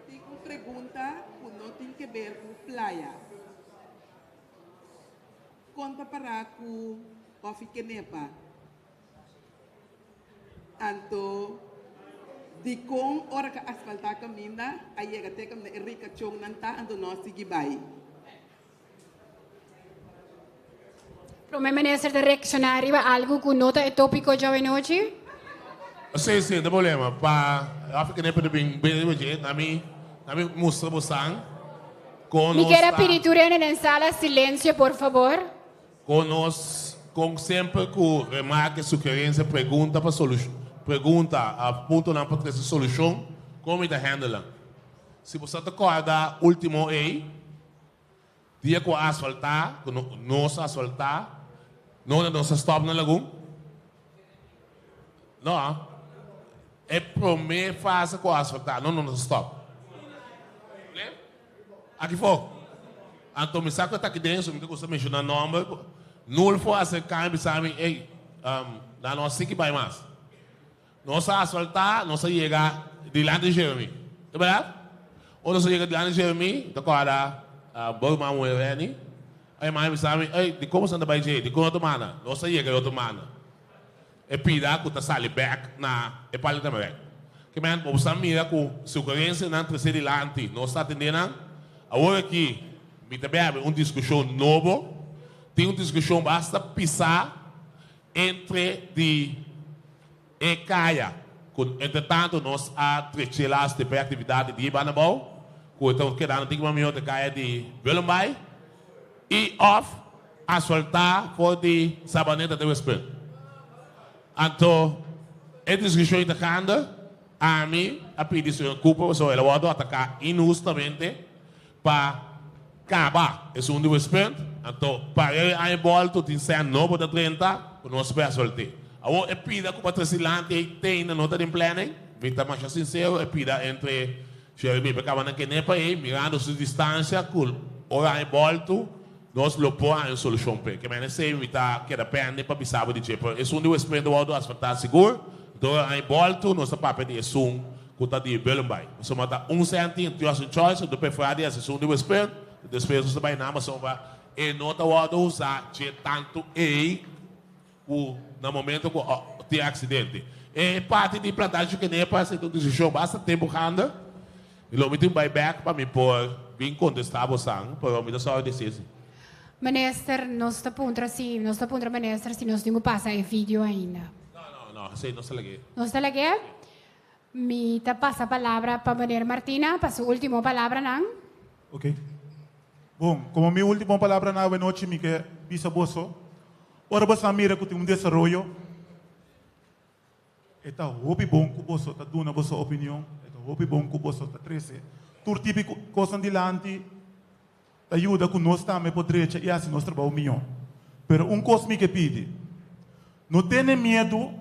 Tin un pregunta ku no tin ke ber ku playa. Kon ta pará ku Koffie Kenepa? Anto, dikon ora ku a asfaltá kaminda a yega te kaminda e rikachonnan ta, anto no a sigui bai? Prome Minister ta reakshoná riba algu ku no ta e tópiko djawe nochi? Sí, sí, no problema. Pa Koffie Kenepa ta bin bini riba dje, na mi, na mi mustra bosan kon Mi nos kier a ta. pidi tur hende den sala silencio por fabor. Kon nos, kon semper ku remarke, sugerensia, pregunta pa solushon, pregunta òf puntonan pa trese solushon, kon mi ta handle nan? Si bo sa ta kòrda último ei, dia ku a asfaltá, ku nos a asfaltá, nonde nos a stòp na Lagun? No, e promé fase ku a asfaltá, nonde nos a stòp? Aki fo. Anto mi sa ku e ta aki den, so mi ta gusta menshoná nòmber. Nulfo a aserká mi bisa mi, Ey, nan no a sigui bai mas. Nos a asfaltá, nos a yega dilanti di Jeremy. Ta bèrdat? Ora nos a yega dilanti di Jeremy, mi ta kòrda bo ruman muhé Renny a yama mi bisa mi, Ey, dikon boso ta bai dje? Dikon otro banda? Nos a yega e otro banda. E pida ku ta sali bèk na e palio ta bèk. Ke men bo sa mira ku sugerensianan trese dilanti nos ta atendé nan. Awor aki mi ta bèbè un diskushon nobo. Tin un diskushon basta pisá entre di e kaya ku entretantu nos a trech'é laste pa e aktividat di dia banda abou ku e ta kedando tin ku mihó ta kaya di Willembaai i òf asfaltá for di Sabaneta te Westpunt. Anto e diskushon ta kanda, ami a pidi señor Cooper pasobra el a wòrdu ataká inhustamente pa kaba esun di Westpunt. Anto pa e aña bòltu tin sèn nobo ta drenta ku nos por asfalt'é. Awor e pida ku pa trese dilanti ei te ainda no ta den planning, mi ta masha sinsero e pida entre Jeremy pa kaba nan kene pa ei mirando su distansia ku ora aña bòltu Nos lo por haña un solushon p'e. Ke mene esei mi ta keda pende pa bisa bo di dje. Pero esun di Westpunt ta wòrdu asfaltá sigur. Anto ora aña bòltu nos ta papia di esun ku ta di Bullenbaai. Pasobra ta un sènti en tu hasi un choice, anto preferá di hasi esun di Westpunt. Despues nos ta bai nan pasobra e no ta wòrdu usá dje tantu ei ku na momento ku tin aksidente. E parti di plantashi kenepa esei ta un diskushon basta tempu ganda. I lo mi tin bai bek pa mi por bin kontestá bosan, pero mi ta sòru di hasi esei. Minister, nos ta puntra si, nos ta puntra minister si nos tin ku pasa e video ainda. No, no, no, esei nos ta lag'é. Nos ta lag'é? Mi ta pasa palabra pa meneer Martina pa su último palabranan. Ok. Bon, komo mi último palabranan awenochi mi ke bisa boso, ora boso a mira ku tin un desaroyo, E ta hopi bon ku boso ta duna boso opinion, e ta hopi bon ku boso ta trese tur tipi kosnan dilanti, ta yuda ku nos tambe por drecha i hasi nos trabou mihó. Pero un kos mi ke pidi, no tene miedu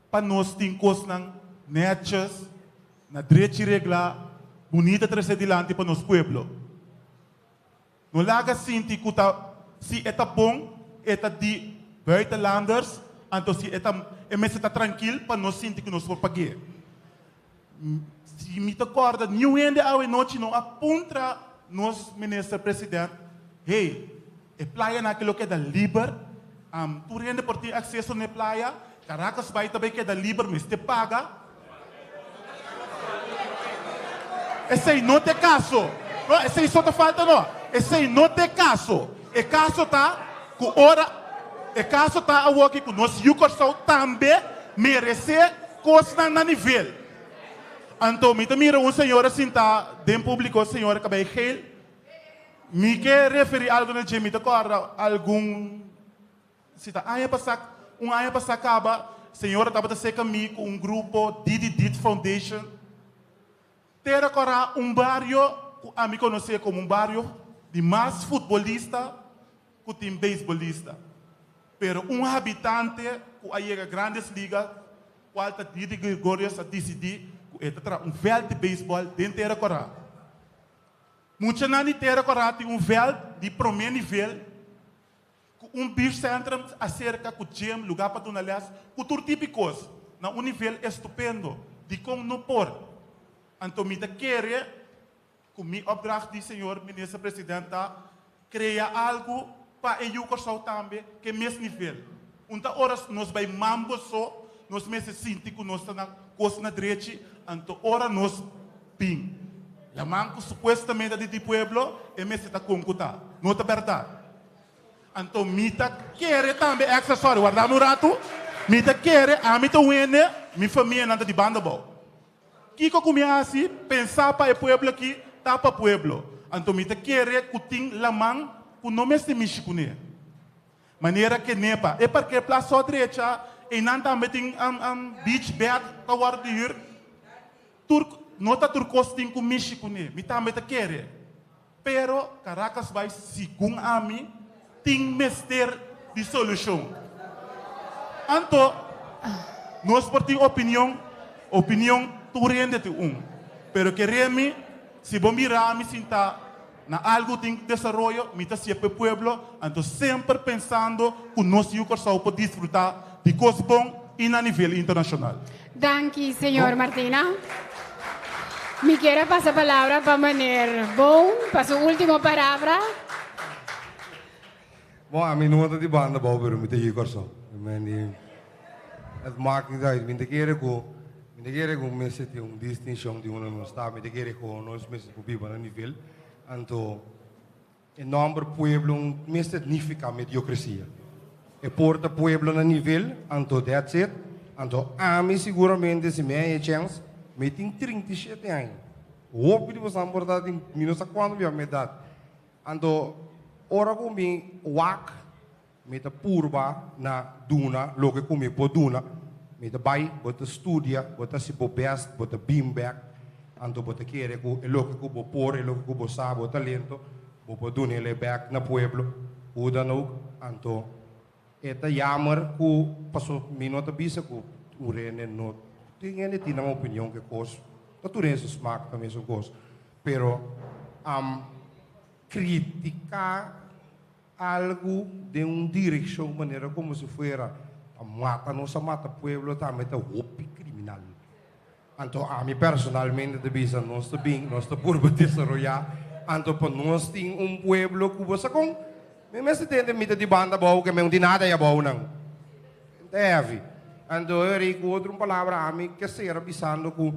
pa nos tin kosnan nètjes, na drechi reglá, bunita trese dilanti pa nos pueblo. No laga sinti ku ta si e ta bon e ta di buitenlanders anto si e ta e mester ta trankil pa nos sinti ku nos por pag'é. Si mi ta kòrda niun hende awe nochi no a puntra nos minister president hey e playanan aki lo keda liber tur hende por tin akseso na e playa Caracas bai ta bai keda liber mester paga. Esei no ta e kaso. No, esei so ta falta no. Esei no ta e kaso. E kaso ta ku ora, e kaso ta awoki ku nos yu Kòrsou tambe meresé kosnan na nivel. Anto mi ta mira un señora sintá den públiko, señora kabei geel. Mi ke referí algu na dje, mi ta kòrda algun. Si ta aña pasá, un aña pasá kaba, señora tabata serka mi ku un grupo Didi Dit Foundation. Tera Kòrá, un bario ku ami konosé komo un bario di mas futbolista ku tin beisbolista. Pero un habitante ku a yega Grandes Ligas, kual ta Didi Gregorius a disidí ku e ta traha un vèlt di beisbòl den Tera Kòrá. Muchanan di Tera Kòrá tin un vèlt di promé nivel. Ku un beachcentrum aserka ku gym, lugá pa duna lès, ku tur tipi kos, na un nivel estupendo. Dikon no por? Anto mi ta kere ku mi opdracht di señor Minister President ta krea algu pa e yu Kòrsou tambe ku e mes nivel. Un ta ora nos bai mambo so, nos mester sinti ku nos ta na kos na drechi, anto ora nos bin laman ku supuestamente ta di di pueblo, e mester ta kon ku ta. No ta bèrdat. Anto mi ta kere tambe extra sorry warda mi un ratu mi ta kere ami ta wende mi famianan ta di banda abou kiko ku mi hasi pensa pa e pueblo aki ta pa pueblo anto mi ta kere ku tin laman ku no mester mishi kune. Manera Kenepa, e parkeerplaats so drecha, einan tambe tin beach bed ta wòrdu di hür. Tur, no ta tur kos tin ku mishi kuné, mi tambe ta kere. Pero Caracasbaai segun ami tin mester di solushon. Anto nos por tin opinion, opinion tur hende tin un. Pero kere mi, si bo mira mi sinta na algu tin desaroyo, mi ta siep e pueblo, anto semper pensando ku nos yu Kòrsou por disfrutá di kos bon i na nivel internashonal. Danki, señor Martina. Mi kier a pasa palabra pa meneer Boon pa su ultimo palabra. Bon, ami no ta di banda abou, pero mi ta yu Kòrsou. Het maakt niet uit. Mi ta kere ku, mi ta kere ku mester tin un distinshon di unda nos ta. Mi ta kere ku nos mester por biba na nivel. Anto e nòmber pueblo mester nifiká mediokresia. E por ta pueblo na nivel, anto that's it. Anto ami siguramente si mi haña e chèns, mi tin 37 aña. Hopi di boso por ta tin mi no sa kuantu mi a mi edat. Anto ora ku mi wak Mi ta purba na duna loke ku mi por duna. Mi ta bai, bo ta studia, bo ta hasi bo best, bo ta bin bek, anto bo ta kere ku e loke ku bo por, e loke ku bo sa, bo talento, bo por duna el e bek na pueblo. Hoe dan ook, anto e ta yamer ku paso mi no ta bisa ku un rende no tin hende tin nan opinion ku e kos, ta tur hende su smak ta mesun kos, pero kritika Algu den un direkshon manera komo si fuera ta mata nos a mata pueblo tambe ta hopi kriminal. Anto ami personalmente ta bisa nos ta bin nos ta purba desaroyá anto pa nos tin un pueblo ku bo sa kon mi mester tende mi ta di banda abou ke mi no tin nada ei abou nan. Ta heavy. Anto e rei ku otro un palabra ami ke sera bisando ku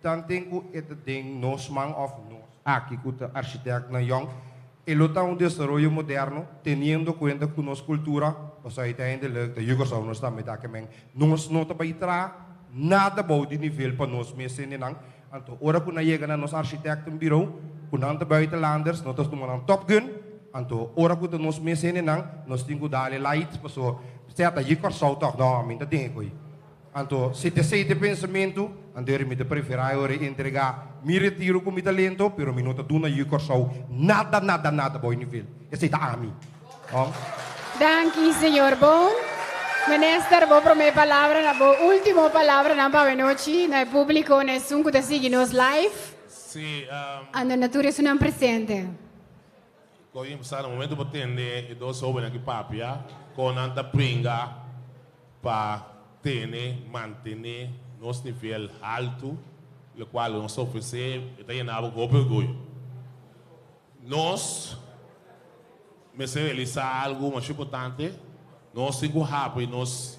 tanten ku e ta den nos man òf nos aki ku ta architectnan yòn E lo ta un desaroyo moderno, teniendo cuenta cu nos cultura, pasobra ei ta hende leuk, ta yu Corsou nos tambe ta kemen. Nos no ta bay traha nada bou di nivel pa nos mes hendenan. Anto ora cu nan yega na nos architectenbureau, cu nan ta buitenlanders, no ta tuma nan top gun. Anto ora cu ta nos mes hendenan, nos tin cu dale light, pasobra sea ta yu Corsou toch, no, mi ta den e coy. Anto, si ta esei ta e pensamentu, anto eri mi ta preferá e ora e entregá mi retiro ku mi talento, pero mi no ta duna yu Kòrsou nada, nada, nada bou e nivel. Esei ta ami. No? Danki, señor Boon. Minister, bo promé palabra na bo último palabranan pa awenochi na e públiko, na esun ku ta sigui nos live. Sí, Anto na tur esunnan presente. Kon sa na momento bo tende e dos hobennan aki papia, kon nan ta bringa pa tene, mantene nos nivel haltu, lokual nos ta ofresé, e ta yena bo ku hopi orguyo. Nos mester realisá algu masha importante, nos tin ku habri nos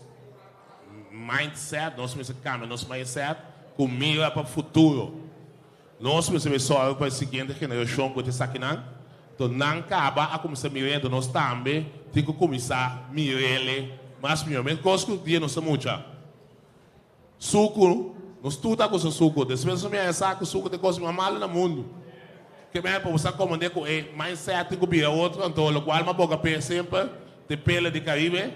mindset, nos mester kambia nos mindset ku mira pa futuro. Nos mester bay sòru pa e siguiente generashon ku ta esakinan. Enton nan kaba a kuminsá mira enton nos tambe tin ku kuminsá mir'ele mas mihó. Meskos ku dia nos ta mucha suku, nos tur ta gusta suku. Despues nos mira sa ku suku ta e kos mas malu na mundu. Ke mester pa bo sa komand'é ku e mindset tin ku bira otro, anto lokual m'a boga p'e semper ta e pela di Karibe.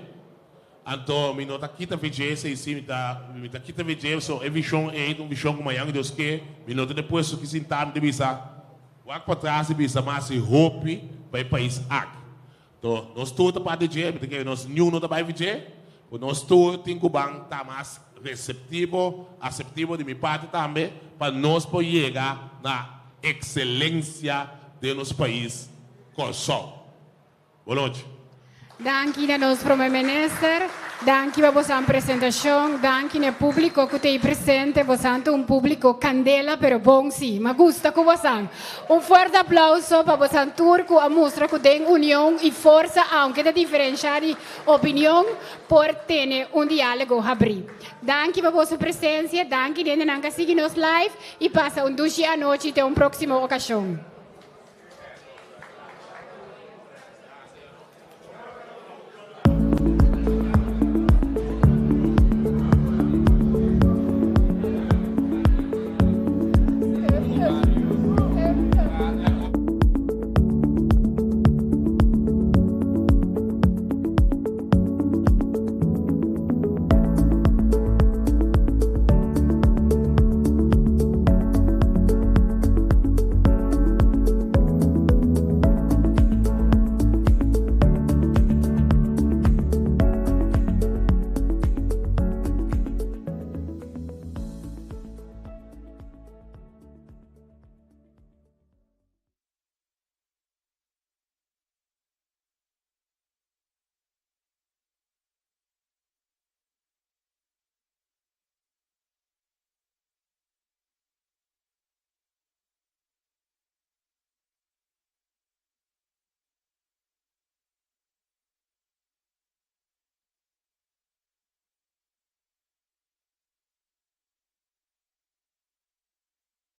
Anto mi no ta kita VJ esei si mi ta mi ta kita VJ so e vision ei ta un vision ku mañan Dios ke mi no ta den puesto ki sinta mi ta bisa wak patras i bisa mas si hopi pa e pais aki. Anto nos tur ta parti dje mi ta kere nos niun no ta bai VJ ku nos tur tin ku ban ta mas receptivo aceptivo di mi parti tambe pa nos por yega na excelencia den nos pais Kòrsou. Bonochi. Danki na nos Prome Minister, danki pa bosan presentacion, danki na e publico cu ta ey presente, bosan ta un publico candela pero bon si, m'a gusta cu bosan. Un fuerte aplauso pa bosan tur cu a mustra cu den union y forsa aunke ta diferencia di opinion por tene un dialogo habri. Danki pa boso presencia, danki dendenan cu a sigui nos live y pasa un dushi anochi te un proximo ocasion.